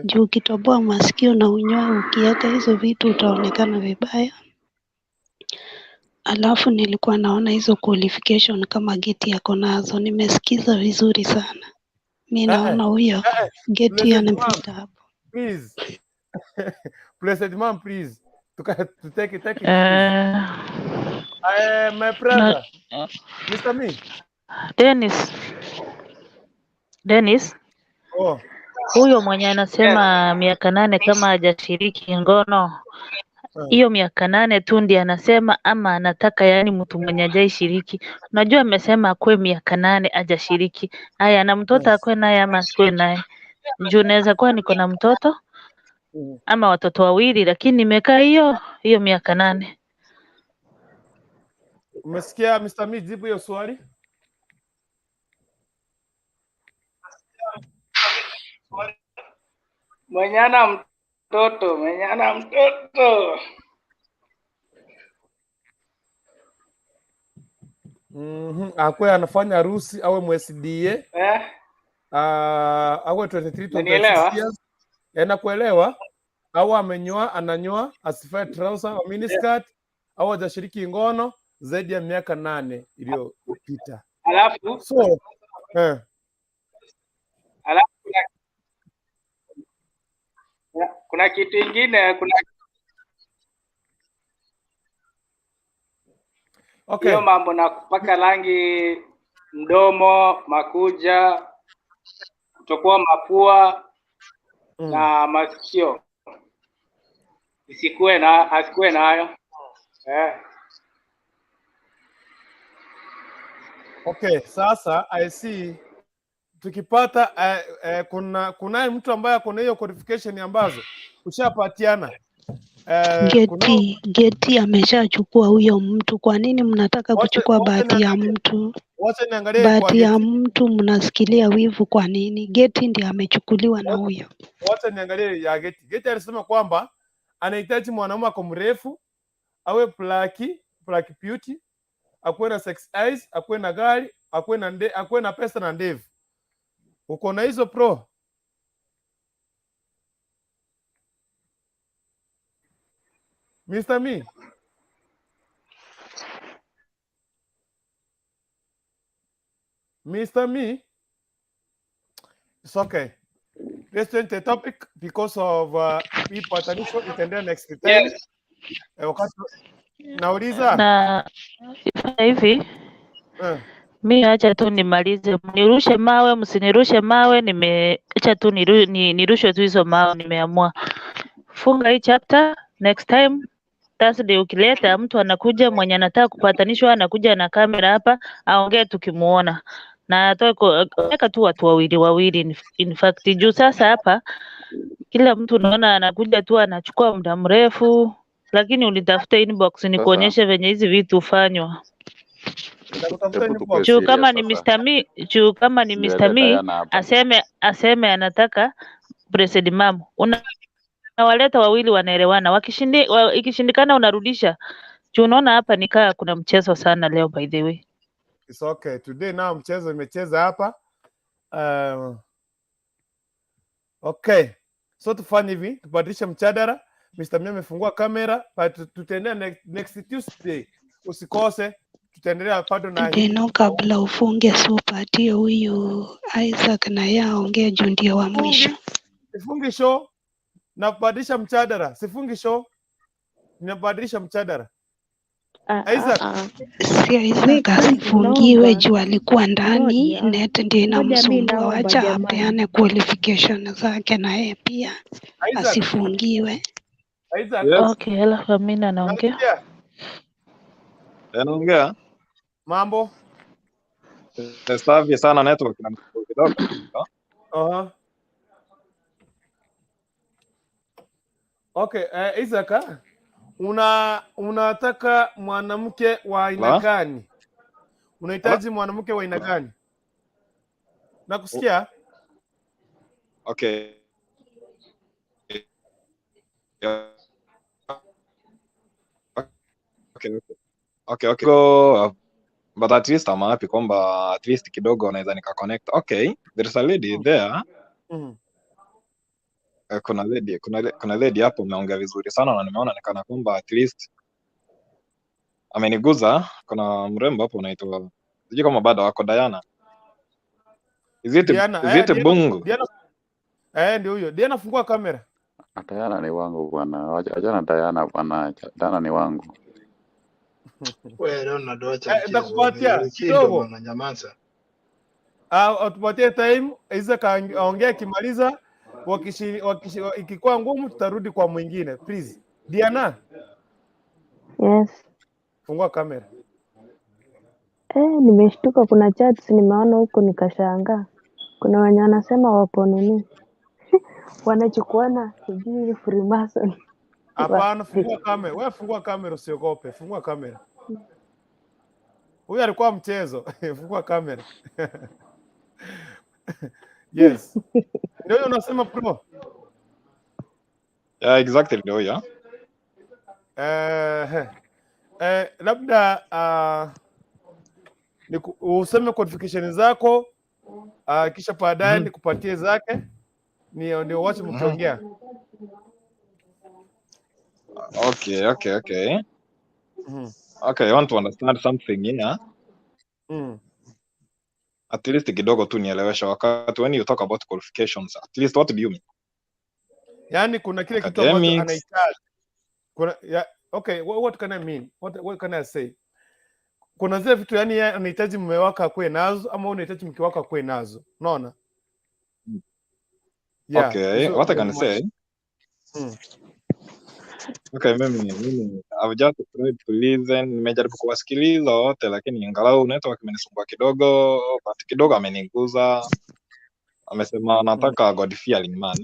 juu ukitoboa masikio na unyoe ukiweka hizo vitu utaonekana vibaya. Alafu nilikuwa naona hizo qualification kama Geti yako nazo, nimesikiza vizuri sana. Mi naona huyo Geti Blessed mom, anapita hapo. please. Blessed mom, please. To take it, take it, please. My Na, brother, Mr. Me. Dennis, Dennis, Oh, huyo mwenye anasema miaka 8 kama hajashiriki ngono, hiyo miaka 8 tu ndiye anasema ama anataka yani mtu mwenye hajaishiriki. Unajua amesema akue miaka 8 hajashiriki. Haya, na mtoto akue naye ama asikue naye? Juu naweza kuwa niko na mtoto ama watoto wawili, lakini nimekaa hiyo hiyo miaka 8. Umesikia Mr. Me jibu hiyo swali? Mwenye ana mtoto, mwenye ana mtoto. Akwe anafanya harusi awe MSDA. Awe 23 to 26 Unanielewa? years. Nakuelewa. Au amenyoa, ananyoa, asivae trouser au miniskirt, au hajashiriki ngono zaidi ya miaka 8 iliyopita. Alafu So, alafu kuna kitu ingine, kuna hiyo mambo na kupaka rangi mdomo, makuja, kutokuwa mapua na masikio isikuwe na asikuwe nayo. Okay, sasa I see tukipata kuna mtu ambaye kuna hiyo qualification ambazo ushapatiana. Geti, Geti ameshachukua huyo mtu. Kwa nini mnataka kuchukua bahati ya mtu? Wacha niangalie kwa Bahati ya Geti. mtu mnasikilia wivu kwa nini? Geti ndiye amechukuliwa na huyo. Wacha niangalie ya Geti. Geti alisema kwamba anahitaji mwanaume ako mrefu, awe black beauty, akuwe na sex eyes, akuwe na gari, akuwe na akuwe na pesa na ndevu. Uko na hizo pro? Mr. Me. Mr. Me. It's okay. Let's change the topic because of hii patanisho itaendelea next time. Yes. Wakati nauliza Na ifanya hivi mi acha tu nimalize, nirushe mawe msinirushe mawe, nimeacha tu nirushwe tu hizo mawe, nimeamua funga hii chapter. Next time Thursday ukileta mtu anakuja mwenye anataka kupatanishwa, anakuja na kamera hapa aongee tukimuona na atoe weka tu watu wawili wawili, in fact juu sasa hapa kila mtu unaona anakuja tu anachukua muda mrefu, lakini ulitafuta inbox nikuonyeshe venye hizi vitu hufanywa. Juu kama ni Mr. Me, juu kama ni Mr. Me aseme anataka Blessed Mom, unawaleta wawili wanaelewana, ikishindikana unarudisha. Juu unaona hapa nikaa kuna mchezo sana leo by the way. It's okay. Today now mchezo imecheza hapa. Okay. So tufanye hivi, tubadilishe mjadala. Mr. Mia amefungua kamera, but tutaendelea next Tuesday. Usikose, tutaendelea bado na hii. Deno, kabla ufunge supatie huyu Isaac na yeye aongee juu ndio wa mwisho. Sifungi show, nabadilisha mchadara. Sifungi show, ninabadilisha mchadara. Isaac, Si Mi Isaac asifungiwe naomba, juu alikuwa ndani, ngoja net ndio ngoja, mi inamsumbua. naomba Wacha jamani. apeane qualification zake na yeye pia Isaac, asifungiwe. Isaac, Yes, Okay, alafu Amina anaongea. nasikia naongea. mambo. Safi sana, network inanisumbua kidogo. Aha. Okay, Isaac, ah? Unataka mwanamke wa aina La? gani? La? Unahitaji mwanamke wa aina gani? Nakusikia? Okay. Okay. Go, but at least I'm happy kwamba at least kidogo naweza nika connect. Okay, there is a lady there. Kuna lady hapo umeongea vizuri sana na nimeona nikana kwamba at least ameniguza. Kuna mrembo hapo unaitwa, sijui kama bado wako, Diana. Is it Diana, is it Diana, Bungu? Diana, ndio huyo. Diana, fungua kamera. Diana ni wangu bwana, achana Diana bwana, Diana ni wangu. Wewe Ronald, wacha mchezo. Nitakupatia Umeshindwa kidogo. bwana, nyamaza. Tupatie time Isaac aongee, akimaliza ikikuwa ngumu tutarudi kwa mwingine. Please. Diana, Yes. fungua kamera. Nimeshtuka kuna chats nimeona huku nikashangaa. Kuna wenye wanasema wapo nini? Wanachukuana sijui Freemason. Hapana, fungua kamera. Wewe fungua kamera, usiogope. Fungua kamera. Huyu alikuwa mchezo. Fungua kamera. Yes. Ndio huyo unasema bro. Yeah, exactly ndio huyo. Labda useme qualification zako, kisha baadaye nikupatie zake, ndio wache mkiongea. Okay. Okay, I want to understand something here. At least kidogo tu nielewesha wakati when you talk about qualifications, at least what do you mean? Yaani kuna kile kitu ambacho Academics. anahitaji. Kuna ya, okay, what can I mean? What can I say? Kuna zile vitu yani yeye anahitaji mume wako akuwe nazo ama unahitaji mke wako akuwe nazo. Unaona? Yeah, Okay, hizo what I ndio can say. Okay, mimi I've just tried to listen, nimejaribu kuwasikiliza wote lakini angalau network imenisumbua kidogo, but kidogo ameniguza. Amesema anataka God fearing man.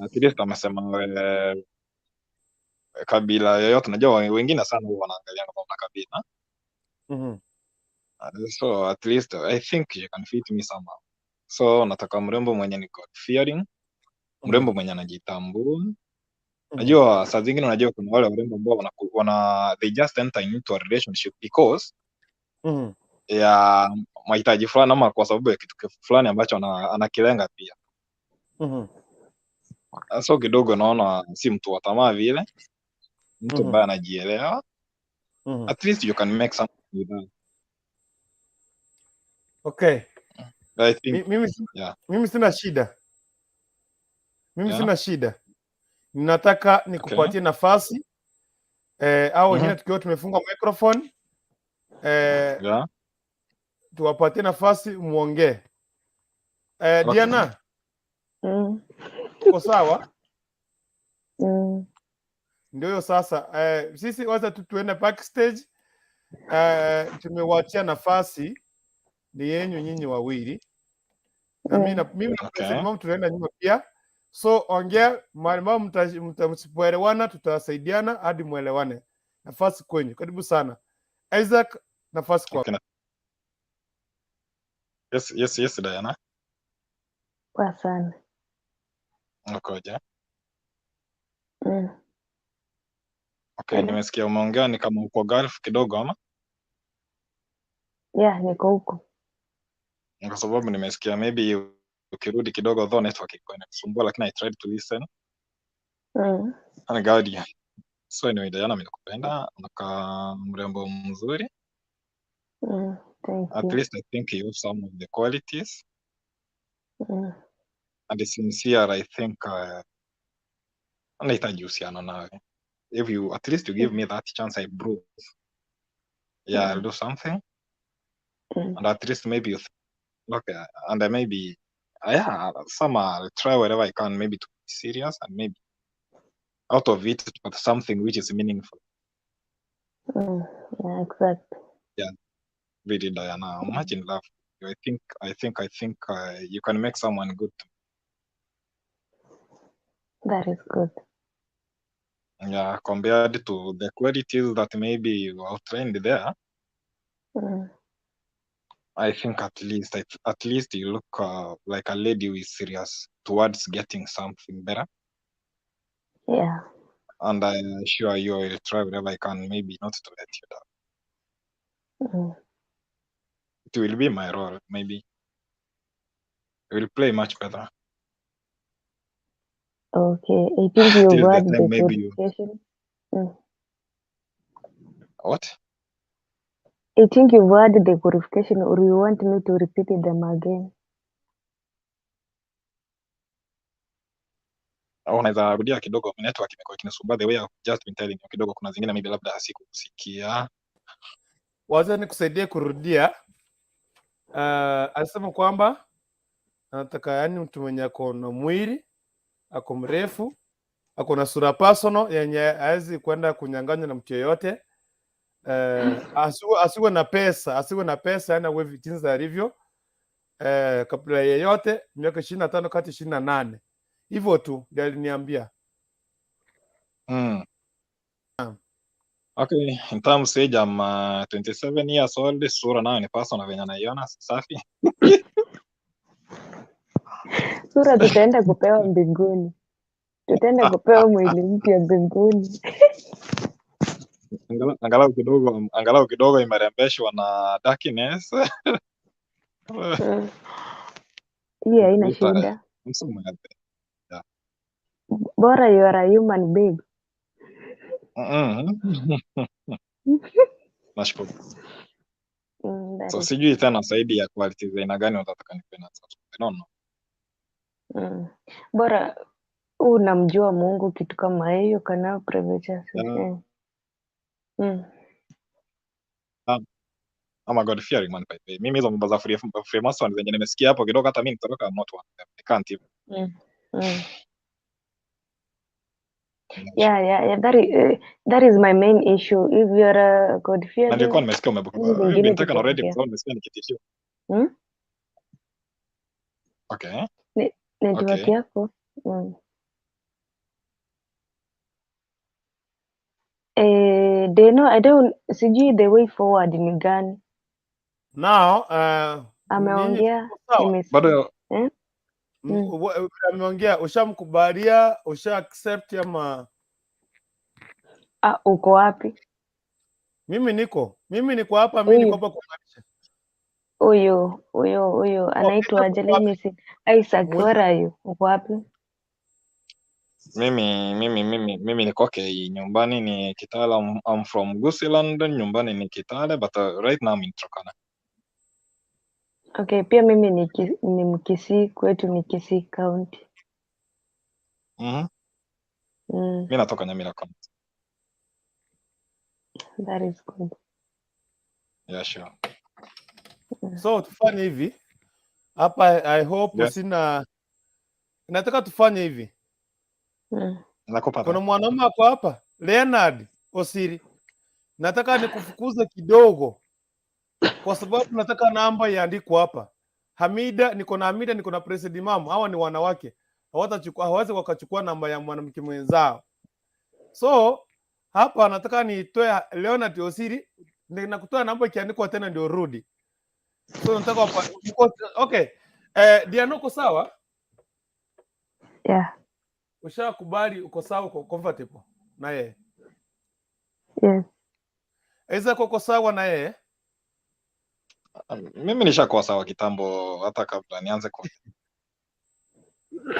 At least amesema kabila yoyote, najua wengine sana huwa wanaangalia kama una kabila. So at least I think you can fit me somehow. So nataka mrembo mwenye ni God fearing, mrembo mwenye anajitambua. Najua saa zingine, unajua kuna wale warembo ambao wana they just enter into a relationship because ya mahitaji fulani ama kwa sababu ya kitu fulani ambacho anakilenga pia. So kidogo naona si mtu wa tamaa vile, mtu ambaye anajielewa. At least you can make something with that. Okay. I think, yeah. Mimi sina shida. Mimi Yeah. sina shida. Ninataka nikupatie nafasi au wengine tukiwa tumefunga microphone, Yeah. tuwapatie nafasi muongee. Okay. Diana, uko sawa? Ndio hiyo sasa. Sisi wacha tu tuende backstage. Tumewachia nafasi ni yenyu nyinyi wawili na mimi na mimi na President Mom tunaenda nyuma pia. So ongea mahali ambapo msipoelewana tutasaidiana hadi muelewane. Nafasi kwenyu. Karibu sana. Isaac, nafasi kwako. Okay. Yes, Diana. Poa sana. Ukoje? Okay, Hello. nimesikia umeongea ni kama uko Gulf kidogo ama? Yeah, niko huko. Kwa sababu nimesikia maybe ukirudi kidogo though network iko inakusumbua lakini I tried to listen. And guardian. So anyway, Diana, mimi nakupenda, unakaa mrembo mzuri. Thank At you. least I think you have some of the qualities and sincere. I think nahitaji uhusiano nawe. If you at least you give me that chance, I prove. Yeah, I'll do something, and at least maybe you okay, and I maybe yeah, some I'll try whatever I can maybe to be serious and maybe out of it but something which is meaningful. Yeah, exactly. Yeah, really, Diana, I'm much in love with you. I think you can make someone good. That is good. Yeah, compared to the qualities that maybe you outlined there, I think at least you look like a lady who is serious towards getting something better. And I assure you, I will try whatever I can, maybe not to let you down. It will be my role, maybe. I will play much better. Okay. I think you've Till the heard time the maybe you qualification. What? I think you've heard the qualification, or you want me to repeat them again? Au unaweza rudia kidogo, network imekuwa ikinisumbua the way I've just been telling you kidogo, kuna zingine maybe labda sikusikia. Wacha nikusaidie kurudia. Alisema kwamba anataka yani mtu mwenye ako na mwili, ako mrefu, ako na sura personal yenye hawezi kwenda kunyang'anywa na mtu yeyote. Asiwe na pesa, asiwe na pesa, yani awe jinsi alivyo. Kabla yeyote miaka 25 kati 28 hivyo tu ndio aliniambia. Okay, in terms age I'm 27 years old. Sura nayo ni personal venye naiona safi. Sura tutaenda kupewa mbinguni, tutaenda kupewa mwili mpya mbinguni. Angalau kidogo imerembeshwa na darkness. Hii haina shida, Yeah. bora you are a human being. Nashukuru. That So is sijui tena zaidi ya qualities za aina gani utataka nikuwe nazo. I don't know. Bora unamjua Mungu, kitu kama hiyo can have privileges. Yeah. I'm a God fearing man by the way. Mimi hizo mambo za Freemason zenye nimesikia hapo kidogo, hata mimi nitoroka, I'm not one of them. I can't even. Yeah, that is my main issue. If you're a God Na fearing, nilikuwa nimesikia umebuka. hizi You've zingine been taken already kwa tutaongea. sababu nimesikia nikitishiwa. Hmm? Okay. Network yako. Deno, I don't, sijui the way forward ni gani. Now nyinyi Ameongea, tuko sawa. nimesikia. Bado Eh? Ameongea, ushamkubalia, usha accept ama? Ah, uko wapi? Mimi niko hapa, mimi niko Huyu hapa kumaanisha. huyu Oh, anaitwa uko aje? wapi? Let me see. Isaac, where are you? Uko wapi? Mimi niko okay. Nyumbani ni Kitale. I'm from Gusiland. Nyumbani ni Kitale, but right now I'm in Turkana. Okay, pia mimi ni Mkisii, kwetu ni Kisii County. Mi natoka Nyamira County. That is good. Yeah, sure. So tufanye hivi hapa, I hope sina, nataka tufanye hivi. Nakupata. Kuna mwanaume ako hapa, Leonard Osiri, nataka nikufukuze kidogo kwa sababu nataka namba iandikwe hapa. Hamida, niko na Hamida, niko na President Mamu, hawa ni wanawake, hawatachukua, hawawezi wakachukua namba ya mwanamke mwenzao. So hapa nataka nitoe Leonard Osiri, na kutoa namba ikiandikwa tena ndio rudi. So nataka okay. Diana, uko sawa? Yeah. Ushakubali, uko sawa, uko comfortable na yeye? Yes. Isaac, uko sawa na yeye? Mimi nishakuwa sawa kitambo, hata kabla nianze ku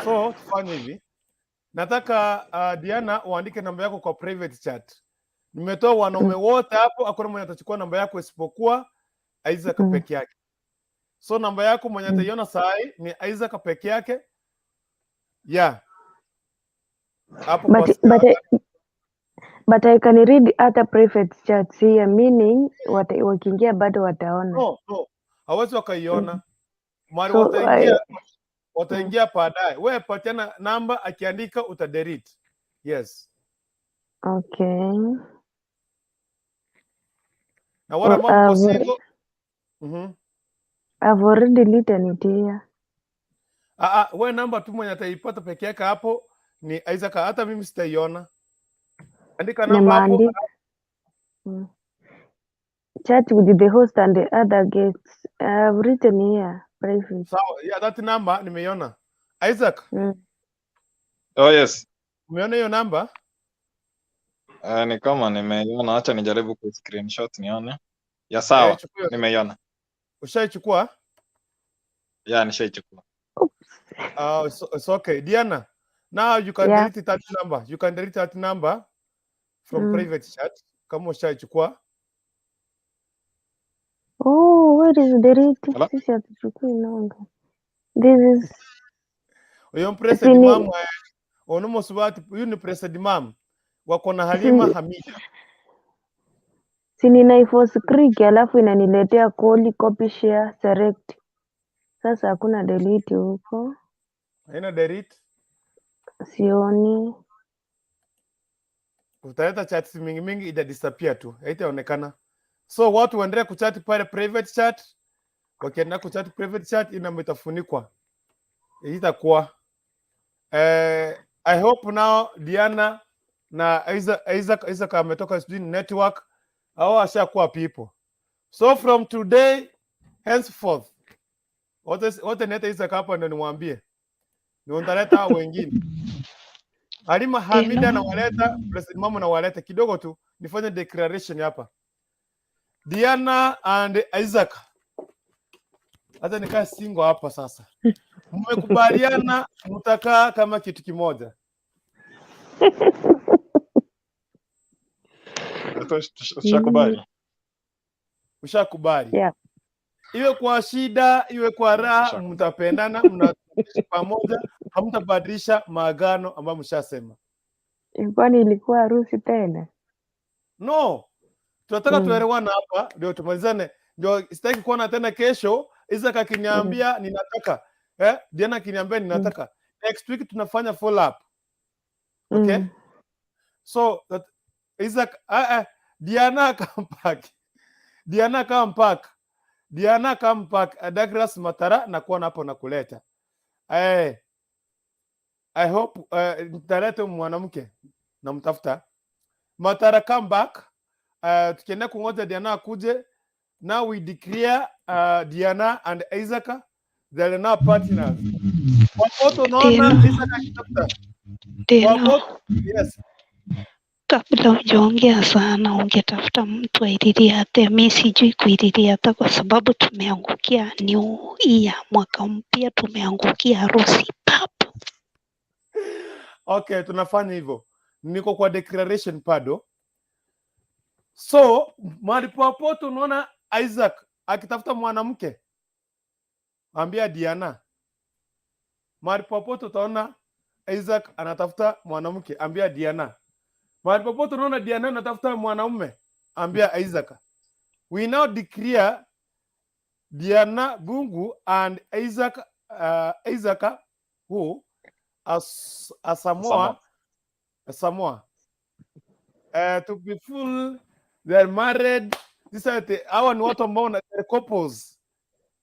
So tufanye hivi, Nataka Diana uandike namba yako kwa private chat. Nimetoa wanaume wote hapo, hakuna mwenye atachukua namba yako isipokuwa Isaac peke yake. So namba yako mwenye ataiona sahi ni Isaac peke yake. Yeah. Hapo kwa But I can read other private chats here, meaning wakiingia bado wataona. No. Hawezi wakaiona. Mari So wataingia I, wataingia baadaye. Wewe patiana namba, akiandika utadelete. Yes. Okay. Na wale Well, ambao mko I've, single, I've already written it here. Ah, ah, we namba tu mwenye ataipata peke yake hapo ni Isaac, hata mimi sitaiona. Andika namba hapo. Nimeandika. Chat with the host and the other guests. I've written here private. Sawa, yeah, that number nimeiona. Isaac, Oh yes. umeona hiyo namba? Ni kama nimeiona, acha nijaribu ku screenshot nione. Ya sawa, Chukua hiyo. Nimeiona. Ushaichukua? Ya, nishaichukua. It's okay. Diana, now you can Yeah. delete that number. You can delete that number from private chat kama ushaichukua. Oh, where is the rate? Hello? Sisi hatuchukui namba. This is Huyo President sini Mam, onomosubati, huyu ni President Mam. Wako na Halima sini Hamida. si ninaiforce click alafu inaniletea call, copy, share, select. Sasa hakuna delete huko. Haina delete. Sioni. Utaleta chats mingi mingi ita disappear tu, haitaonekana. So watu waendelee kuchat pale private chat. Wakiendelea kuchat private chat, ina itafunikwa. Itakuwa I hope now Diana na Isaac ametoka sijui ni network au ashakuwa people. So from today henceforth, wote niete Isaac hapa ndio nimwambie. Ndio nitaleta hao wengine. Halima Hamida Deno, nawaleta, President Mamo nawaleta kidogo tu nifanye declaration hapa. Diana and Isaac. Hata nikaa single hapa sasa. Mmekubaliana mtakaa kama kitu kimoja. Tushakubali. Ushakubali. Yeah. Iwe kwa shida, iwe kwa raha, Tushakubali. mtapendana, mnaishi pamoja, hamtabadilisha maagano ambayo mshasema. Kwani ilikuwa harusi tena? No, tunataka tuelewane hapa ndio tumalizane. Ndio sitaki kuona tena kesho Isaac akiniambia ninataka, Diana akiniambia ninataka. Next week tunafanya follow up. Okay? So that Isaac Diana come back. Diana come back. Diana come back. Douglas Matara na kuona hapo na kuleta. I hope nitaleta mwanamke namtafuta. Matara come back. Tukienda kungoja Diana akuje. Now we declare Diana and Isaac they are now partners. Wapoto unaona Deno, Isaac akitafuta. Deno, Wapoto, yes. kabla hujaongea sana ungetafuta mtu aiririate. Mi sijui kuiririata kwa sababu tumeangukia new year, mwaka mpya, tumeangukia harusi pap. Okay, tunafanya hivyo. Niko kwa declaration bado. So mahali popote unaona Isaac akitafuta mwanamke, ambia Diana. Mahali popote utaona Isaac anatafuta mwanamke, ambia Diana. Mahali popote unaona Diana anatafuta mwanaume, ambia Isaac. We now declare Diana Bungu and Isaac who as Samoa. Samoa Samoa to be full, they are married. These are the hawa ni watu ambao they're couples.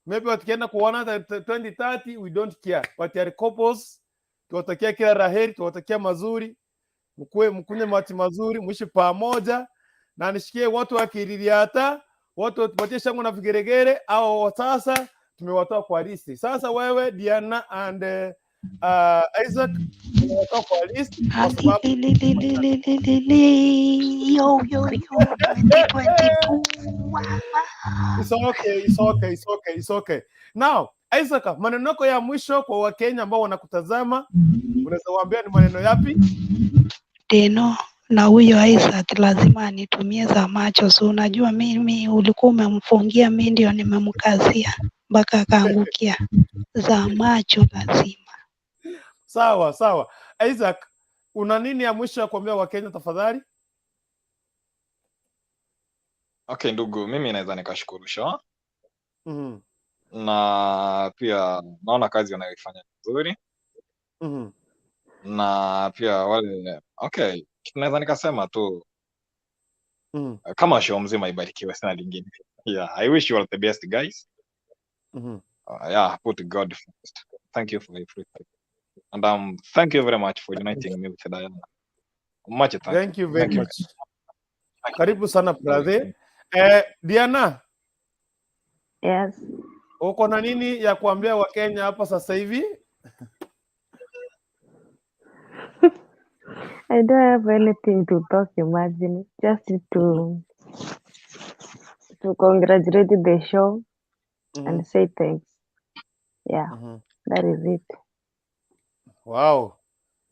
Maybe wakienda kuona hata 2030 we don't care, but they are couples. Tuwatakia kila laheri, tuwatakia mazuri, mkue mkunywe maji mazuri, mwishi pamoja, na nishikie watu wakiririata, watu watupatie shangwe na vigeregere. Au sasa tumewatoa kwa list. Sasa wewe Diana and Isaac tumewatoa kwa list kwa sababu Alilililililili, yo yo yo, 2022. It's okay, it's okay, it's okay, it's okay. Now, Isaac, maneno yako ya mwisho kwa Wakenya ambao wanakutazama, unaweza waambia ni maneno yapi? Deno na huyo Isaac lazima anitumie za macho. Si unajua mimi ulikuwa umemfungia, mi ndio nimemkazia mpaka akaangukia. Za macho lazima. Sawa sawa. Isaac, una nini ya mwisho ya kuambia Wakenya tafadhali? Okay ndugu, mimi naweza nikashukuru show Mhm. na pia naona kazi wanayoifanya vizuri Mhm. na pia wale okay, naweza nikasema tu Mhm. kama show mzima ibarikiwe, sina lingine. Yeah, I wish you all the best guys. Mhm. Yeah, put God first. Thank you for everything. And thank you very much for uniting me with Diana. Much thank Thank you very Thank you. much. Karibu sana brother. Diana, Yes. uko na nini ya kuambia Wakenya hapa sasa hivi? I don't have anything to talk, imagine. Just to congratulate the show and say thanks. Yeah, that is it. Wow.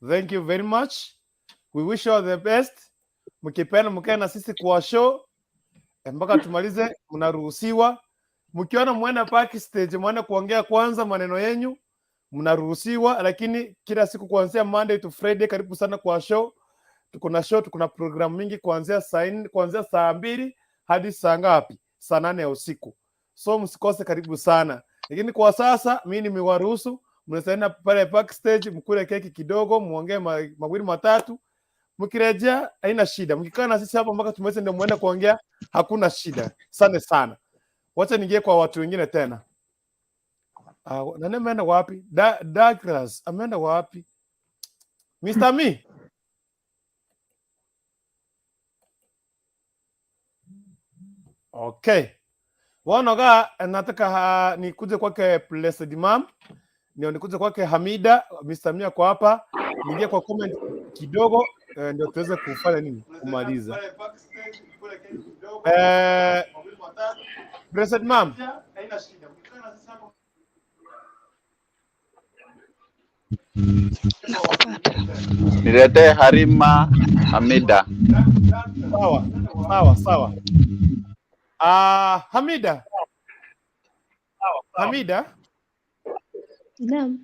Thank you very much. We wish you all the best. Mkipenda mkae na sisi kwa show mpaka tumalize, mnaruhusiwa. Mkiona mwenda backstage, mwende kuongea kwanza maneno yenyu, mnaruhusiwa, lakini kila siku kuanzia Monday to Friday, karibu sana kwa show. Tuko na show, tuko na program mingi kuanzia kuanzia saa 2 hadi saa ngapi? Saa 8 ya usiku. So msikose, karibu sana. Lakini kwa sasa mi nimewaruhusu, mnaweza enda pale backstage mkule keki kidogo, muongee mawili matatu. Mkirejea haina shida. Mkikaa na sisi hapa mpaka tumalize ndio muende kuongea, hakuna shida. Asante sana. Wacha niingie kwa watu wengine tena. Nani ameenda wapi? Douglas ameenda wapi? Mr. Me. Okay. Wanoga nataka nikuje kwake Blessed Mom. Ndio nikuje kwake Hamida, Mr. Mia kwa hapa. Niingie kwa comment kidogo ndio tuweze kufanya nini? Kumaliza. Blessed Mom. Niletee Harima Hamida. Sawa, sawa, sawa. Hamida. Hamida, Naam.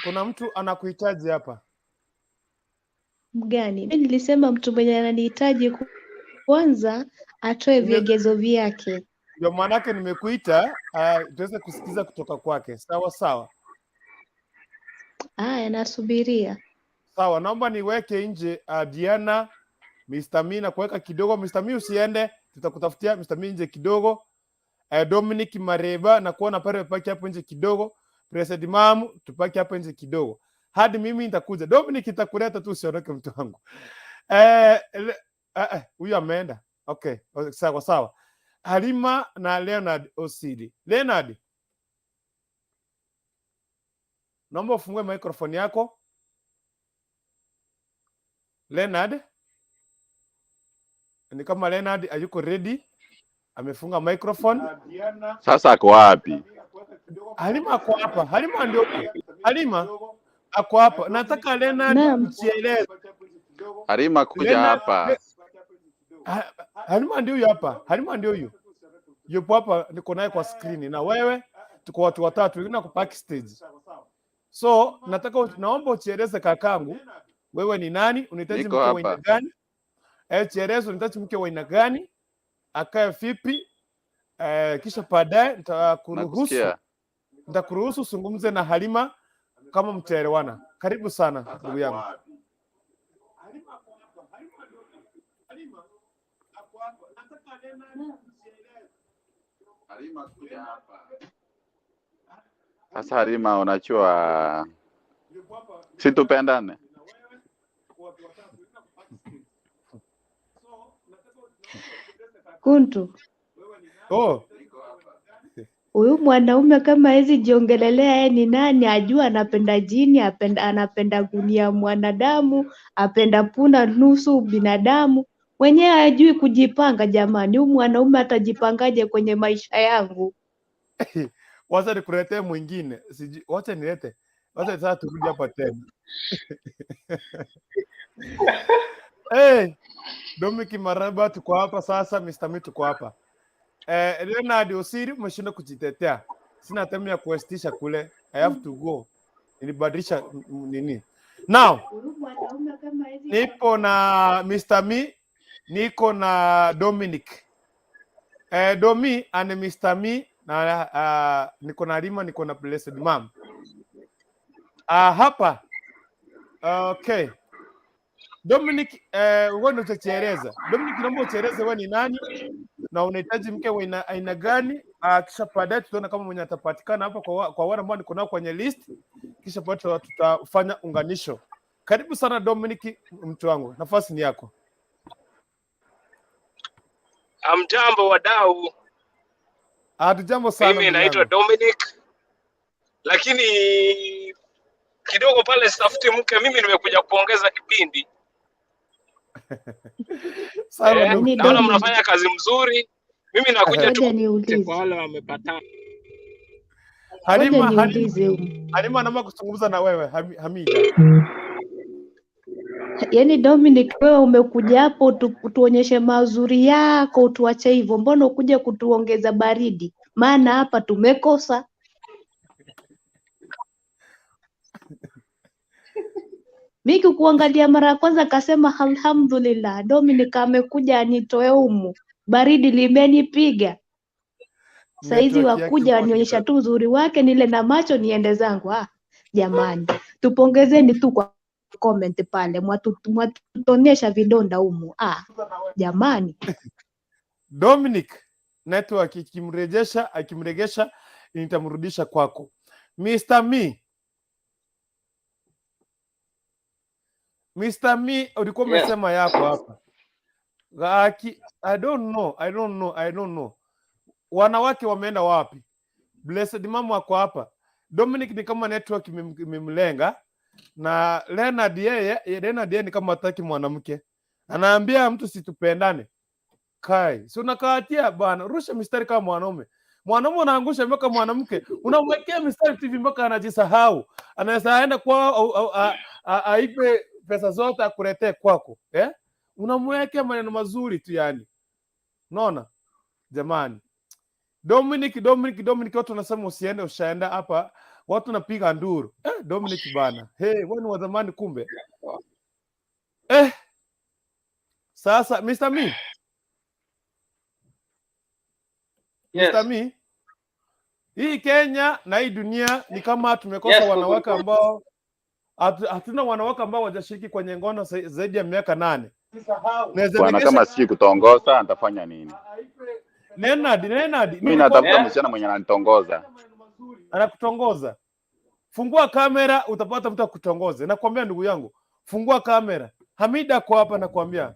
kuna mtu anakuhitaji hapa. Mgani? Mimi nilisema mtu mwenye ananihitaji kwanza atoe vigezo vyake. Ndio maanake nimekuita tuweze kusikiza kutoka kwake. Sawa sawa. Aya, nasubiria. Sawa, naomba niweke nje Diana, Mr. Mi na kuweka kidogo. Mr. Mi usiende, tutakutafutia Mr. Mi nje kidogo. Dominic Mareba na kuona pale paki hapo nje kidogo. President Mam tupaki hapo nje kidogo. Hadi mimi nitakuja. Dominic nitakuleta tu, usiondoke mtu wangu. Huyu ameenda. Okay, sawa sawa. Halima na Leonard Osidi. Leonard, naomba ufungue microphone yako. Leonard, ni kama Leonard hayuko ready, amefunga microphone. Sasa ako wapi? Halima ako hapa. Halima ndio Halima ako hapa. Nataka Leonard ujieleze. Halima kuja hapa. Halima ndio huyu hapa. Halima ndio huyu. Yupo hapa, niko naye kwa screen na wewe tuko watu watatu, wengine wako backstage. So nataka naomba uchieleze kakangu, wewe ni nani? Unahitaji mke wa aina gani? Chieleze unahitaji mke wa aina gani? Akae vipi? Kisha baadaye nitakuruhusu uzungumze na Halima kama mtaelewana. Karibu sana ndugu yangu. Sasa Halima, unajua si tupendane? Kuntu. Oh. Huyu mwanaume kama hawezi jiongelelea yeye ni nani, ajua anapenda jini, anapenda gunia mwanadamu, apenda punda nusu binadamu, mwenyewe hajui kujipanga. Jamani, huyu mwanaume atajipangaje kwenye maisha yangu? Wacha nikuletee mwingine. Sijui, wacha nilete. Wacha sasa turudi hapa tena. Hey, Dominic Maraba tuko hapa sasa, Mr. Mi tuko hapa. Leonard Osiri umeshinda kujitetea. Sina time ya kuwestisha kule. I have to go. Nilibadilisha nini. Now, nipo na Mr. Mi, niko na Dominic. Domi and Mr. Mi na niko na Rima, niko na Blessed Mom. Hapa. Okay. Dominic, wewe ndio utachieleza. Dominic, naomba uchieleze wewe ni nani na unahitaji mke wa aina gani? Kisha baadaye tutaona kama mwenye atapatikana hapa kwa wale ambao niko nao kwenye list, kisha baadaye tutafanya unganisho. Karibu sana Dominic, mtu wangu, nafasi ni yako. Hamjambo wadau. Hatujambo sana. Mimi naitwa Dominic, lakini kidogo pale sitafuti mke, mimi nimekuja kuongeza kipindi. Naona mnafanya kazi mzuri. Mimi nakuja tu kwa wale wamepatana. Halima anaomba kuzungumza na wewe Hamida. Yaani Dominic, wewe umekuja hapo tuonyeshe mazuri yako, tuache hivyo. Mbona ukuje kutuongeza baridi? Maana hapa tumekosa. Miki kuangalia mara ya kwanza akasema alhamdulillah, Dominic amekuja anitoe humu, baridi limenipiga. Saizi wakuja wanionyesha tu uzuri wake, nile na macho niende zangu. Jamani, tupongezeni tu kwa comment pale, mwatutonesha vidonda humu. Jamani. Dominic, network ikimrejesha, akimregesha nitamrudisha kwako. Mr. Me, Mr. Me, ulikuwa umesema yako hapa. I don't know. Wanawake wameenda wapi? Blessed Mama wako hapa. Dominic ni kama network imemlenga, na Leonard yeye ni kama hataki mwanamke. Anaambia mtu situpendane. Kai, si unakaatia bana, rusha mistari kama mwanaume. Mwanaume anaangusha mpaka mwanamke, unamwekea mistari TV mpaka anajisahau. Anaweza aenda kwao aipe pesa zote akuletee kwako, eh? Unamwekea maneno mazuri tu yani. Unaona? Jamani. Dominic, watu wanasema usiende, ushaenda hapa. Watu napiga nduru. Dominic bana. Hey, wewe ni wa zamani kumbe. Sasa Mr. Me. Yes. Mr. Me. Hii Kenya na hii dunia ni kama tumekosa wanawake ambao hatuna wanawake ambao hawajashiriki kwenye ngono zaidi ya miaka 8. Bwana, kama si kutongoza nitafanya nini? Leonard, mimi natafuta msichana mwenye ananitongoza. Anakutongoza. Fungua kamera utapata mtu akutongoze. Nakwambia ndugu yangu, fungua kamera. Hamida kwa hapa nakwambia.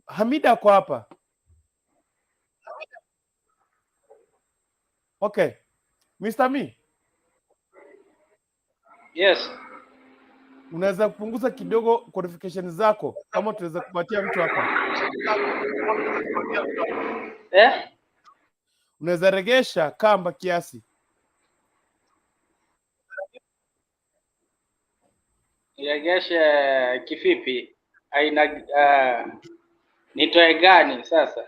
Hamida kwa hapa. Okay. Mr. Me. Yes. Unaweza kupunguza kidogo qualification zako kama tunaweza kupatia mtu hapa. Unaweza regesha kamba kiasi. Regesha kifipi? Aina nitoe gani sasa?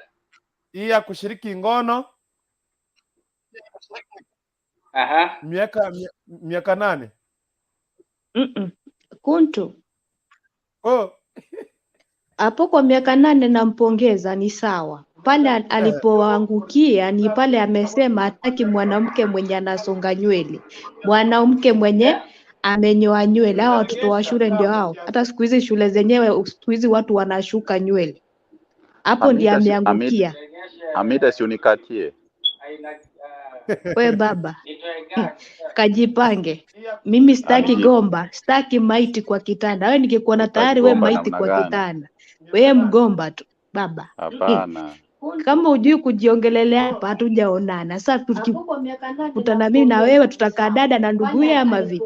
Hii ya kushiriki ngono. Aha. Miaka 8. Kuntu. Oh. Hapo kwa miaka 8 nampongeza, ni sawa. Pale alipoangukia ni pale amesema hataki mwanamke mwenye anasonga nywele, mwanamke mwenye amenyoa nywele. Hao watoto wa shule ndio hao. Hata siku hizi shule zenyewe siku hizi watu wanashuka nywele. Hapo ndiye ameangukia. Amida, si unikatie. We baba, kajipange. Mimi sitaki gomba, sitaki maiti kwa kitanda. Wewe nikikuona tayari we maiti kwa kitanda. Wewe mgomba tu baba. Hapana. Kama hujui kujiongelelea hapa hatujaonana. Sasa tukikutana mimi na wewe tutakaa dada na ndugu ama vipi?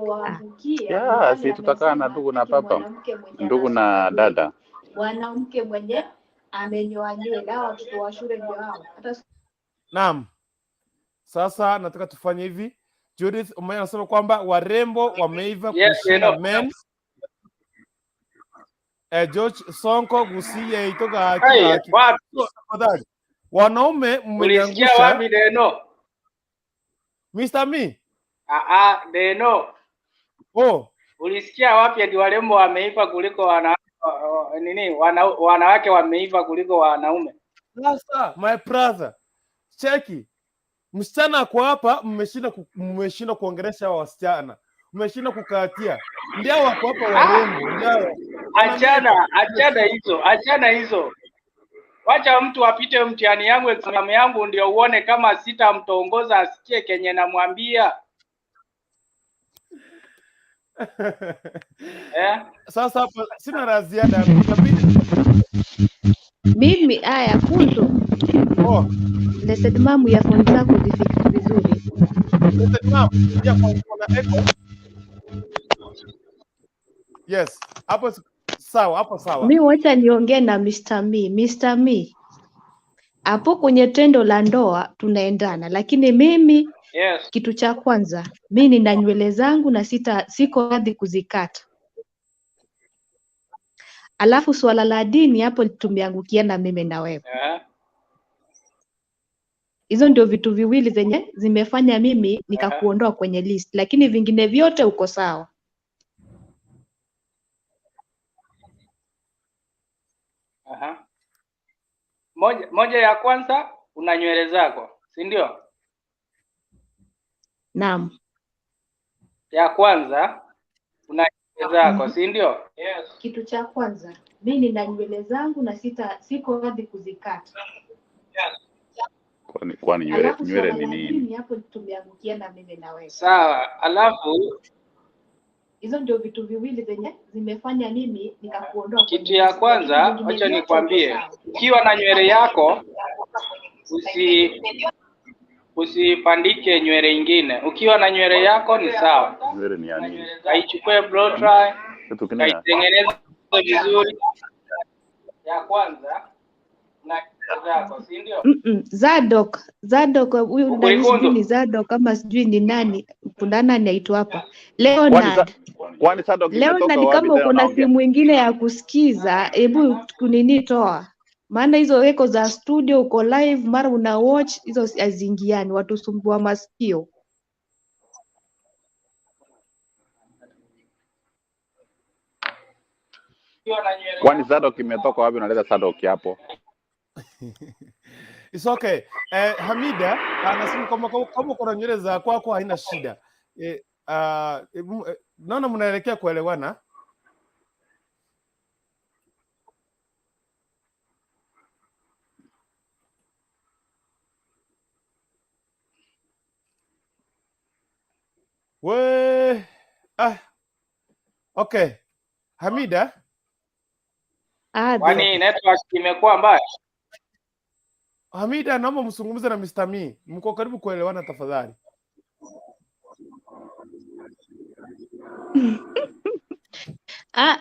Ya, si tutakaa na ndugu na papa, ndugu na dada. Mwanamke mwenye amenyoa nywele, hao watoto wa shule ndio hao. Hata Naam. Sasa nataka tufanye hivi. Judith Umaya anasema kwamba warembo wameiva Yes, kushinda Deno. men. George Sonko gusie itoka haki Hey, haki. wapi? So, tafadhali wanaume Ulisikia mmeniangusha. wapi Deno? Mr. Me. Ah, ah, Deno. Oh, Ulisikia wapi ati warembo wameiva kuliko wana nini wanawake wameiva kuliko wanaume? Sasa my brother, cheki msichana ako hapa, mmeshinda kuongelesha hawa wasichana, mmeshinda kukatia, ndio wako hapa warembo, ndio Achana, achana hizo, achana hizo. Wacha mtu apite mtihani yangu exam yangu ndio uone kama sitamtongoza asikie kenye namwambia. Eh? Sasa hapa sina la ziada, itabidi Mimi aya kuntu oh, Blessed Mom, earphone zako zifike vizuri. Blessed Mom, ya kwa kuna echo. Yes, hapo sawa, hapo sawa. Mi wacha niongee na Mr. Me. Mr. Me, hapo kwenye tendo la ndoa tunaendana, lakini mimi Yes. kitu cha kwanza mi nina nywele zangu na siko radhi kuzikata. Alafu swala la dini hapo tumeangukiana mimi na wewe. Eh. Hizo ndio vitu viwili zenye zimefanya mimi nikakuondoa kwenye list, lakini vingine vyote uko sawa. Aha. Moja ya kwanza una nywele zako, si ndio? Naam. Ya kwanza una nywele zako, si ndio? Yes. Kitu cha kwanza mi nina nywele zangu na siko radhi kuzikata. Kwani Alafu nywele swala ni la nini? dini hapo tumeangukiana mimi na wewe. Sawa. Alafu Hizo ndio vitu viwili zenye zimefanya mimi nikakuondoa kitu kwenye ya list, lakini kwanza, vingine wacha vyote uko nikwambie, sawa. ukiwa na nywele yako usipandike nywele ingine. Ukiwa na nywele yako ni sawa, Nywele ni ya nini? kaichukue blow dry, Kitu kingine ya kaitengeneze vizuri. Ya kwanza na zako, si ndio? Zadok huyu nani sijui Ukuikundu. ni Zadok kama sijui ni nani, kuna nani aitwa hapa Leonard. Kwani Sadok Leonard, imetoka wapi kama tena uko na unaongea? simu ingine ya kusikiza, hebu kunini toa, maana hizo eko za studio uko live, mara una watch hizo haziingiani, watusumbua masikio. Kwani Sadok imetoka wapi unaleta Sadok hapo? It's okay. Hamida anasema kama uko na nywele za kwako haina shida. Naona mnaelekea kuelewana. We okay. Hamida, Kwani network imekuwa mbaya? Hamida, naomba mzungumze na Mr. Me. Mko karibu kuelewana tafadhali.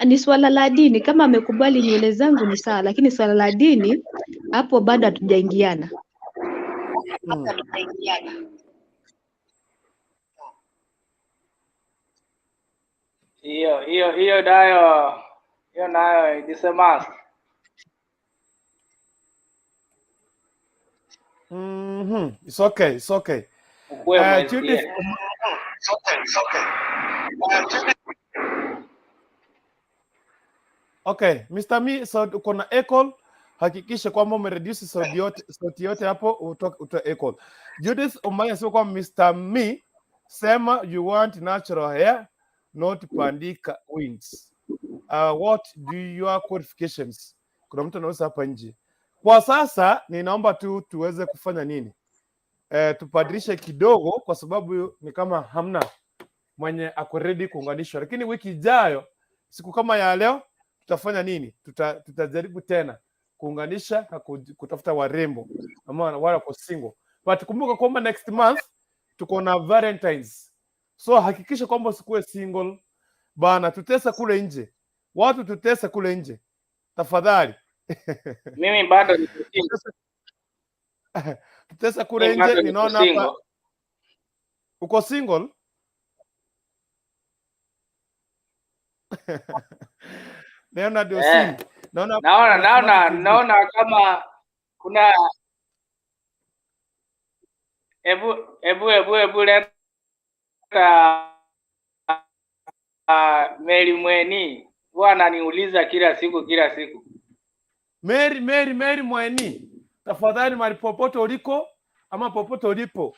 Ni swala la dini. Kama amekubali nywele zangu ni sawa, lakini swala la dini hapo bado hatujaingiana. Hiyo nayo, hiyo nayo it is a must. It's okay, it's okay. Ukuwe Judith, mwenzie. Okay, Mr. Me, so uko na echo, hakikisha kwamba umereduce sauti yote hapo utoe echo. Judith Umaya sio kwa Mr. Me, sema you want natural hair, not pandika wings. What do your qualifications? Kuna mtu anauliza hapa nje. Kwa sasa ninaomba tu tuweze kufanya nini? Tupadilishe kidogo kwa sababu ni kama hamna mwenye ako ready kuunganishwa. Lakini wiki ijayo siku kama ya leo tutafanya nini? Tutajaribu tena kuunganisha na kutafuta warembo ama wale wako single. But kumbuka kwamba next month tuko na Valentines. So hakikisha kwamba usikuwe single bana, tutesa kule nje. Watu tutesa kule nje. Tafadhali. Mimi bado niko single. Tutesa kule Mimi bado nje, niko ninaona hapa single. Uko single? Leonard Eh, Osiri. Naona naona kuna Smart naona TV. naona kama kuna ebu ebu ebu ebu leta Mary Mweni huwa ananiuliza kila siku kila siku. Mary Mary Mary Mweni, tafadhali mahali popote uliko ama popote ulipo,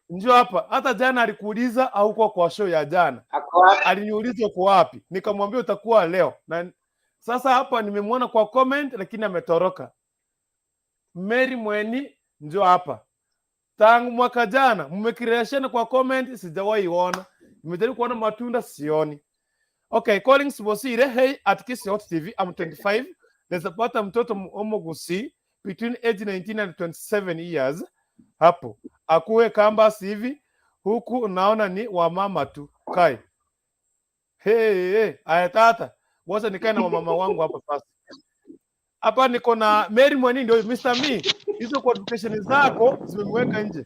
njoo hapa. Hata jana alikuuliza au kwa show ya jana, Ako wapi? aliniuliza uko wapi, nikamwambia utakuwa leo, na sasa hapa nimemwona kwa comment, lakini ametoroka. Mary Mweni, njoo hapa. Tangu mwaka jana mmekireshana kwa comment, sijawahi ona. Nimejaribu kuona matunda sioni. Okay, Collins Bosire, hey at Kisii Hot TV, I'm 25. Naweza pata mtoto Omogusi between age 19 and 27 years hapo. Akuwe kamba hivi huku naona ni wamama tu. Kai. Hey, hey, aya tata. Wacha nikae na wamama wangu hapa sasa. Hapa niko na Mary Mweni ndio Mr. Me. Hizo qualification zako zimemweka nje.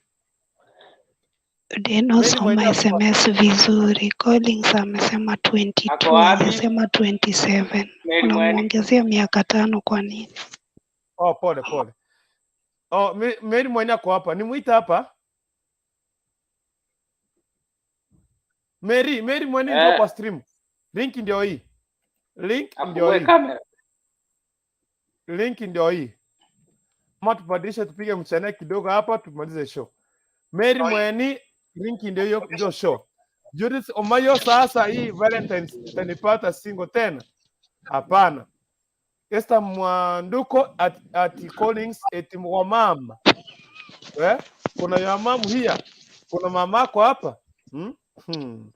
Deno, Mary soma Mweni ako wapi? SMS vizuri. Collins amesema Ako 22, wapi hajasema 27. Mary Mweni? Unamwongezea miaka 5 kwa nini? Oh, pole pole. Oh, Mary Mweni ako hapa. Nimuita hapa. Mary, Mary Mweni ndio Eh, kwa stream. Link ndio hii. Link ndio afungue hii. kamera. Link ndio hii. Ama tubadilishe tupige mchana kidogo hapa tumalize show. Mary Mweni, link ndio hiyo ndio show. Judith Omayo, sasa hii Valentine's utanipata single tena? Hapana. Esther Mwanduko at Collins at wamama. Eh? Kuna ya mamu here. Kuna mamako hapa. Hmm? Hmm.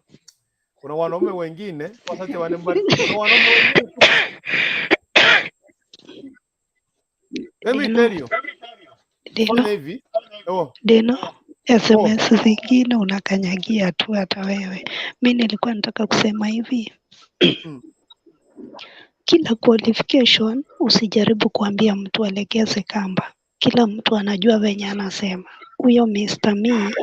Kuna wanaume wengine wasache wanembari. Kuna wanaume wengine tu. Let me Deno, tell you. Deno, Fanya hivi. Oh, Deno, oh. SMS zingine unakanyagia tu hata wewe. Mi nilikuwa nataka kusema hivi, kila qualification usijaribu kuambia mtu alegeze kamba. Kila mtu anajua venye anasema. Huyo Mr. Me,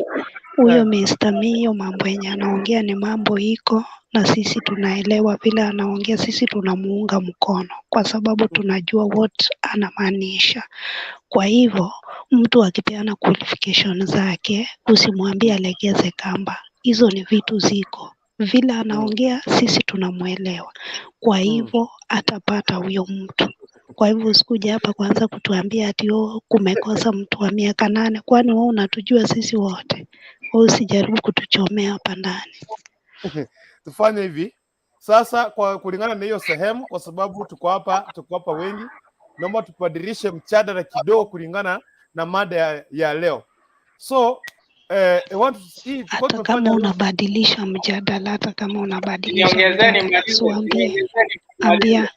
huyo Mr. Me, hiyo mambo yenye anaongea ni mambo iko na sisi tunaelewa vile anaongea, sisi tunamuunga mkono kwa sababu tunajua what anamaanisha. Kwa hivyo mtu akipeana qualification zake usimwambie alegeze kamba, hizo ni vitu ziko vile anaongea, sisi tunamwelewa. Kwa hivyo atapata huyo mtu. Kwa hivyo usikuja hapa kuanza kutuambia ati oh, kumekosa mtu wa miaka 8, kwani wewe unatujua sisi wote? Wewe usijaribu kutuchomea hapa ndani. Tufanye hivi sasa, kwa kulingana na hiyo sehemu, kwa sababu tuko hapa wengi, naomba tubadilishe mjadala kidogo kulingana na mada ya leo. So I want to see tulikuwa Hata kama tumefanya unabadilisha mjadala, hata kama unabadilisha Niongezeni mjadala, nimalize, siwaambie, niongezeni nimalize, ambia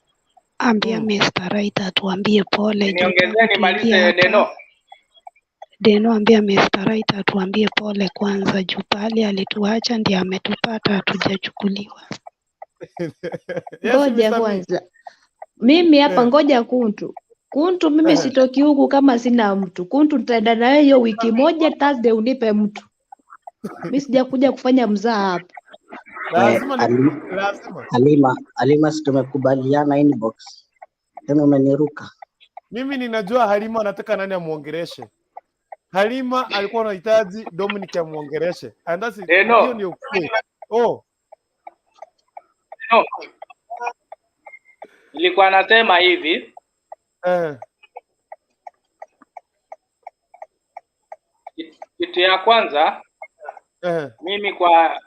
ambia Mr. Right atuambie pole juu tangu niongezeni tuingie nimalize hapa Deno. Deno, ambia Mr. Right atuambie pole kwanza juu pahali alituacha ndiye ametupata, hatujachukuliwa. Yes, Ngoja Mr. Me. kwanza, mimi hapa, Eh, ngoja Kuntu. Kuntu, mimi eh. sitoki huku kama sina mtu. Kuntu, nitaenda na wewe hiyo wiki moja, Thursday unipe mtu. Mi sijakuja kufanya mzaa hapa. We, Lazima ni lazima. Halima, Halima, si tumekubaliana inbox tena umeniruka. Mimi ninajua Halima anataka nani amuongereshe. Halima alikuwa anahitaji Dominic amuongereshe. And that's hiyo Deno, ndio ukweli. Oh, Deno, nilikuwa nasema hivi eh, kitu ya kwanza eh. mimi kwa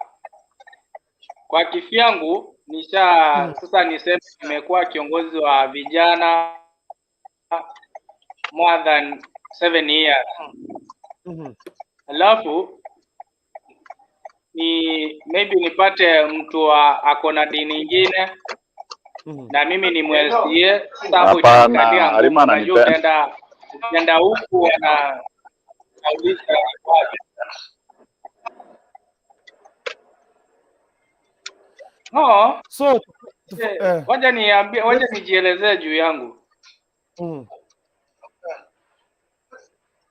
kifyangu nisha sasa niseme nimekuwa kiongozi wa vijana more than 7 years. Alafu ni maybe nipate mtu wa ako na dini ingine na mimi ni MLCA. Sasa hapo Hapana, itanikalia ngumu. Halima Unajua, ananipenda. utaenda huku wana nauliza wapi. No, So wacha niambie, wacha nijielezee juu yangu.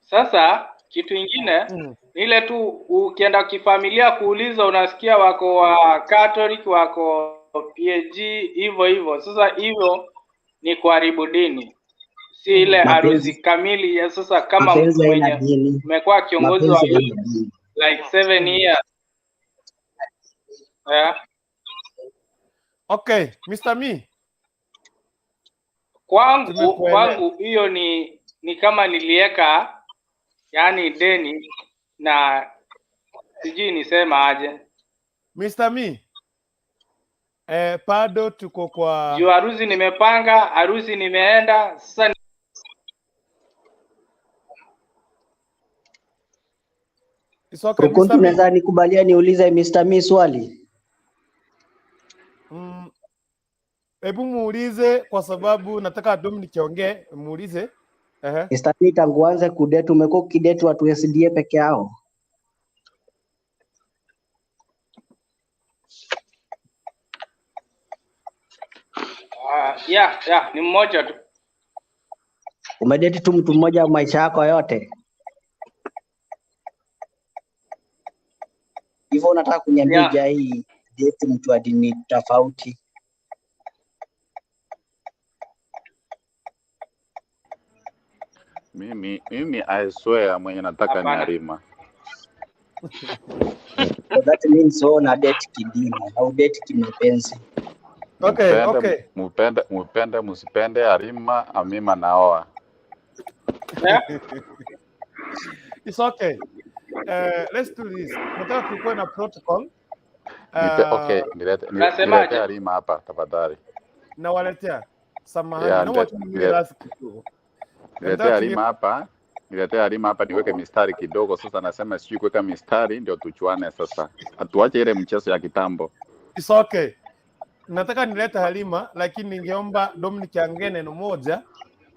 Sasa kitu ingine Ile tu ukienda kifamilia kuuliza, unasikia wako wa Catholic, wako PAG, hivyo hivyo. Sasa hivyo ni kuharibu dini, si ile harusi Mapenzi kamili ya sasa. Kama mtu mapenzi haina mwenye dini, umekuwa kiongozi wa mapenzi haina dini. like 7 years, yeah. Okay, Mr. Me, Kwangu tumekuelewa. kwangu hiyo ni kama nilieka yani deni na sijui nisema aje. Mr. Me, bado tuko kwa Juu harusi nimepanga, harusi nimeenda, sasa It's okay, Rukuntu, Mr. Me. naweza nikubalia niulize Mr. Me swali? Hebu muulize kwa sababu nataka Dominic aongee, muulize. Ehe. Mr. Me, tangu uanze kudate umekuwa ukidate watu SDA peke yao? Yeah, ni mmoja tu. Umedate tu mtu mmoja maisha yako yote? Hivyo unataka kuniambia hujai date mtu wa dini tofauti? Mimi I swear mwenye nataka ni Hapana. Halima. So that means wewe una date kidini, au date kimapenzi. Okay, Mupende, okay. mupende, mupende, musipende Halima, Amima naoa. Yeah. It's okay. Let's do this. Nataka tukuwe na protocol. Nipe, okay, nilete nilete Nasemaje? Halima hapa tafadhali. Nawaletea. Samahani, Yeah, naomba tu niwe rasi kidogo. niletee Nataka tuwe Halima hapa. Niletee Halima hapa niweke mistari kidogo. Sasa nasema sijui kuweka mistari ndio tuchuane sasa. Hatuache ile mchezo ya kitambo. It's okay. Nataka nilete Halima lakini ningeomba Dominic aongee neno moja.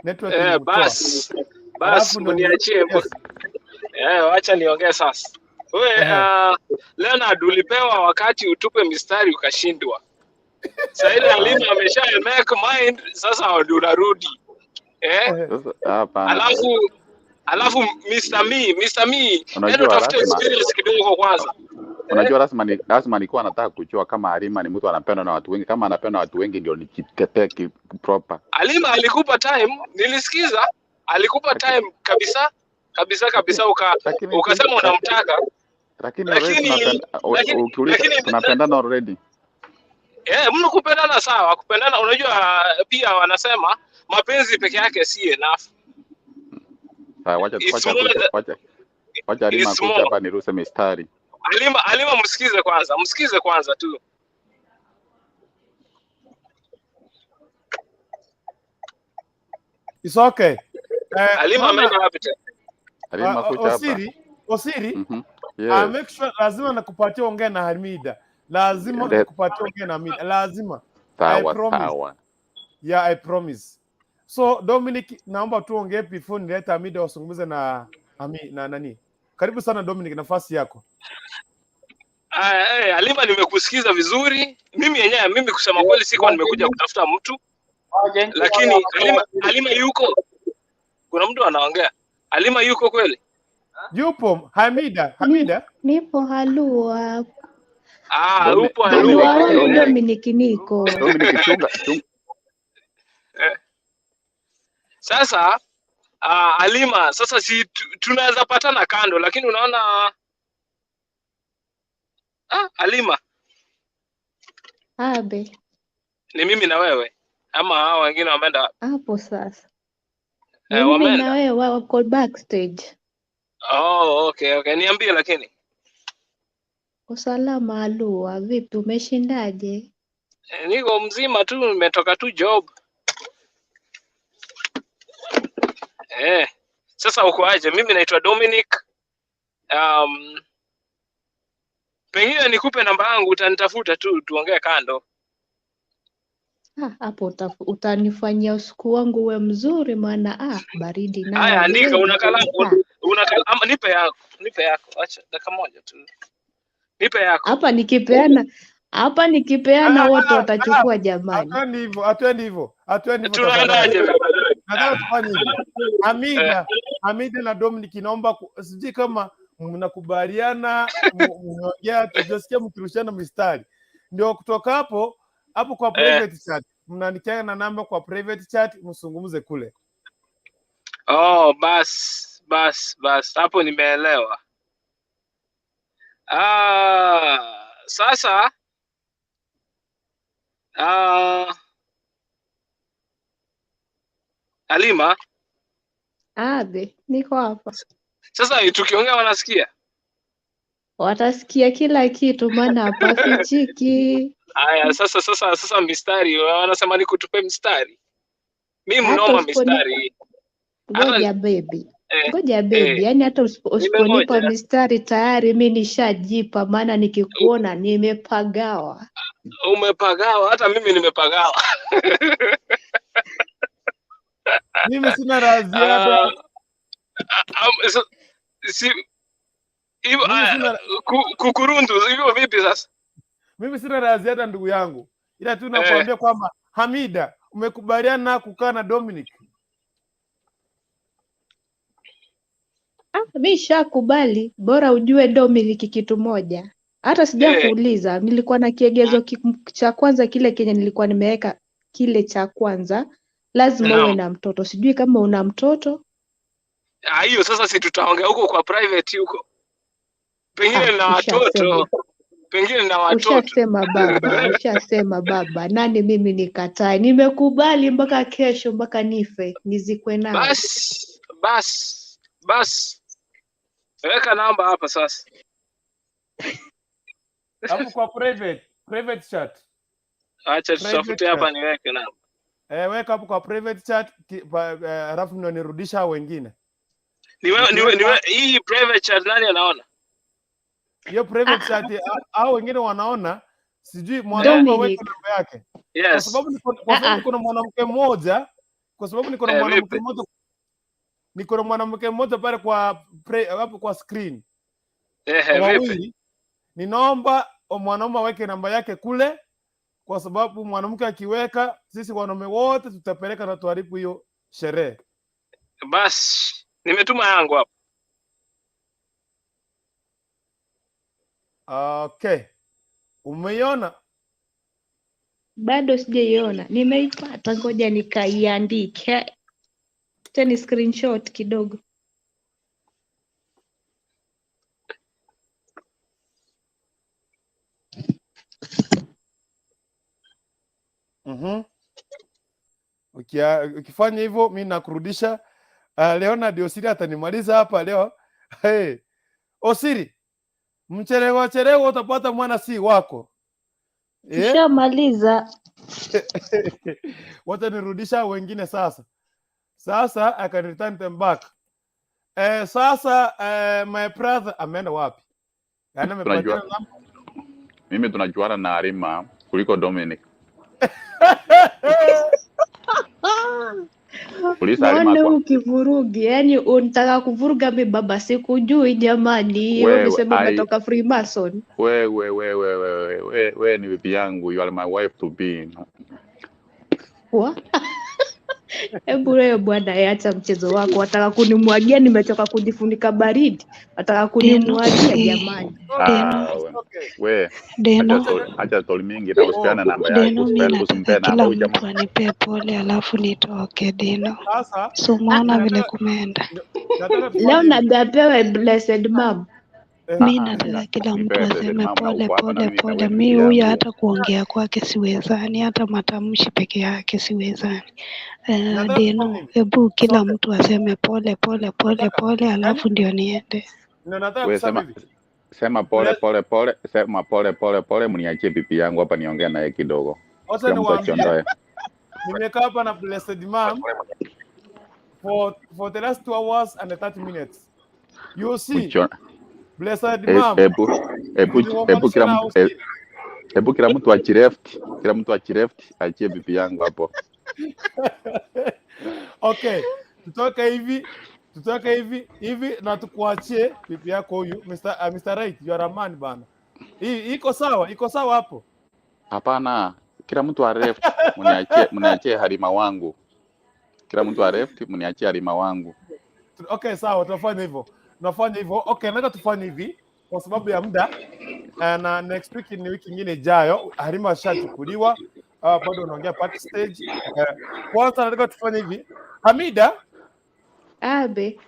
Network ilimtoa. Bas bas, Alafu ndio mniachie yes. wacha niongee sasa. We, Ehe. Leonard, ulipewa wakati utupe mistari ukashindwa. Sasa ile Halima amesha make mind, sasa ndio unarudi eh? Sasa hapana. Alafu Mr. Me, Mr. Me, enda Unajua utafute lazima experience kidogo kwanza eh? unajua lazima nilikuwa nataka kujua kama Halima ni mtu anapendwa na watu wengi. Kama anapendwa na watu wengi ndio nijitetee proper. Halima alikupa time, nilisikiza, alikupa Lakini time kabisa kabisa lakini kabisa, lakini si ukasema unamtaka, lakini already lakini tunapenda, lakini ukiuliza lakini tunapendana already. Mno kupendana sawa, kupendana unajua, pia wanasema mapenzi peke yake si enough. Sawa, wacha It's wacha more kuja than, wacha wacha Halima it's kuja more. hapa niruse mistari. Halima, msikize kwanza, msikize kwanza tu. It's okay. Halima Naona ameenda wapi tena? Halima kuja hapa. Osiri, Osiri, Yes. make sure lazima nakupatia ongea na Hamida. Lazima nikupatie ongea na Hamida. Lazima. I Sawa promise. sawa. Yeah, I promise. So Dominic, naomba tuongee before nilete Hamida wazungumze na na nani. Karibu sana Dominic, nafasi yako. Halima, nimekusikiza vizuri. Mimi yenyewe, mimi kusema kweli sikuwa nimekuja kutafuta mtu, lakini Halima yuko, kuna mtu anaongea. Halima yuko kweli? Yupo Hamida, Hamida. Nipo halua. Ah, upo Halua Halua. wangu Dominic niko. Dominic chunga chunga. Sasa Halima, sasa si tunaweza patana kando, lakini unaona Halima Abe, ni mimi na wewe ama hao wengine wameenda? hapo sasa. Ni mimi na Wameenda. wewe wako backstage. Oh, okay, okay. Niambie lakini. Usalama Halua, vipi umeshindaje? Niko mzima tu, nimetoka tu job. Sasa uko aje? Mimi naitwa Dominic. Pengine nikupe namba yangu, utanitafuta tu tuongee kando. Hapo utanifanyia usiku wangu uwe mzuri maana baridi Haya, nayo andika, una wewe. kalamu, una kalamu, ama nipe yako, nipe yako. Acha dakika moja tu. Nipe yako. Hapa nikipeana hapa nikipeana wote watachukua jamani. Hatuendi hivyo, hatuendi hivyo, hatuendi hivyo tafadhali. Tunaendaje? Nataka tufanye hivi. Hamida, Hamida na Dominic naomba sijui kama Mnakubaliana, mnaongea, tujasikia mkirushiana mistari. Ndio kutoka hapo hapo kwa private chat. Mnaandikiana na namba kwa private chat, msungumze kule. Oh, bas bas bas, hapo nimeelewa. Sasa Halima, Abe, niko hapa. Sasa tukiongea wanasikia? Watasikia kila kitu, maana hapafichiki. Haya, sasa mistari wanasema nikutupe mstari. Mi Hata mnoma usiponipa, mistari. Hata ngoja baby, ngoja baby, yaani hata usiponipa nimengoja. mistari tayari mi nishajipa, maana nikikuona nimepagawa. Umepagawa, hata mimi nimepagawa. Mimi sina la ziada. Si hivyo, Mimi sina kukurundu hivyo vipi sasa? Mimi sina la ziada ndugu yangu, ila tu nakuambia kwamba Hamida, umekubaliana kukaa na Dominic? Mi shakubali, bora ujue Dominic kitu moja. Hata sijakuuliza, nilikuwa na kiegezo cha kwanza kile kenye nilikuwa nimeweka kile cha kwanza, lazima uwe na mtoto. Sijui kama una mtoto. Hiyo sasa si tutaongea huko kwa private huko. Pengine na watoto. Pengine na watoto. Ushasema baba, ushasema baba. Nani mimi nikatae? Nimekubali mpaka kesho, mpaka nife, nizikwe nawe. Bas, bas, bas. Weka namba hapa sasa. Hapo kwa private chat. Acha tutafute hapa niweke namba. Weka hapo kwa private chat, alafu ndio nirudisha wengine. Niwe hii private chat nani anaona? Hiyo private chat hao wengine wanaona, sijui mwanaume aweke namba yake. Yes. Kwa sababu niko na mwanamke mmoja, kwa sababu niko na mwanamke mmoja, niko na mwanamke mmoja pale kwa hapo kwa screen. Vipi? Ninaomba mwanaume aweke namba yake kule, kwa sababu mwanamke akiweka, sisi wanaume wote tutapeleka na tuharibu hiyo sherehe. Bas, nimetuma yangu hapo. Okay. Umeiona? Bado sijaiona. Nimeipata, ngoja nikaiandike. Tena screenshot kidogo. Ukifanya hivyo mimi nakurudisha. Leonard Osiri atanimaliza hapa leo. Hey. Osiri, mchelewa chelewa utapata mwana si wako. Tushamaliza. Watanirudisha wengine sasa. Sasa I can return them back. Sasa my brother ameenda wapi? Yaani amepatia namba. Mimi tunajuana na Arima kuliko Dominic. Mbona ukivurugi? Yaani unataka kuvuruga mimi baba, sikujui jamani. Wewe umesema umetoka Freemason. Wewe ni bibi yangu, you are my wife to be. Wa? Hebu wewe bwana, acha mchezo wako. Wataka kunimwagia, nimechoka kujifunika baridi. Wataka kunimwagia jamani. We, acha story mingi na usipeane namba yako, usimpe namba huyu jamaa. Kila mtu anipe pole alafu nitoke Dino. So maana vile kumeenda. Leo nagapewe blessed mom. Mi nataka kila mtu aseme pole pole pole. Mi huyo hata kuongea kwake siwezani, hata matamshi peke yake siwezani. Dino, hebu kila mtu aseme pole pole pole pole, alafu ndio niende. We, sema pole pole pole, sema pole pole pole, mniachie bibi yangu hapa niongee naye kidogo. Wacha niwaambie. Nimekaa hapa na blessed mom for the last 2 hours and 30 minutes. You see. Blessed mom. Hebu kila mtu achireft, kila mtu achireft, achie bibi yangu hapo. Okay, tutoke hivi na tukuachie bibi yako huyu Mr. Right, you are a man bana. Hii iko sawa, iko sawa hapo. Hapana, kila mtu areft, mniachie Halima wangu. Kila mtu areft, mniachie Halima wangu. Okay, sawa, tutafanya hivyo. Tunafanya hivyo. Okay, nataka tufanye hivi kwa sababu ya muda na next week ni wiki ingine ijayo. Halima ashachukuliwa, bado unaongea backstage. Kwanza nataka tufanye hivi. Hamida, Abe,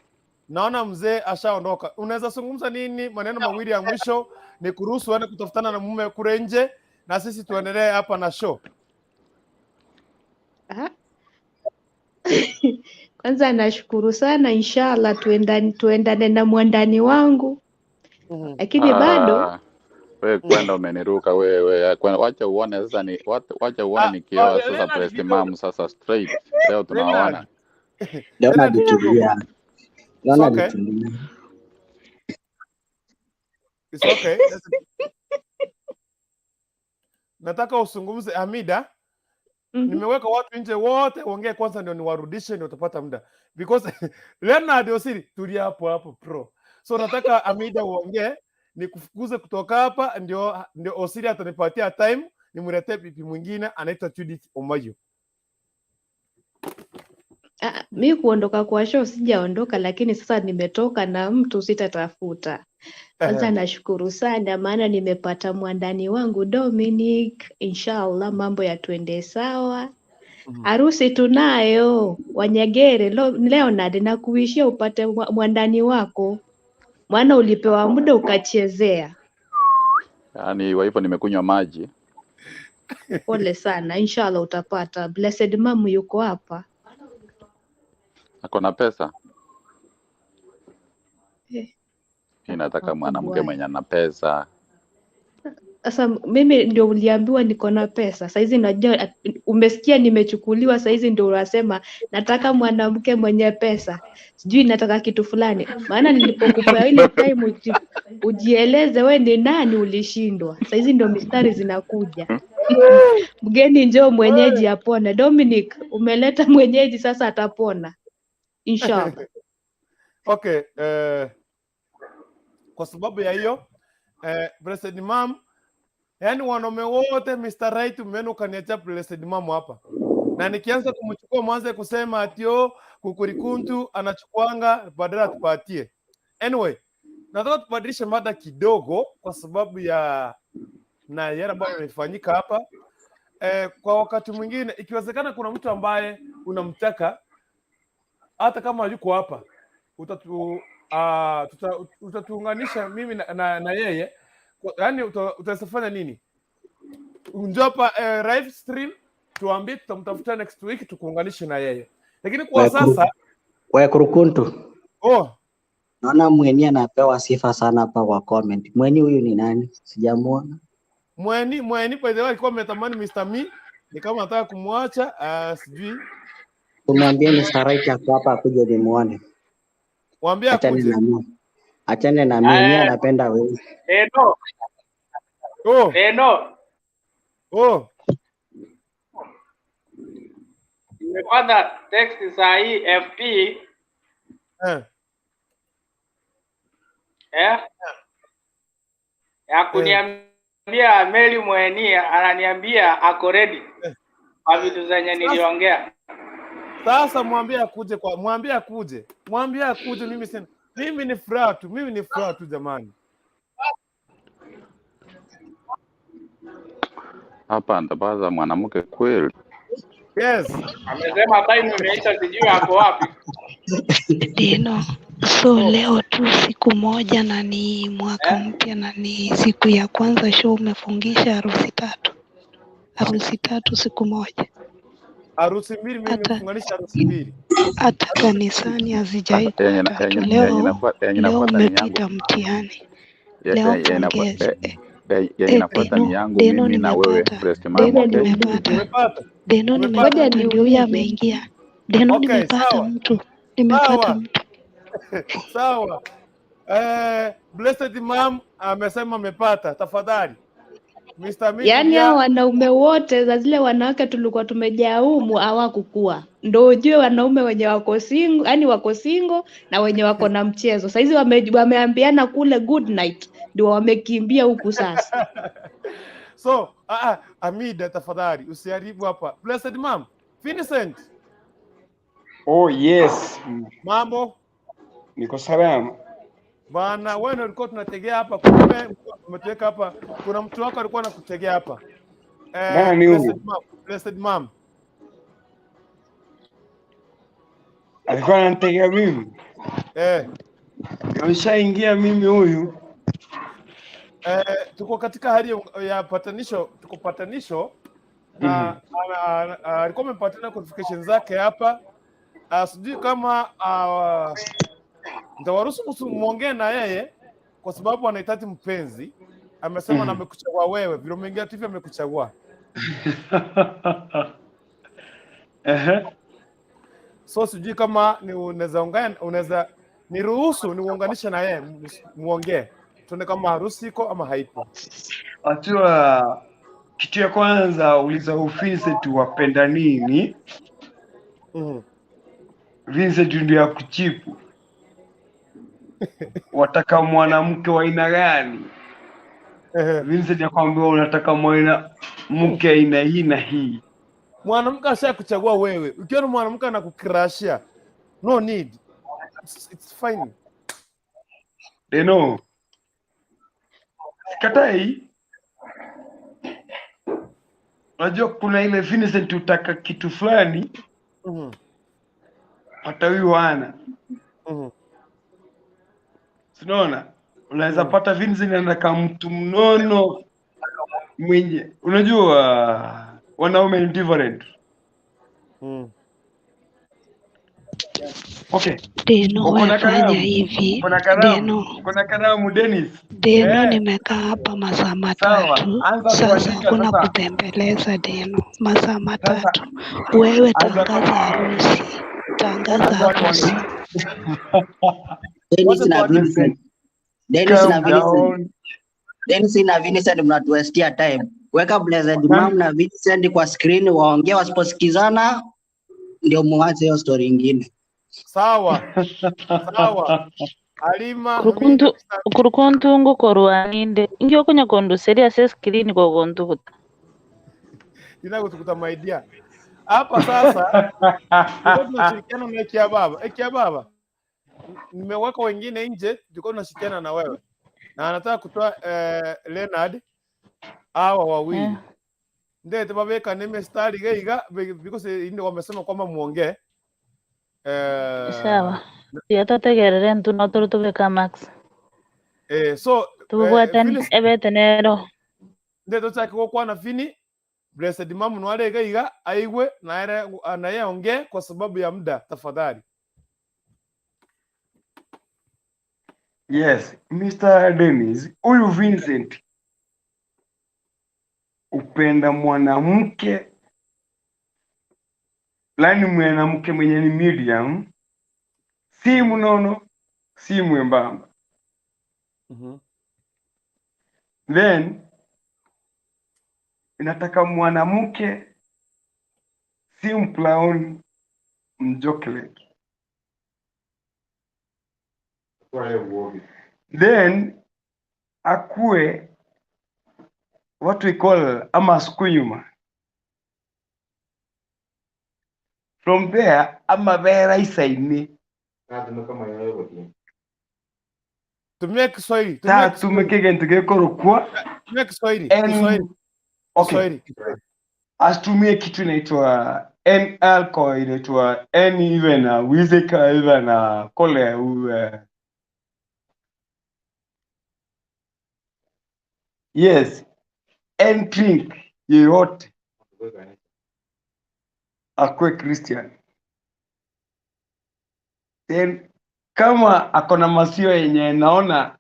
naona mzee ashaondoka. Unaweza zungumza nini maneno mawili ya mwisho? Ni kuruhusu uende kutafutana na mume kule nje na sisi tuendelee hapa na show. Ah. Kwanza nashukuru sana, inshallah tuendane na mwandani wangu, lakini bado Ah, we kwenda umeniruka wewe. Wacha uone sasa ni wacha uone nikioa sasa Leonard Blessed kidogo. Mom sasa straight. Leo Leonard, tunaoana. Leonard Leonard kidogo. tulia. It's Leonard okay. tulia. It's okay. Nataka usungumze Hamida. Nimeweka watu nje wote waongee kwanza, ndio niwarudishe, ndio utapata muda because Leonard Osiri tulia hapo hapo pro. So nataka Hamida uongee, nikufukuze kutoka hapa, ndio Osiri atanipatia time nimletee pipi mwingine anaitwa Judith Omayo. Mi kuondoka kwa show sijaondoka, lakini sasa nimetoka na mtu sitatafuta. Kwanza nashukuru sana maana nimepata mwandani wangu Dominic. Inshallah mambo yatuende sawa. Harusi tunayo Wanyegere. Leonard, nakuishia upate mwandani wako, maana ulipewa muda ukachezea. Yaani kwa hivyo nimekunywa maji. Pole sana, inshallah utapata. Blessed Mom yuko hapa. Ako na pesa. Eh, Mimi nataka mwanamke wakubwa. mwenye ana pesa. Sasa mimi ndio uliambiwa niko na pesa. Saizi najua umesikia nimechukuliwa, saizi ndio unasema nataka mwanamke mwenye pesa, sijui nataka kitu fulani. Maana nilipokupea ile time ujieleze we ni nani, ulishindwa. Saizi ndio mistari zinakuja. Mgeni njoo mwenyeji apone. Dominic, umeleta mwenyeji sasa atapona inshallah. Okay, kwa sababu ya hiyo Blessed Mom, yani wanaume wote Mr. Right umeona ukaniacha Blessed Mom hapa. Na nikianza kumchukua mwanze kusema atio kukurikuntu anachukuanga badala tupatie. Anyway, nataka tubadilishe mada kidogo kwa sababu ya na yale ambayo yamefanyika hapa. Kwa wakati mwingine ikiwezekana kuna mtu ambaye unamtaka hata kama yuko hapa utatuunganisha mimi na yeye. Yaani utafanya nini? Njoo hapa live stream tuambie, tutamtafuta next week tukuunganishe na yeye. Lakini kwa sasa Wewe Kurukuntu. Oh. Naona Mweni anapewa sifa sana hapa kwa comment. Mweni huyu ni nani? Sijamuona. Mweni by the way alikuwa ametamani Mr. Me, ni kama anataka kumwacha, sijui. Tumwambie Mr. Right ako hapa akuje nimuone. Mwambie akuje. Achane na mimi, yeye anapenda wewe. Eno. Oh. Eno. Oh. Nimepata text saa hii FP. Ya kuniambia Mary Mweni ananiambia ako ready kwa vitu zenye niliongea. Sasa mwambie akuje kwa, mwambie akuje. Mwambie akuje, mimi sina. Mimi ni furaha tu, mimi ni furaha tu jamani. Hapa nitapata mwanamke kweli. Yes. Amesema time imeisha, sijui ako wapi. Dino. So leo tu siku moja na ni mwaka mpya na ni siku ya kwanza show umefungisha harusi tatu. Harusi tatu siku moja. Harusi mbili, mimi nimefunganisha harusi mbili. Hata kanisani hazijai kuwa tatu. Leo umepita mtihani. Leo pongezi. Yenye inafuata ni yangu mimi na wewe Blessed Mom. Deno nimepata. Deno nimepata, ndio huyu ameingia. Deno nimepata mtu. Nimepata mtu. Sawa. Blessed Mom amesema amepata. Tafadhali. Mr. Media. Yaani hao wanaume wote za zile wanawake tulikuwa tumejaa humu hawakukua. Ndio ujue wanaume wenye wako single, yani wako single na wenye wako na mchezo. Saizi wameambiana kule good night, ndio wamekimbia huku sasa. So, Amida tafadhali usiharibu hapa. Blessed Mom, Vincent. Oh yes. Mambo? Niko salama. Bana, wewe ndio ulikuwa tunategea hapa, kumbe umetuweka hapa. Kuna mtu wako alikuwa anakutegea hapa. Nani huyu? Blessed Mom, Blessed Mom. Alikuwa ananitegea mimi? Nimeshaingia mimi huyu. Tuko katika hali ya patanisho, tuko patanisho na alikuwa amepatana qualification zake hapa. Sijui kama nitawaruhusu muongee na yeye kwa sababu anahitaji mpenzi. Amesema na amekuchagua wewe, vile umeingia tu hivi amekuchagua. So sijui kama ni unaweza ongea, unaweza niruhusu niuunganishe na yeye muongee, tuone kama harusi iko ama haipo. Wajua, kitu ya kwanza uliza Vincent wapenda nini? Vincent ndio ya kuchipu. Wataka mwanamke wa aina gani? Vincent akwambia unataka mwanamke aina hii na hii. Mwanamke ashakuchagua wewe. Ukiona mwanamke anakukrashia, no need. It's fine. Deno, sikatai. Unajua kuna ile Vincent utaka kitu fulani hata huyu hana. Unaona? Unaweza pata Vincent anataka mtu mnono mwenye. Unajua wanaume ni different. Okay. Deno, Uko na we fanya kalamu? hivi. Uko na kalamu? Deno, Uko na kalamu Dennis? Deno, nimekaa hapa masaa Sawa, matatu anza sasa, kuandika hakuna sasa. kupembeleza Deno, masaa matatu. Wewe Anza tangaza harusi, tangaza anza harusi. kuandika. Dennis na Vincent. Dennis na Calm Vincent. down. Dennis na Vincent mnatuwestia time. Weka Blessed Mom na Vincent kwa screen waongee, wasiposikizana ndio muanze hiyo story ingine. Sawa. Sawa. Halima Hamid Kurukuntu kurukuntu ngukorwaninde ingi okonya konduseria ase screen kogontuguta. Inakutukuta my dear. Hapa sasa tulikuwa tunashirikiana na Ekia Baba. Ekia Baba, nimeweka wengine nje, tulikuwa tunashirikiana na wewe. Na anataka kutoa Leonard hawa wawili. Ndio tubabeka nimestari geiga because ndio wamesema kwamba muongee. Sawa. Yatategerere ntu no turi tubeka max. So Tubwatani Phyllis ebete nero. ndio tutaki gukwana Vini Blessed Mom nwale geiga aigwe na ere na yeye ongee kwa sababu ya muda tafadhali. Yes, Mr. Dennis, huyu Vincent upenda mwanamke, lani mwanamke mwenye ni medium, si mnono, si mwembamba. Then inataka mwanamke si mplaoni, mchocolate. Then akue what we call ama skunyuma. From there ama vera isaini. Tumia Kiswahili, tumia Ta Kiswahili. tumeke kintu gekorokwa Tumia Kiswahili, N Kiswahili. okay. Kiswahili. Asitumie kitu inaitwa N alcohol inaitwa N iwe na wizeka iwe na kole uwe. Yes, N drink yeyote akuwe Christian. Then kama akona masio yenye naona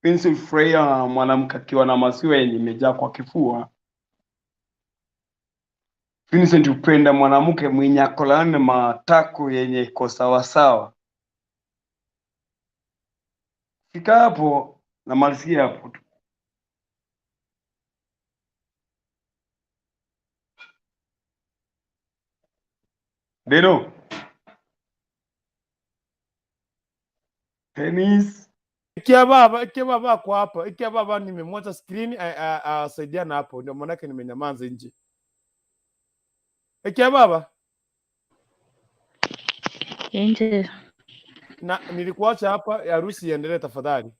Vincent furahia mwanamke akiwa na maziwa yenye imejaa kwa kifua. Vincent hupenda mwanamke mwenye ako na matako yenye iko sawasawa. Fika hapo namalizia hapo tu. Deno, Dennis. Ikia baba kwa hapa, ikia baba nimemwacha screen asaidiana hapo, ndio maana yake nimenyamaza nje. Ikia baba Nje. Na nilikuacha hapa, harusi iendelee tafadhali.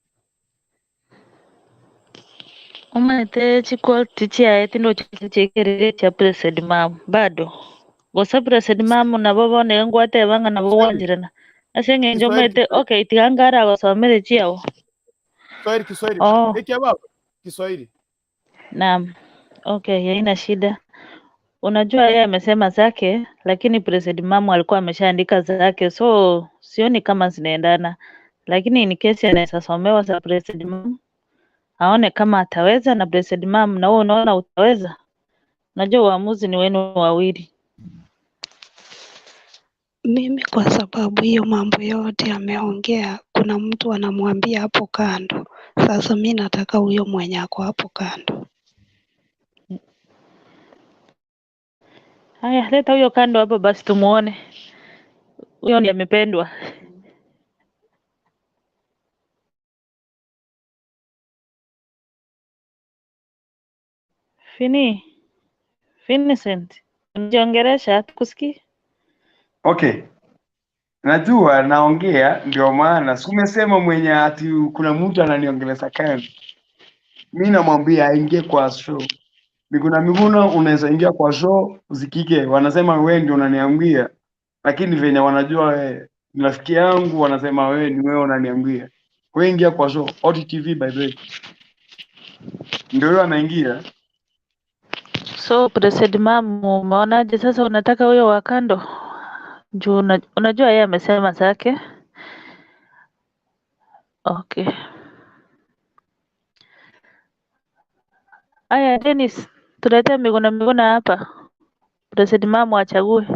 Umaete chiquality chiaye tindo chichekerere cha Blessed Mom bado gosa Blessed Mom nabo bono ngwatebanga nabo Kiswahili, gwancherana ase eng'encho Kiswahili, omanyete Kiswahili, okay tiga ngaragosomere chiao. Kiswahili, Kiswahili. Oh, Hiki baba, Kiswahili. naam, okay, haina shida. Unajua yeye amesema zake, lakini Blessed Mom alikuwa ameshaandika zake, so sioni kama zinaendana, lakini in case anaweza somewa za Blessed Mom aone kama ataweza na Blessed Mom, na wewe unaona utaweza. Unajua uamuzi ni wenu wawili. Mimi kwa sababu hiyo mambo yote ameongea, kuna mtu anamwambia hapo kando. Sasa mi nataka huyo mwenye ako hapo kando. Haya, leta huyo kando hapo basi tumuone. Huyo ndiye amependwa. Fini, Vincent, unajiongelesha tukusikii? Okay, najua naongea, ndio maana si umesema mwenye ati kuna mtu ananiongelesha kando. Mi namwambia aingie kwa show. Miguna Miguna, unaweza ingia kwa show usikike, wanasema wewe ndio unaniambia, lakini venye wanajua wewe ni rafiki yangu, wanasema wewe ni wewe unaniambia. Wewe ingia kwa show Oti TV, by the way, ndio huyo anaingia. So Blessed Mom, umeonaje sasa? Unataka huyo wa kando juu unajua yeye amesema zake. Okay. Aya, Dennis, tuletee Miguna Miguna hapa. Blessed Mom achague.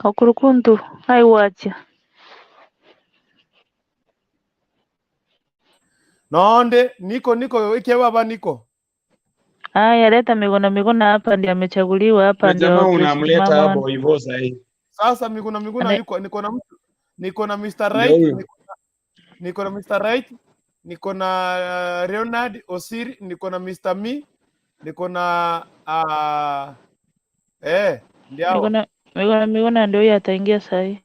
Okurukuntu aiwacha. Nonde niko ike baba niko. Aya, leta Miguna Miguna hapa, ndiye amechaguliwa hapa, Na jamaa ndio Blessed unamleta Mom hapo hivyo sahii. Sasa Miguna Miguna ane yuko, niko na mtu, niko na Mr. Ndio Right, huyo. niko na Mr. Right, niko na Leonard Osiri, niko na Mr. Me, niko na ndio hao. Miguna Miguna Miguna ndio huyo ataingia sahi.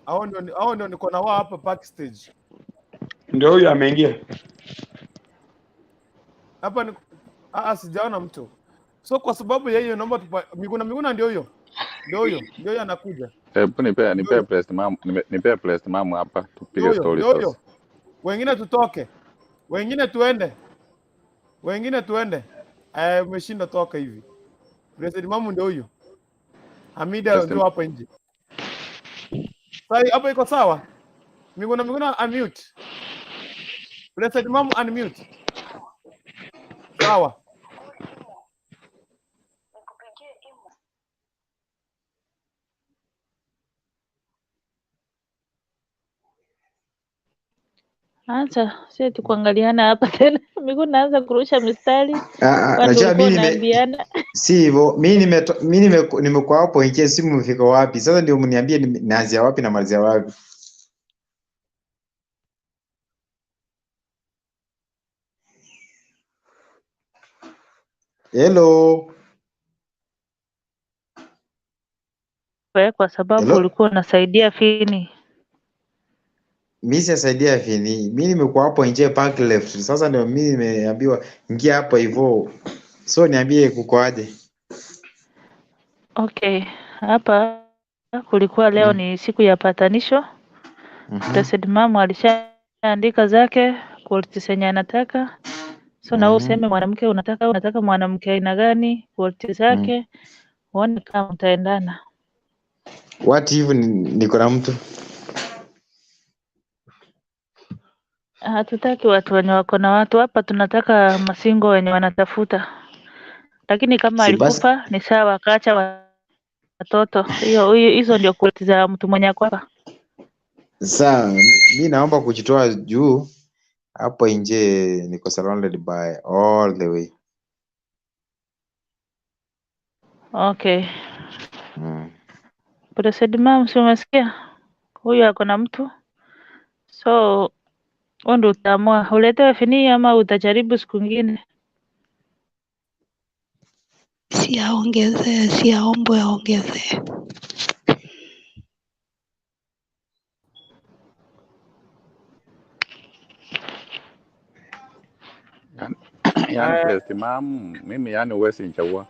Hao ndio niko na wao hapa backstage. Ndio huyo ameingia. Hapa niko sijaona mtu. So kwa sababu ya hiyo naomba Miguna Miguna ndio huyo. Ndio huyo, ndio huyo anakuja. Hebu nipea Ndio nipea huyo. Blessed Mom, nipea Blessed Mom hapa Ndio tupige huyo, story ndio huyo. sasa. Wengine tutoke. Wengine tuende. Wengine tuende. Umeshinda toka hivi. Blessed Mom ndio huyo. Hamida Blessed ndio hapa nje. Sasa hapo iko sawa? Miguna Miguna unmute. Blessed Mom unmute. Sawa. Acha si tukuangaliana hapa tena. Miguna anza kurusha mistari, Ah, ah, watu najua walikuwa mi nime wanaambiana. si hivyo, mi nimekuwa hapo ingie simu imefika wapi sasa, ndio mniambie naanzia wapi na malizia wapi. Hello, Wewe kwa sababu hello, ulikuwa unasaidia Fini. mi sijasaidia Fini, mi nimekuwa hapo nje park left. Sasa ndio mi nimeambiwa ingia hapo hivyo, so niambie kuko aje? Okay, hapa kulikuwa leo ni siku ya patanisho. Blessed Mom alishaandika zake quality zenye anataka, so na wewe useme mwanamke unataka mwanamke aina gani, quality zake, uone kama mtaendana. What if niko na mtu Hatutaki watu wenye wako na watu hapa, tunataka masingo wenye wanatafuta. Lakini kama si basi alikufa ni sawa, akaacha watoto, hiyo hiyo- hizo ndio quality za mtu mwenye ako hapa. saa mi naomba kujitoa juu hapo nje, niko surrounded by all the way. Okay. Blessed Mom, si umesikia? Huyu ako na mtu, so Wewe ndio utaamua uletewe Fini ama utajaribu siku ingine. Si aongezee, si aombwe aongezee. Yani, yani Eh, Blessed Mom, mimi yani huwezi nichagua.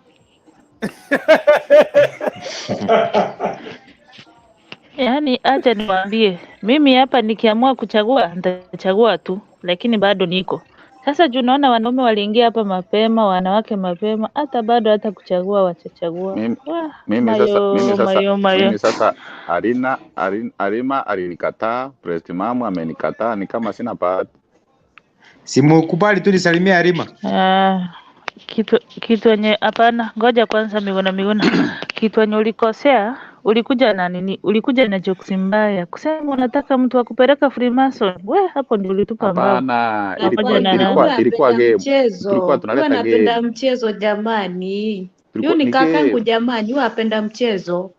Yaani acha niwaambie, mimi hapa nikiamua kuchagua nitachagua tu, lakini bado niko sasa. Juu naona wanaume waliingia hapa mapema, wanawake mapema, hata bado hata kuchagua wachachagua. Mimi, Wah, mimi sasa mimi mayo sasa mayo mayo. mimi sasa Arina, Arin, Arima alinikataa, Blessed Mom amenikataa, ni kama sina bahati. Simukubali tu nisalimie Arima. Ah, kitu yenye hapana, ngoja kwanza, Miguna Miguna, kitu yenye ulikosea, ulikuja na nini? Ulikuja na jokes mbaya kusema unataka mtu akupeleka Freemason. We hapo ndio ulitupa mbao Hapana, pamoja ilikuwa na Hapana, ilikuwa huyu ilikuwa apenda game. Tulikuwa mchezo, huyu tunaleta anapenda game. mchezo jamani. Huyu Tulikuwa ni ni kakangu game. jamani, huyu apenda mchezo.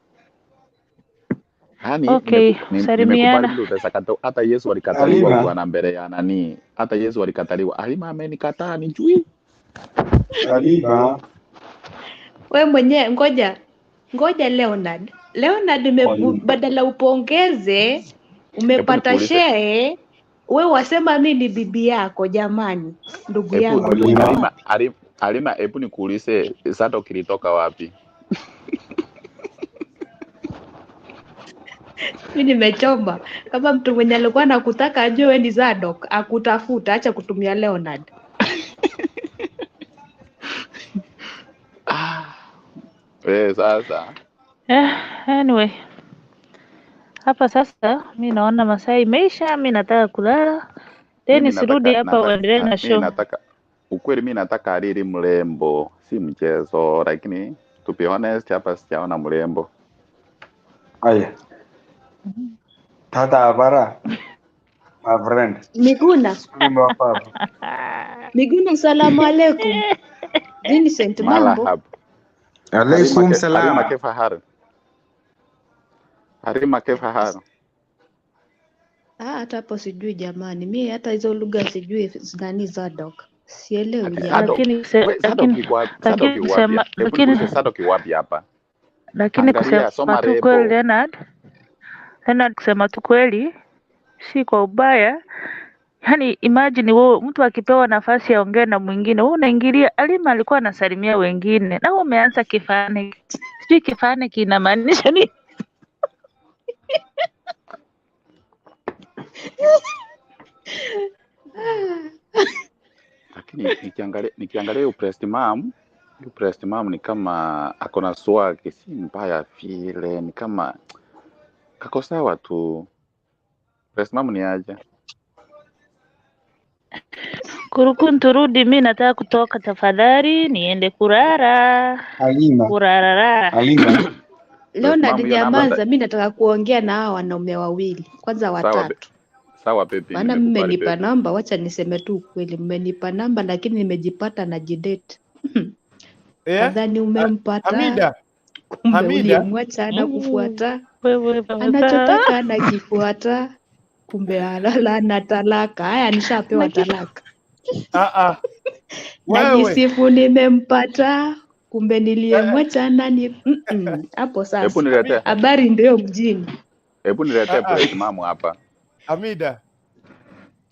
Yaani Okay, nimekubali salimiana. vile utasakata. Hata Yesu alikataliwa Halima, bwana mbele ya nani? Hata Yesu alikataliwa. Halima amenikataa nijui. Halima, We mwenyewe ngoja ngoja, Leonard, Leonard Halima. badala upongeze, Hebu umepata nikuulize, shee, we wasema mi ni bibi yako jamani, ndugu hebu yangu Halima. Halima, Halima, Halima, hebu nikuulize Zadok ilitoka wapi? Mi nimechoma kama mtu mwenye alikuwa anakutaka ajue we ni Zadok, akutafuta, acha kutumia Leonard. Ah, sasa Anyway, hapa sasa mi naona masaa imeisha, mi nataka kulala. mimi Dennis, rudi nataka hapa nataka uendelee na mimi show. nataka ukweli, mimi nataka alili mrembo, si mchezo, lakini to be honest hapa sijaona mrembo. Aya, tata habara, my friend. Miguna, Mimi wako hapa. Miguna, salamu alaikum. Vincent, mambo? Malahab. Harima Alaikum ke, Harima salam. kefa hal. Harima kefa hal. Ah, hata hapo sijui jamani, mi hata hizo lugha sijui nani Zadok, sielewi Ati jamani. Zadok. Lakini We Zadok lakini iko wapi? Zadok lakini iko wapi? kusema Hebu lakini nikuulize Zadok iko wapi hapa? lakini Angalia, kusema soma tu kweli rebo. Leonard, Leonard, kusema tu kweli si kwa ubaya. Yaani imagine wewe mtu akipewa nafasi aongee na mwingine, wewe unaingilia. Alima alikuwa anasalimia wengine na wewe umeanza kifane. Sijui kifane kinamaanisha nini. Lakini nikiangalia huyu Prest Mom, huyu Prest Mom ni kama ako na swag, si mbaya vile, ni kama kako sawa tu. Prest Mom ni aje? Kurukun, turudi, mi nataka kutoka tafadhali, niende kurara Halima, kurarara. Halima. Prest Leonard, Mom hiyo namba nyamaza, mi nataka kuongea na hawa wanaume wawili kwanza, sawa watatu, sawa baby, maana nimekubali mmenipa baby. namba. Wacha niseme tu ukweli, mmenipa namba lakini nimejipata na jidate. Eh? Nadhani umempata, Hamida, kumbe Hamida, uliyemwacha anakufuata, Wewe baba. anachotaka anakifuata, kumbe alala na talaka. Haya, nishapewa Lakini talaka. ah ah, wewe Najisifu nimempata, kumbe niliyemwacha nani? Hapo Hebu sasa niletee, habari ndio mjini. hebu niletee ah ah, Prest Mom hapa. Hamida,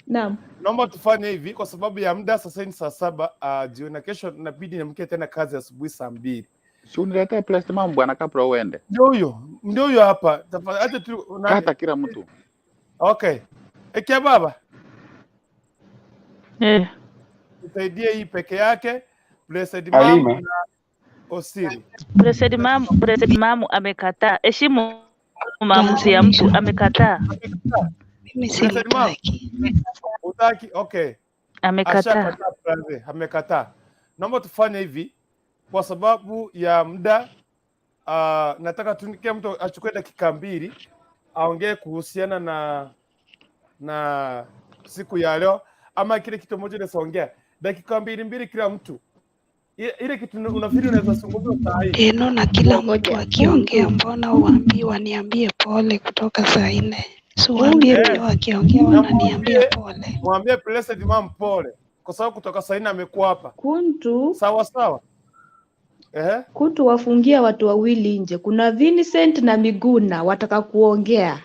Naam. naomba tufanye hivi kwa sababu ya muda. Sasa ni saa 7 jioni na kesho inabidi niamke tena kazi asubuhi saa 2. Si uniletee Prest Mom bwana kabla uende. Ndio huyo, ndio huyo hapa. Tafadhali acha tu nani. Kata kila mtu. Okay, ekia baba eh, tusaidie hii peke yake. Blessed Mom Halima, na Osiri. Blessed Mom amekataa. Heshimu maamuzi ya mtu, amekataa. Amekataa. Mimi Blessed Mom silitaki. utaki? Okay, Amekataa. ashakataa brother, amekataa. Naomba tufanye hivi kwa sababu ya muda. Nataka tu kila mtu achukue dakika 2 aongee kuhusiana na siku ya leo, ama kile kitu moja unaweza ongea dakika mbili mbili kila mtu, ile kitu unafikiri unaweza zungumza saa hii. Teno na kila mtu Ngoja akiongea, mbona uambiwa niambie pole kutoka saa 4? Si waambie Eh, pia wakiongea na wananiambia pole. Mwambie Blessed Mom pole kwa sababu kutoka saa nne amekuwa hapa. Kuntu Sawa sawa. Ehe. Kuntu wafungia watu wawili nje, kuna Vincent na Miguna wataka kuongea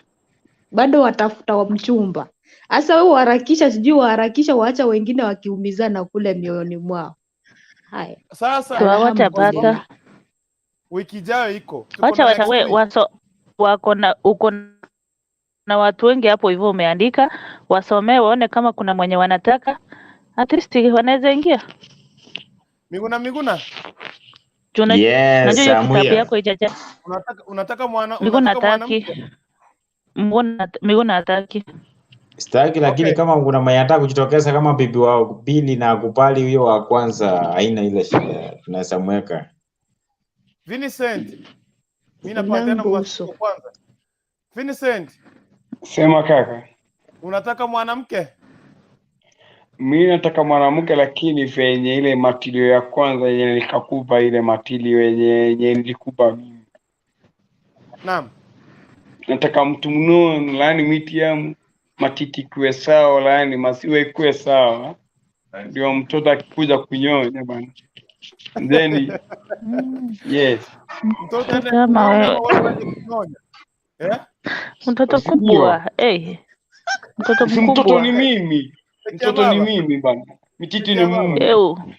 bado watafuta wa mchumba. Sasa wewe uharakisha, sijui waharakisha, waacha wengine wakiumizana kule mioyoni mwao. Haya, Sasa Hawatapata. alhamdulillah. Wiki ijayo iko. Tuko Wacha na wacha next we week. waso wako na uko na watu wengi hapo hivyo umeandika, wasomee waone kama kuna mwenye wanataka, at least wanaweza ingia. Miguna Miguna, Juu Yes, najua hiyo I'm kitabu here. yako ijaja. Unataka mwana Miguna unataka hataki. mwanamke? Miguna hataki. Sitaki, lakini Okay. kama kuna mwenye anataka kujitokeza kama bibi wa pili na akubali huyo wa kwanza, haina ile shida, tunaweza mweka. Vincent, mimi napatiana Unambuso. mwasiku kwanza. Vincent, Sema kaka, unataka mwanamke? mi nataka mwanamke, lakini venye ile matilio ya kwanza yenye nikakupa, ile matilio yenye nilikupa mimi, Naam. nataka mtu mnono, laani miti yamu matiti ikuwe sawa, laani maziwa ikuwe sawa, ndio mtoto akikuja kunyonya bana, then yes, Mtoto aende Kama kunyonya wewe ama wewe uende kunyonya? Eh? mtoto ndio kubwa, hey, mtoto si mtoto mkubwa ni mimi, Sikia mtoto ni baba. mimi bana, mititi ni Sikia baba. Mungu. eu Hebu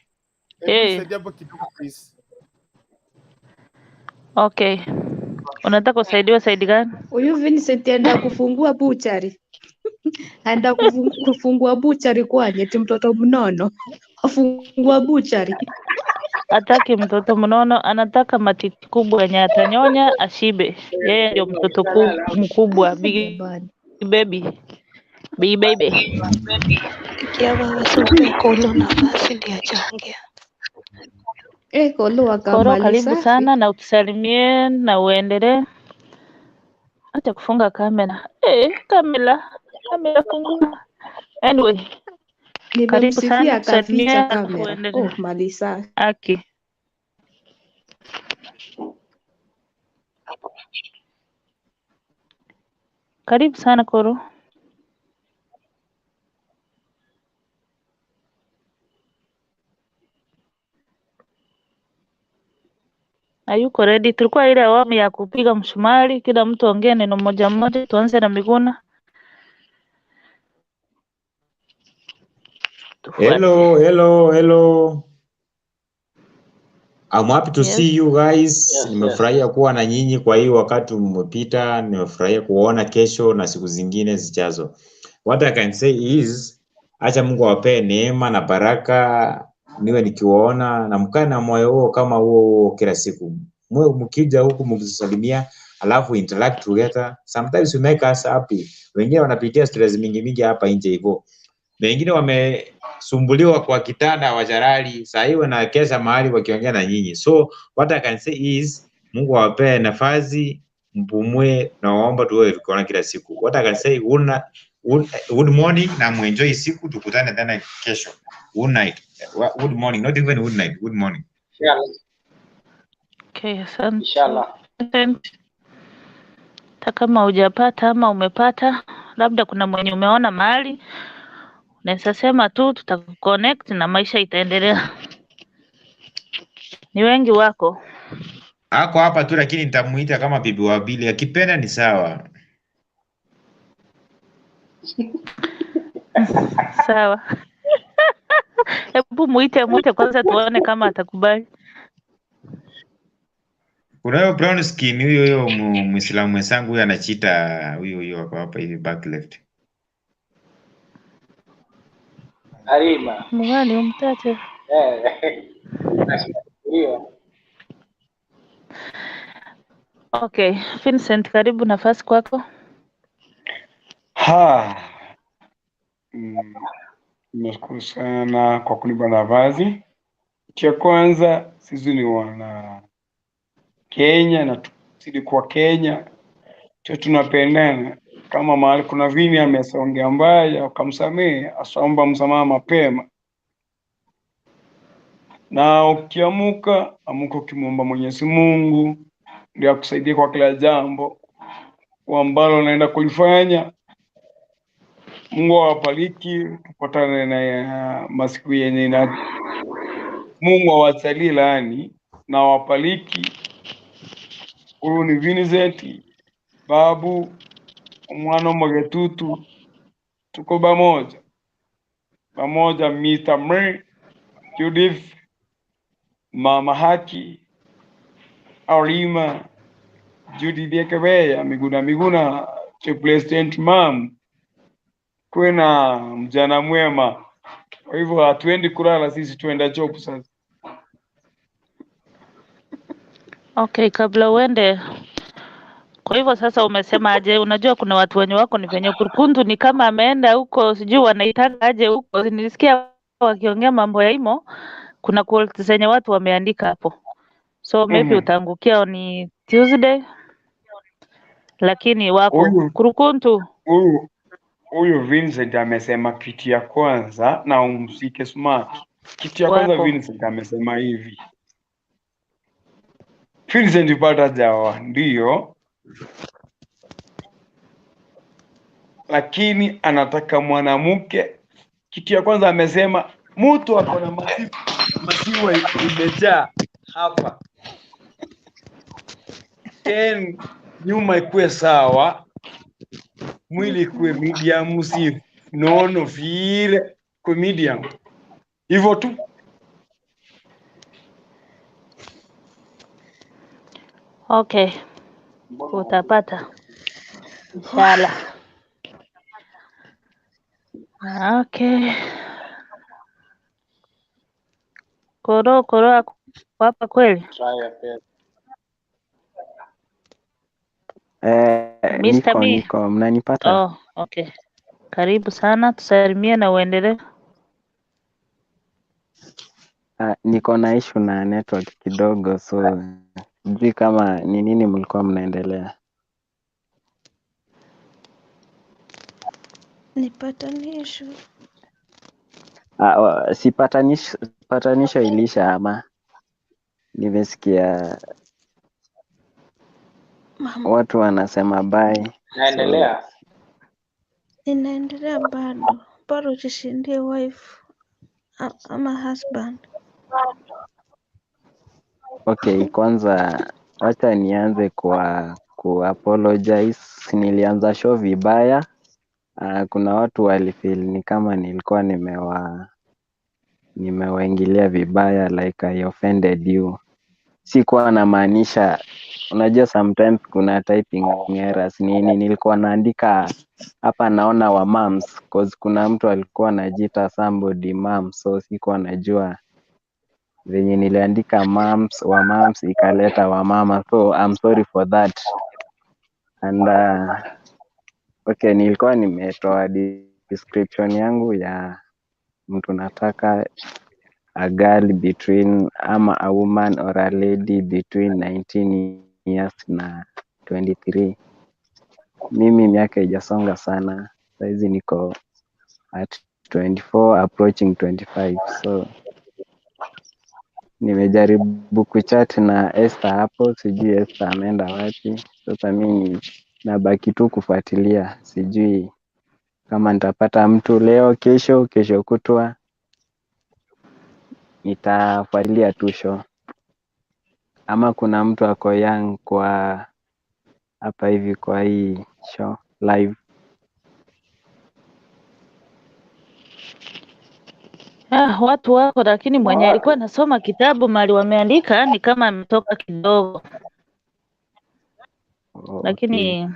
hey. nisaidie hapo kidogo please. Okay, unataka usaidiwe saidi gani? Huyu Vincent aenda kufungua buchari, aenda kufungua buchari kwani eti mtoto mnono afungua buchari. Hataki mtoto mnono, anataka matiti kubwa yenye atanyonya ashibe. Yeye ndio mtoto mkubwa, big Jamani, baby, big baby. Sikia wewe, si upe Kolo nafasi ndiye achaongea. Kolo Koro, wakamali karibu safi. sana na utusalimie na uendelee. Acha kufunga kamera. Kamera, kamera fungua. Anyway, karibu Nimemsifia sana, akaficha tusalimie alafu kamera. uendelee. Oh, mali safi. Aki. Karibu sana Koro. Hayuko ready. Tulikuwa ile awamu ya kupiga msumari, kila mtu ongee neno moja moja. Tuanze na Miguna, tufuate. Hello, hello, hello. I'm happy to Yes. see you guys. Yes, yes. Nimefurahia kuwa na nyinyi kwa hii wakati umepita. Nimefurahia kuona kesho na siku zingine zijazo. What I can say is, acha Mungu awapee neema na baraka, niwe nikiwaona na mkae na moyo huo kama huo huo kila siku. Mwe mkija huku mkisalimia, alafu interact together. Sometimes you make us happy. Wengine wanapitia stress mingi mingi hapa nje hivyo. Wengine wamesumbuliwa kwa kitanda wajarali, saa hii wanakesha mahali wakiongea na nyinyi. So what I can say is Mungu awapee nafasi mpumue, na waomba tuwe tukiona kila siku. What I can say, good morning na muenjoy siku, tukutane tena kesho. Good night. Good morning, not even good night, good morning. Inshallah. Okay, asante. Inshallah. Asante. Hata kama hujapata ama umepata, labda kuna mwenye umeona mahali, unaweza sema tu tutakuconnect na maisha itaendelea. Ni wengi wako. Ako hapa tu lakini nitamuita kama bibi wa pili, akipenda ni sawa. Sawa. Hebu muite kwanza tuone kama atakubali. Kuna huyo brown skin huyo huyo Muislamu mwenzangu huyo anachita huyo huyo ako hapa hivi back left. Halima. Mgani umtaje? Eh. Nashukuriwa. Okay, Vincent, karibu nafasi kwako. Ha, nashukuru sana kwa kunipa nafasi. Cha kwanza, sisi ni wana Kenya na tuzidi kuwa Kenya, tu tunapendana. Kama mahali kuna vini amesongea mbaya, ukamsamehe, asaomba msamaha mapema. Na ukiamuka, amuka ukimwomba Mwenyezi Mungu ndio akusaidie kwa kila jambo ambalo unaenda kulifanya. Mungu awabariki, tupatane na masiku yenye na Mungu awasalie laani na awabariki. Huyu ni Vincent Babu mwana Magetutu, tuko pamoja pamoja, Mr. Mary, Judith, Mama Haki, Arima, Judith Ekebeya, Miguna Miguna, the President Mam, kuwe na mjana mwema. Kwa hivyo hatuendi kulala sisi, tuenda job sasa. Okay, kabla uende. Kwa hivyo sasa umesema aje? Unajua kuna watu wenye wako ni venye Kurkundu ni kama ameenda huko, sijui wanaitaka aje huko. Nilisikia wakiongea mambo ya imo, kuna quotes zenye watu wameandika hapo, so maybe utaangukia ni Tuesday, lakini wako Huyu Kurukuntu. huyu Vincent amesema kitu ya kwanza na umsike smart. Kitu ya kwanza Wako Vincent amesema hivi, Vincent pata jawa ndio, lakini anataka mwanamke. Kitu ya kwanza amesema mtu ako na maziwa imejaa hapa, then nyuma ikuwe sawa, mwili ikuwe medium, si nono vile, kwa medium hivyo tu. Okay, utapata inshallah. Okay, Koro Koro ako hapa kweli? Mr. Niko B. niko, mnanipata? Oh, okay. Karibu sana, tusalimie na uendelee. Niko na issue na network kidogo, so sijui kama ni nini mlikuwa mnaendelea. Nipatanisho. Si patanisho ilisha ama nimesikia Mama, watu wanasema bye, so Naendelea. inaendelea bado. Bado ujishindie wife ama husband. okay, kwanza wacha nianze kwa ku apologize. Nilianza show vibaya. Kuna watu walifeel ni kama nilikuwa nimewaingilia vibaya, like I offended you. Sikuwa namaanisha, unajua sometimes kuna typing errors nini, nilikuwa naandika hapa naona wa moms, cause kuna mtu alikuwa anajiita somebody mom, so sikuwa najua venye niliandika moms wa moms ikaleta wa mama, so I'm sorry for that. And okay, nilikuwa nimetoa description yangu ya mtu nataka a girl between ama a woman or a lady between 19 years na 23. Mimi miaka haijasonga sana, saizi niko at 24 approaching 25, so nimejaribu kuchat na Esther hapo, sijui Esther ameenda wapi. Sasa mimi nabaki tu kufuatilia, sijui kama nitapata mtu leo, kesho, kesho kutwa, nitafuatilia tu show. Ama kuna mtu ako young kwa hapa hivi kwa hii show live. Watu wako, lakini mwenye alikuwa anasoma kitabu mali wameandika ni kama ametoka kidogo, Oh, okay. lakini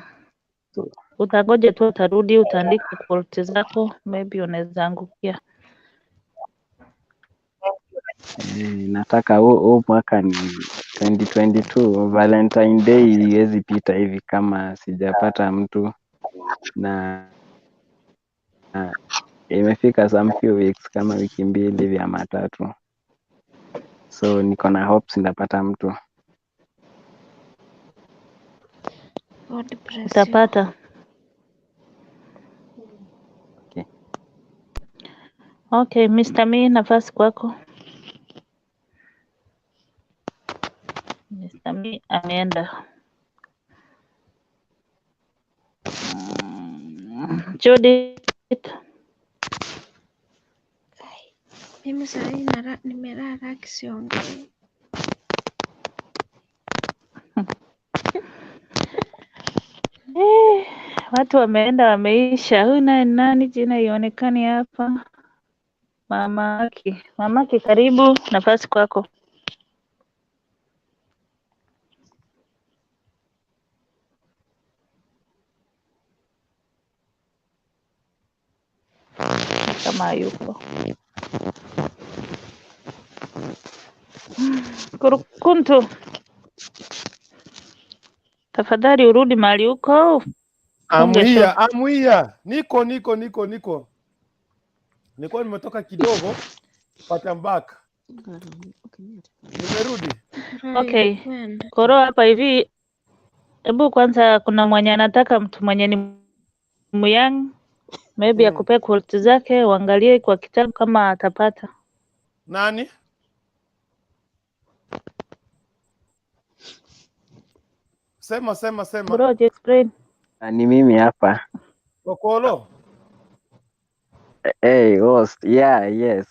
So, utangoja tu atarudi, utaandika quote zako, maybe unaweza angukia. nataka huu mwaka ni 2022 Valentine Day iwezi pita hivi kama sijapata mtu, na imefika some few weeks kama wiki mbili hivi ama tatu, so niko na hopes nitapata mtu. God bless you. Utapata. Okay. Okay, Mr. Me, nafasi kwako. Mr. Me ameenda. Judith. Mimi sahii nimelala kisiongei. Eh, watu wameenda wameisha. Huyu naye ni nani? Jina ionekani hapa. Mamaki, mamaki, karibu, nafasi kwako. Kama hayupo. Kurukuntu, tafadhali urudi mahali huko ufunge show. Amwia, amwia, niko niko niko niko, nilikuwa nimetoka kidogo, but I'm back, nimerudi. Okay, Kwenda. Koro hapa hivi, hebu kwanza, kuna mwenye anataka mtu mwenye ni myoung maybe akupee quality zake, uangalie kwa kitabu kama atapata. Nani? Sema sema sema. Bro, explain. Ah, ni mimi hapa. Okolo, Hey, host. Yeah, yes.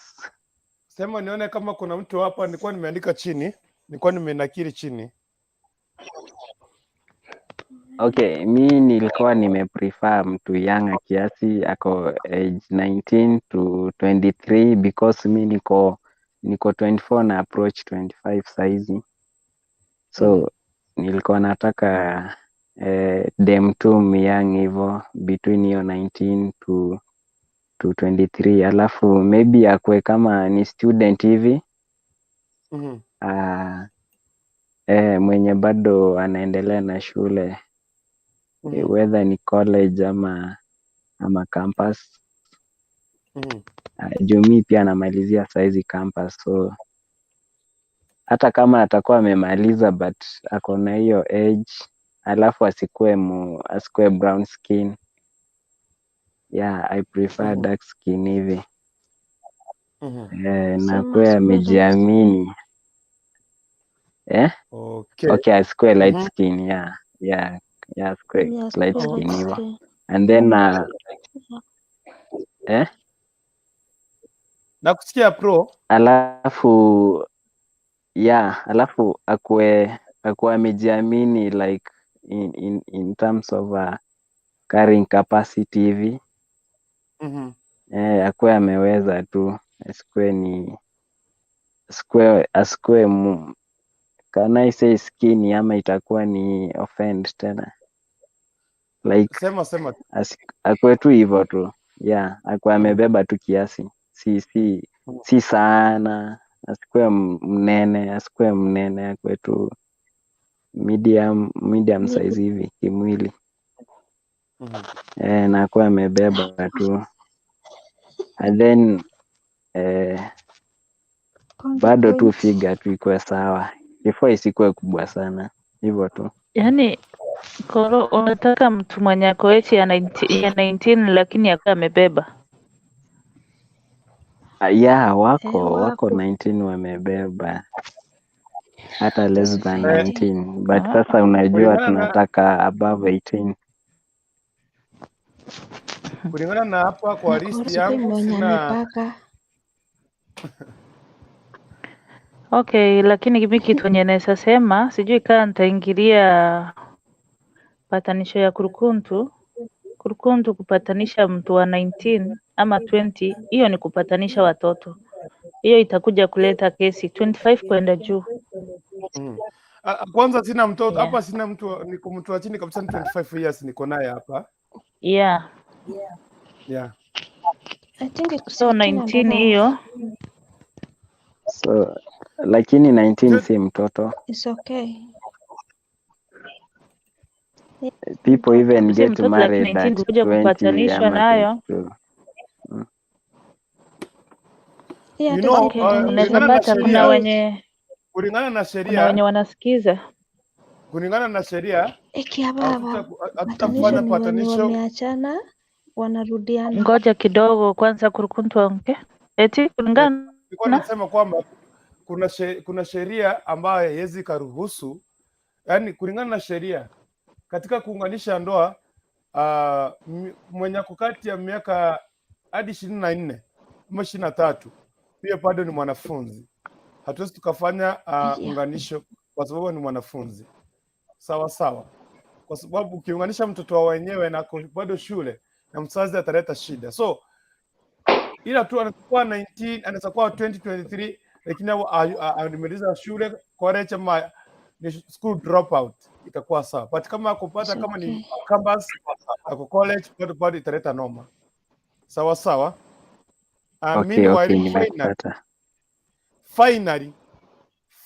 sema nione kama kuna mtu hapa. Nilikuwa nimeandika chini, nilikuwa nimenakili chini. Okay, mi nilikuwa nimeprefer mtu younger kiasi ako age 19 to 23 because mi niko 24 na approach 25 saizi. So nilikuwa nataka dem tu myang hivo between hiyo 19 to 23, alafu maybe akue kama ni student hivi mwenye bado anaendelea na shule whether ni college ama campus. Juu mi pia anamalizia saizi campus, so hata kama atakuwa amemaliza but ako na hiyo age, alafu asikuwe brown skin. Yeah, I prefer dark skin hivi. Na Sema akuwe asikuwe light skin. amejiamini. Eh? Okay. Okay, asikuwe light skin. Yeah. Yeah. Yeah, asikuwe Yeah, light asikuwe skin light hivo. skin. And then Yeah. eh? Nakusikia pro. Alafu yeah, alafu akuwe amejiamini like in terms of carrying capacity hivi. Akuwe ameweza tu, asikuwe can I say skinny ama itakuwa ni offend tena, like Sema sema. Akuwe tu hivyo tu. Yeah, akuwe amebeba tu kiasi, si sana, asikuwe mnene, akuwe tu medium size hivi kimwili. Na akuwe amebeba tu, and then bado tu figure tu ikuwe sawa, kifua isikuwe kubwa sana, hivyo tu. Yaani Koro, unataka mtu mwenye ako age ya 19 lakini akuwe amebeba. Yeah, wako Wako 19 wamebeba, hata less than 19, but sasa unajua tunataka above 18. Kulingana na hapa kwa na list Koro sijui yangu mwenye sina. amepaka. Okay, lakini mimi kitu yenye naweza sema, sijui kama nitaingilia patanisho ya Kurukuntu. Kurukuntu kupatanisha mtu wa 19 ama 20, hiyo ni kupatanisha watoto. Hiyo itakuja kuleta kesi 25 kwenda juu. Kwanza sina mtoto Yeah. hapa, sina mtu, niko mtu wa chini kabisa, ni 25 years niko naye hapa. Yeah. Yeah. I think it's So 18 and 19 above. hiyo So lakini 19 si mtoto. It's okay. Yeah, People even si get mtoto, lakini married 19 at kuja 20 kupatanishwa ama nayo. 22. Yeah, You hata know, Okay, zikienda unaweza kulingana na pata kuna sheria, wenye kulingana na kuna sheria, wenye wanasikiza. kulingana na sheria Ekia baba, hatutafanya patanisho ni wenye patanisho. wameachana wanarudiana. Ngoja kidogo kwanza Kurukuntu aongee. Eti kulingana Nilikuwa na nasema kwamba kuna sheria ambayo haiwezi karuhusu, yani kulingana na sheria katika kuunganisha ndoa mwenye ako kati ya miaka hadi 24 ama 23 Pia bado ni mwanafunzi, hatuwezi tukafanya Yeah. unganisho kwa sababu ni mwanafunzi. Sawa sawa, kwa sababu ukiunganisha mtoto wa wenyewe na bado shule na mzazi ataleta shida. So ila tu anaweza kuwa 19, anaweza kuwa 2023, lakini amemaliza shule college ama ni school dropout, itakuwa sawa. But kama akupata It's kama ni okay. campus ako college, bado bado italeta noma. Sawa sawa. Okay, Meanwhile, okay, finally, nimekupata. finally,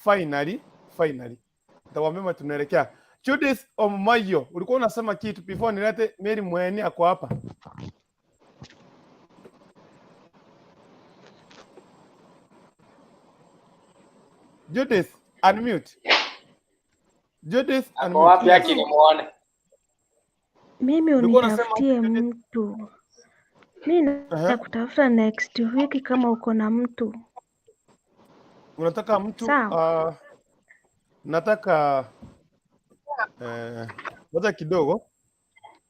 finally, finally nitawaambia tunaelekea. Judith Omayo, ulikuwa unasema kitu before nilete Mary Mweni ako hapa. Judith, unmute. Judith, Ako unmute. wapi Yes. haki nimuone? Mimi Ulikuwa unasema unitafutie mtu. Mi nakutafuta next week kama uko na mtu. Unataka mtu Sawa. Nataka ngoja kidogo,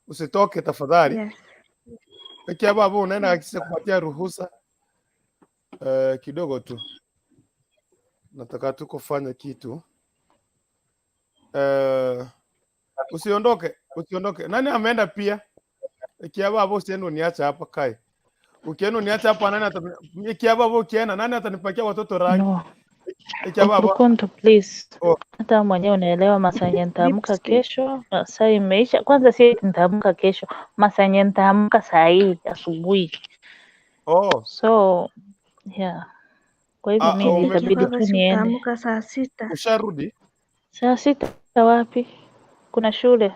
usitoke tafadhali. Yes. Peke yako hapo unaenda hakikisha kupatia ruhusa kidogo tu. Nataka tu kufanya kitu usiondoke, usiondoke. Nani ameenda pia? Ikiaba hapo usiende uniache hapa kai. Ukienda uniache hapa nani ata ikiaba hapo ukienda nani atanipakia watoto rangi? No. Ikiaba hapo Ukurukuntu please. Oh. Hata mwenyewe unaelewa masaa yenye nitaamka Lipstick. kesho, masaa imeisha. Kwanza si eti nitaamka kesho, masaa yenye nitaamka saa hii asubuhi. Oh. So yeah, kwa hivyo mi itabidi Baba, tu si niende utaamka saa 6. Usharudi? saa 6. Wapi? Kuna shule.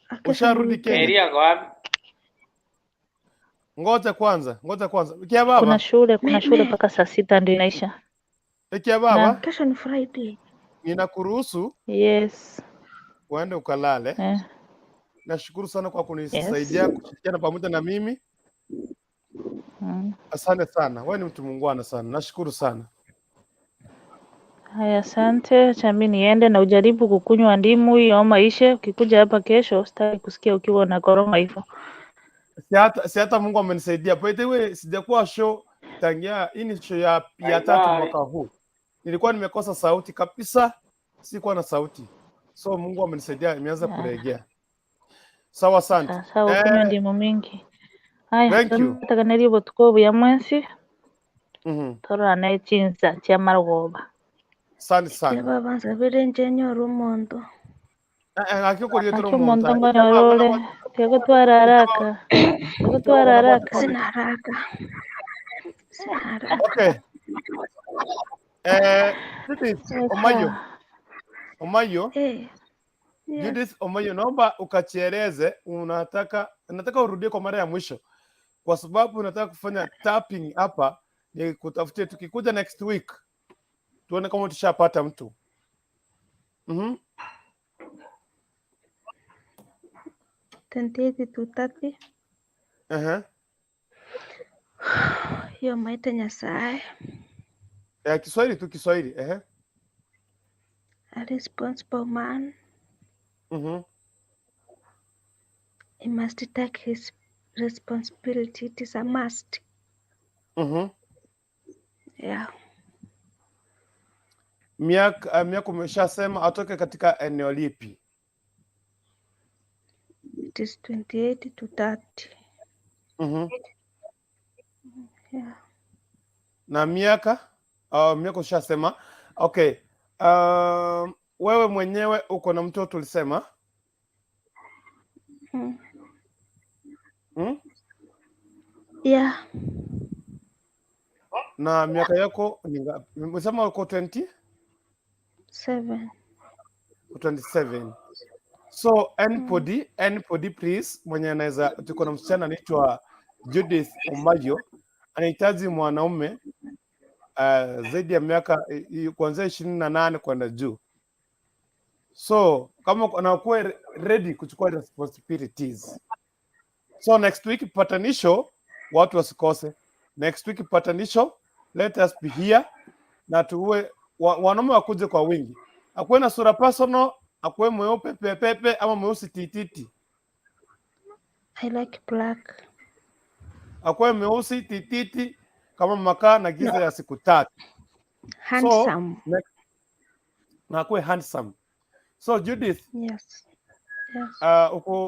Kesho ni Usharudi weekend. Kenya? Mary ako wapi? Ngoja kwanza, ngoja kwanza. Ikia Kuna baba, shule, kuna shule Meme, mpaka saa 6 ndio inaisha. ikia Na baba, kesho ni Friday. ninakuruhusu yes. uende ukalale. Eh, Nashukuru sana kwa yes. kunisaidia kushirikiana pamoja na mimi. Asante sana, wewe ni mtu muungwana sana, nashukuru sana. Haya, asante. Acha mi niende na ujaribu kukunywa ndimu hiyo homa ishe. Ukikuja hapa kesho, sitaki kusikia ukiwa unakoroma hivyo. Si hata Mungu amenisaidia. By the way, sijakuwa show tangia hii ni show ya Bye tatu bye. mwaka huu. Nilikuwa nimekosa sauti kabisa, sikuwa na sauti. So Mungu amenisaidia, imeanza kuregea. Sawa, asante. Sawa, ukunywe ndimu mingi. Haya, Thank you. tutakaneri botuko buya mwensi tororane chinsa chia marogoba. Asante Ikia sana. baba nsabire nche nyore omonto. Akikuria Aki toro omonto monta. ngororore tiagotwara haraka, tiagotwara haraka. Sina haraka. Sina haraka. Okay. Judith Omayo. Sawa. Omayo. Eh, yes. Judith Omayo, naomba ukachieleze unataka, nataka urudie kwa mara ya mwisho kwa sababu nataka kufanya tapping hapa, ni kutafutie tukikuja next week tuone kama tushapata mtu. 28 to 30. Hiyo maite Nyasaye. Kiswahili tu Kiswahili. A responsible man. He must take his responsibility. It is a must. Yeah. Miaka umeshasema atoke katika eneo lipi? It is 28 to 30. Yeah. Na miaka miaka ushasema. Okay. Wewe mwenyewe uko na mtoto ulisema? Yeah. Na miaka yako ni ngapi? Umesema uko 20? 7. 27. So anybody, anybody please, mwenye anaweza, tuko na msichana anaitwa Judith Omayo, anahitaji mwanaume zaidi ya miaka kuanzia 28 kwenda juu. So kama anakuwa ready kuchukua responsibilities. So next week patanisho, watu wasikose. Next week patanisho, let us be here na tuwe wanaume wakuje kwa wingi. Akuwe na sura personal, akuwe mweupe pepepe ama mweusi tititi. I like black. Akuwe mweusi tititi Kama makaa na giza No, ya siku 3. So handsome. na akuwe handsome. So Judith, Yes. Yes.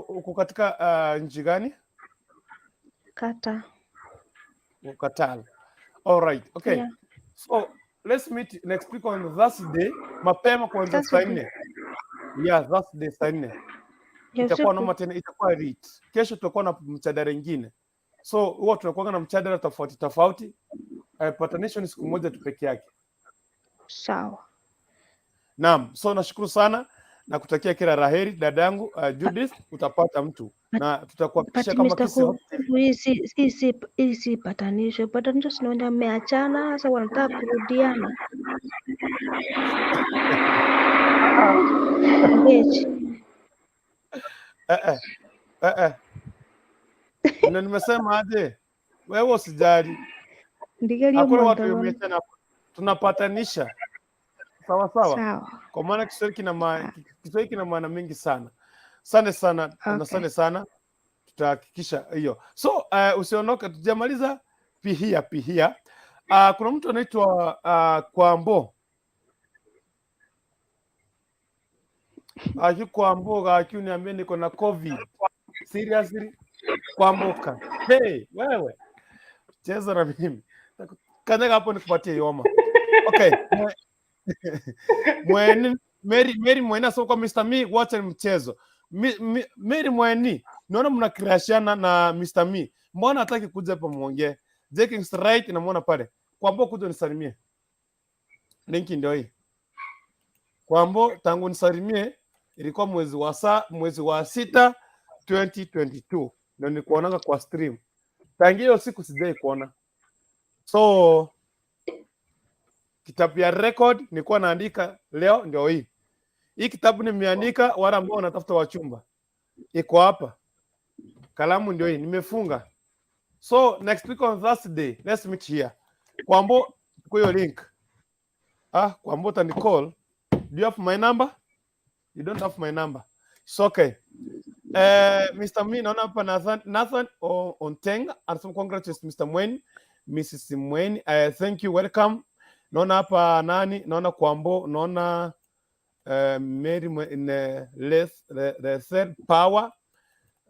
uko katika nchi gani? Kata. Qatar. All right. Okay. Yeah. So let's meet next week on Thursday mapema kuanzia saa Thursday. 4. Yeah, Thursday saa 4. Ya Itakuwa noma usiku. tena, itakuwa lit. Kesho tutakuwa na mchadara ingine. So huwa tunakuwa na mchadara tofauti tofauti. Patanisho ni siku moja tu peke yake. Sawa. Naam, so nashukuru sana na kutakia kila laheri dadangu Judith, utapata mtu na tutakuhakikishia But kama Mr. Kisi Hope TV. Kurutu, hii si patanisho. Patanisho si wenye mmeachana sasa wanataka kurudiana. Engage. Eh. Na nimesema aje? Wewe usijali. Ndigerio Hakuna watu mwanto wameachana hapo. Tunapatanisha. Sawa sawa. Sawa. Kwa maana Kiswahili kina maana mingi sana. Asante sana na Okay. asante sana. Tutahakikisha hiyo. So usiondoke, tujamaliza pihia. Kuna mtu anaitwa Kwambo. Aki Kwambo aki uniambie niko na COVID. Seriously? Kwamboka. Hey, wewe. Cheza na mimi. Kanyaga hapo nikupatie yoma. Okay. Mweni Mary Mweni asema kwa Mr. Me wacha ni mchezo. Mary Mweni, naona mnakrashiana na Mr. Me. Mbona hataki kuja hapa muongee? Jenkins right namuona pale. Kwambo kuja unisalimie. Linki ndio hii. Kwambo tangu nisalimie ilikuwa mwezi wa 6 2022 ndio nilikuonaga kwa stream. Tangia hiyo siku sijai kuona. So kitabu ya record nilikuwa naandika leo ndio hii. Hii kitabu nimeandika wale ambao wanatafuta wachumba. Iko hapa. Kalamu ndio hii nimefunga. So next week on Thursday let's meet here. Kwambo kwa hiyo link. Kwambo utani call. Do you have my number? You don't have my number. It's okay. Mr. Mi, naona hapa Nathan Onteng anasema congratulations Mr. Mweni, Mrs. Mweni. Thank you, welcome. Naona hapa nani? Naona Kwambo, naona Mary Lethel Power.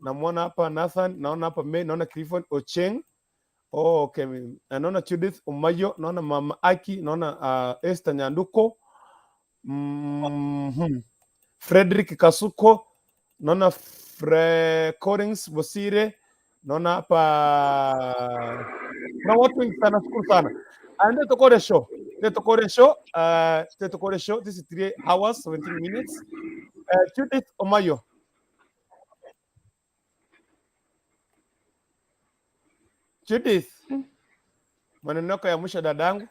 Namuona hapa Nathan, naona hapa Mary, naona Clifford Ocheng. Oh, okay. Naona Judith Umayo, naona Mama Aki, naona Esther Nyanduko. Frederick Kasuko, naona Collins Bosire, naona hapa na watu wengi sana, shukuru sana. And tukore show. Tukore show. This is 3 hours 17 minutes. Judith Omayo. Judith, maneno yako ya mwisho dadangu.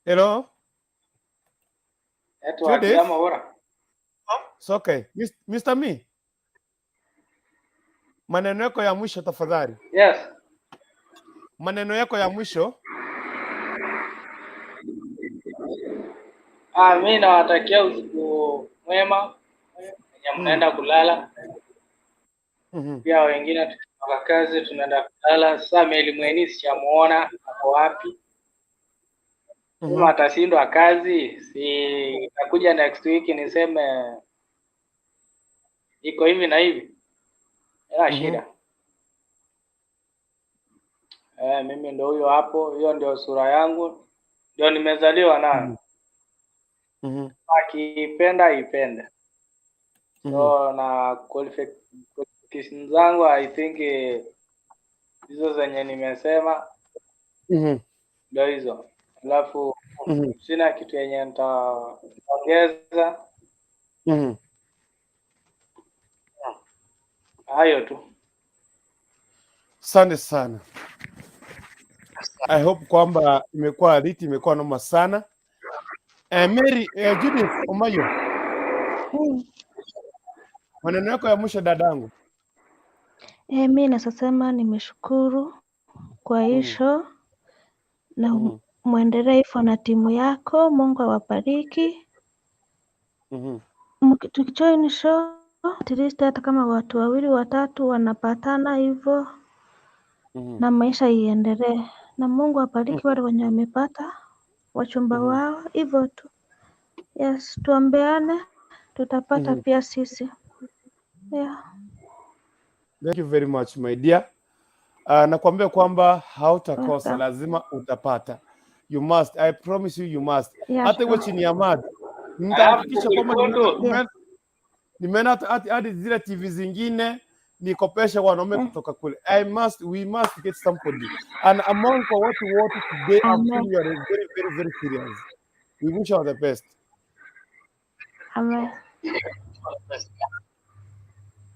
Hello, Network Judith. ama bora. It's okay. Mr. Me, maneno yako ya mwisho tafadhali. Yes. Maneno yako ya mwisho. Mi nawatakia usiku mwema wenye mnaenda kulala. Pia wengine tukitoka kazi tunaenda kulala. Sasa Meli Mweni sijamuona ako wapi? Kama atashindwa kazi, si nitakuja next week niseme iko hivi na hivi. Ila shida. Mimi ndio huyo hapo, hiyo ndio sura yangu, ndio nimezaliwa nayo. Akipenda ipende. So na qualifications zangu I think hizo zenye nimesema ndio hizo. Alafu sina kitu yenye nitaongeza. Hayo tu. Asante sana. I hope kwamba imekuwa riti, imekuwa noma sana. Mary, Judith Omayo. Maneno yako ya mwisho dadangu. Mi nasema nimeshukuru kwa hii show. Na muendelee hivyo na timu yako. Mungu awabariki. Tukijoin show at least hata kama watu wawili watatu wanapatana hivyo na maisha iendelee, na Mungu abariki wale wenye wamepata wachumba wao, hivyo tu. Yes, tuombeane, tutapata pia sisi. Yeah. Thank you very much my dear. Nakwambia kwamba hautakosa, Welcome. Lazima utapata. You must, I promise you, you must. Yeah, Hata iwe sure. chini ya maji, Alafu nitahakikisha kwamba Kurukuntu, nimeenda hadi zile TV zingine nikopeshe wanaume kutoka kule. I must, we must get somebody. And among kwa watu wote today, I'm Amen. feeling you are very, very, very serious. We wish you all the best. Amen.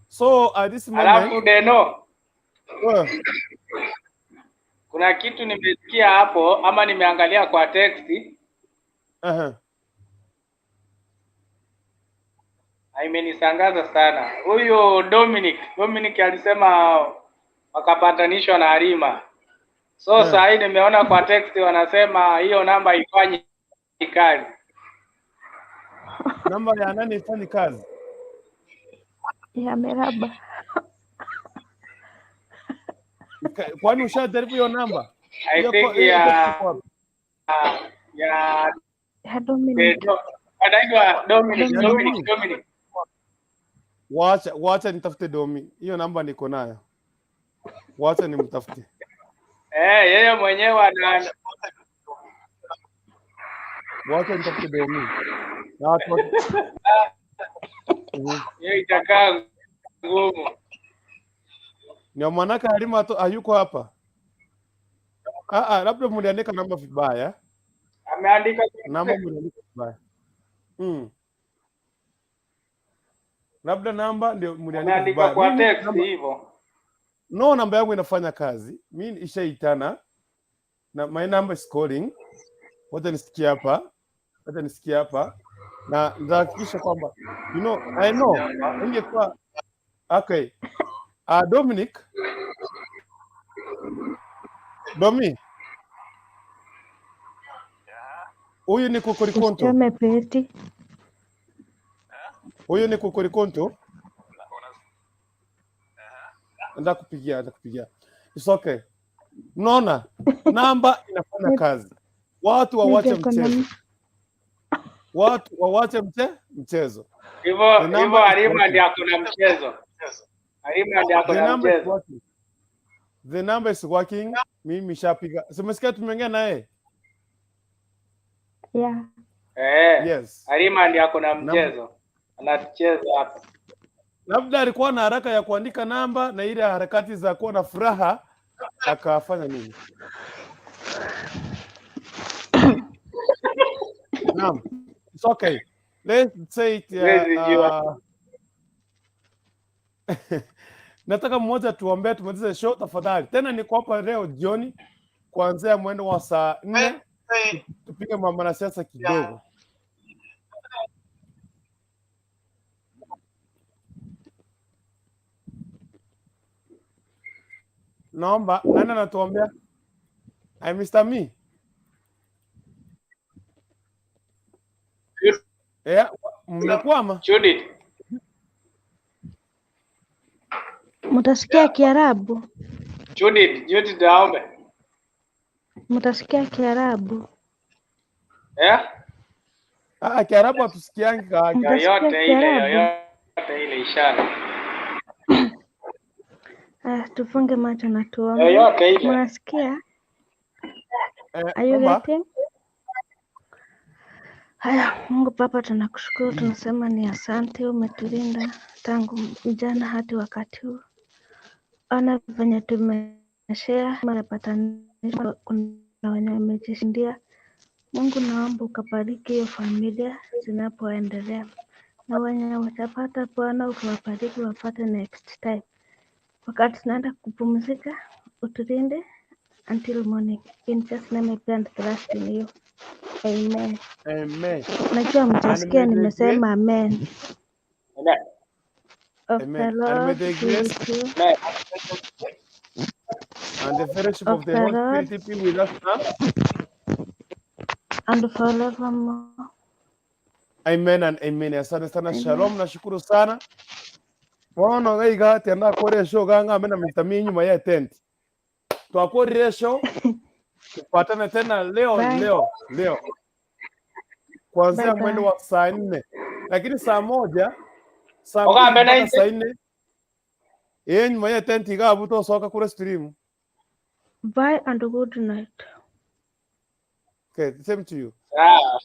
So at this alafu moment, Deno, well, kuna kitu nimesikia hapo ama nimeangalia kwa text na imenisangaza sana. Huyu Dominic alisema wakapatanishwa na Halima. So saa hii nimeona kwa text wanasema hiyo namba haifanyi kazi. Namba ya nani ifanyi kazi? Ya Miraba. Kwani ushajaribu hiyo namba? I Hiyo think hiyo text iko wapi? ya Ya Dominic. Anaitwa Dominic, Ya Dominic, Domi. Dominic. Wacha nitafute Domi. Hiyo namba niko nayo. Wacha nimtafute. Eh, yeye mwenyewe ana Wacha nitafute Domi. Na watu hiyo itakaa ngumu. Ndio maanake Halima hayuko hapa. Labda mliandika namba vibaya. Ameandika Namba mliandika vibaya. Labda namba ndio mliandika ameandika vibaya. kwa Mimi text namba, hivyo. no, namba yangu inafanya kazi. Mimi ishaitana na my number is calling. Wacha nisikie hapa. Wacha nisikie hapa. Na nitahakikisha kwamba I know ingekuwa okay. Dominic, Domi, huyu ni Kukurikuntu. Usichome peti. Huyu ni Kukurikuntu. Nitakupigia. It's okay. Unaona, namba inafanya kazi. Watu wawache Maybe ako na mchezo. Watu wawache mchezo. Hivyo The hivyo number is Halima working. ndiye ako na mchezo. Halima ndiye ako The na number is mchezo. working. The number is working. Mimi nishapiga. Si umesikia tumeongea naye? Yeah. Eh. Yes. Halima ndiye ako na Namba mchezo. Anatucheza hapa. labda alikuwa na haraka ya kuandika namba na ile harakati za kuwa na furaha akafanya nini? Naam. It's okay. Let's say it, Siwezi jua. Nataka mmoja tuombee tumalize show tafadhali. Tena niko hapa leo jioni kuanzia mwendo wa saa 4 tupige mambo na siasa kidogo. Naomba nani anatuombea? I Mr. Me. Yeah, mmekwama. Judith. Mtasikia Kiarabu. Judith aombe. Mtasikia Kiarabu. Eh? Ah, Kiarabu hatusikiangi kaka. Mtasikia Yoyote ile, Kiarabu. yoyote ile ishara. Aya, tufunge macho na tuombe. Yoyote ile. Mnasikia? Eh, Are you omba. getting? Haya, Mungu Baba, tunakushukuru, tunasema ni asante, umetulinda tangu jana hadi wakati huu. Ona venye tumeshare mapatanisho, kuna wenye wamejishindia. Mungu, naomba ukabariki hiyo familia zinapoendelea, na wenye watapata Bwana ukawabariki wapate next time. Wakati tunaenda kupumzika, utulinde until morning. In Jesus name I pray and trust in you. Amen. Amen. Najua And mtasikia may the grace, nimesema amen. Amen. Of the amen. And may Lord the be grace with you. Amen. and the fellowship of Of the the Holy Lord Spirit be with us now and forevermore. Amen and amen. Asante sana. Amen. Shalom, nashukuru sana. Bono gaiga tenda kore show ganga amena Mr. Mi nyuma ya tent. Twakorire show, tupatane tena leo Bye. leo leo kuanzia Bye mwendo bye. wa saa 4, lakini saa 1, saa 2 Ogambe mpaka na saa 4 ye nyuma ya tent igabu tosoka kure stream. Bye and good night. Okay, same to you. Sawa.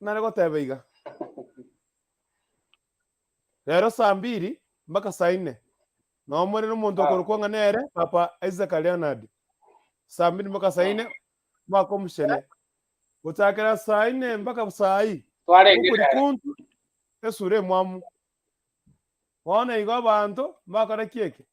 Nare goteba iga rero saa 2 mpaka saa 4 nomorere omonto Sawa. okorokwa ng'a nere Papa Isaac Leonard, saa 2 mpaka saa 4 mwaka omushene gochakera saa 4 mpaka saa hii Twarengire. ukuri kuntu esura emwamu bono igo abanto mbakora kieke.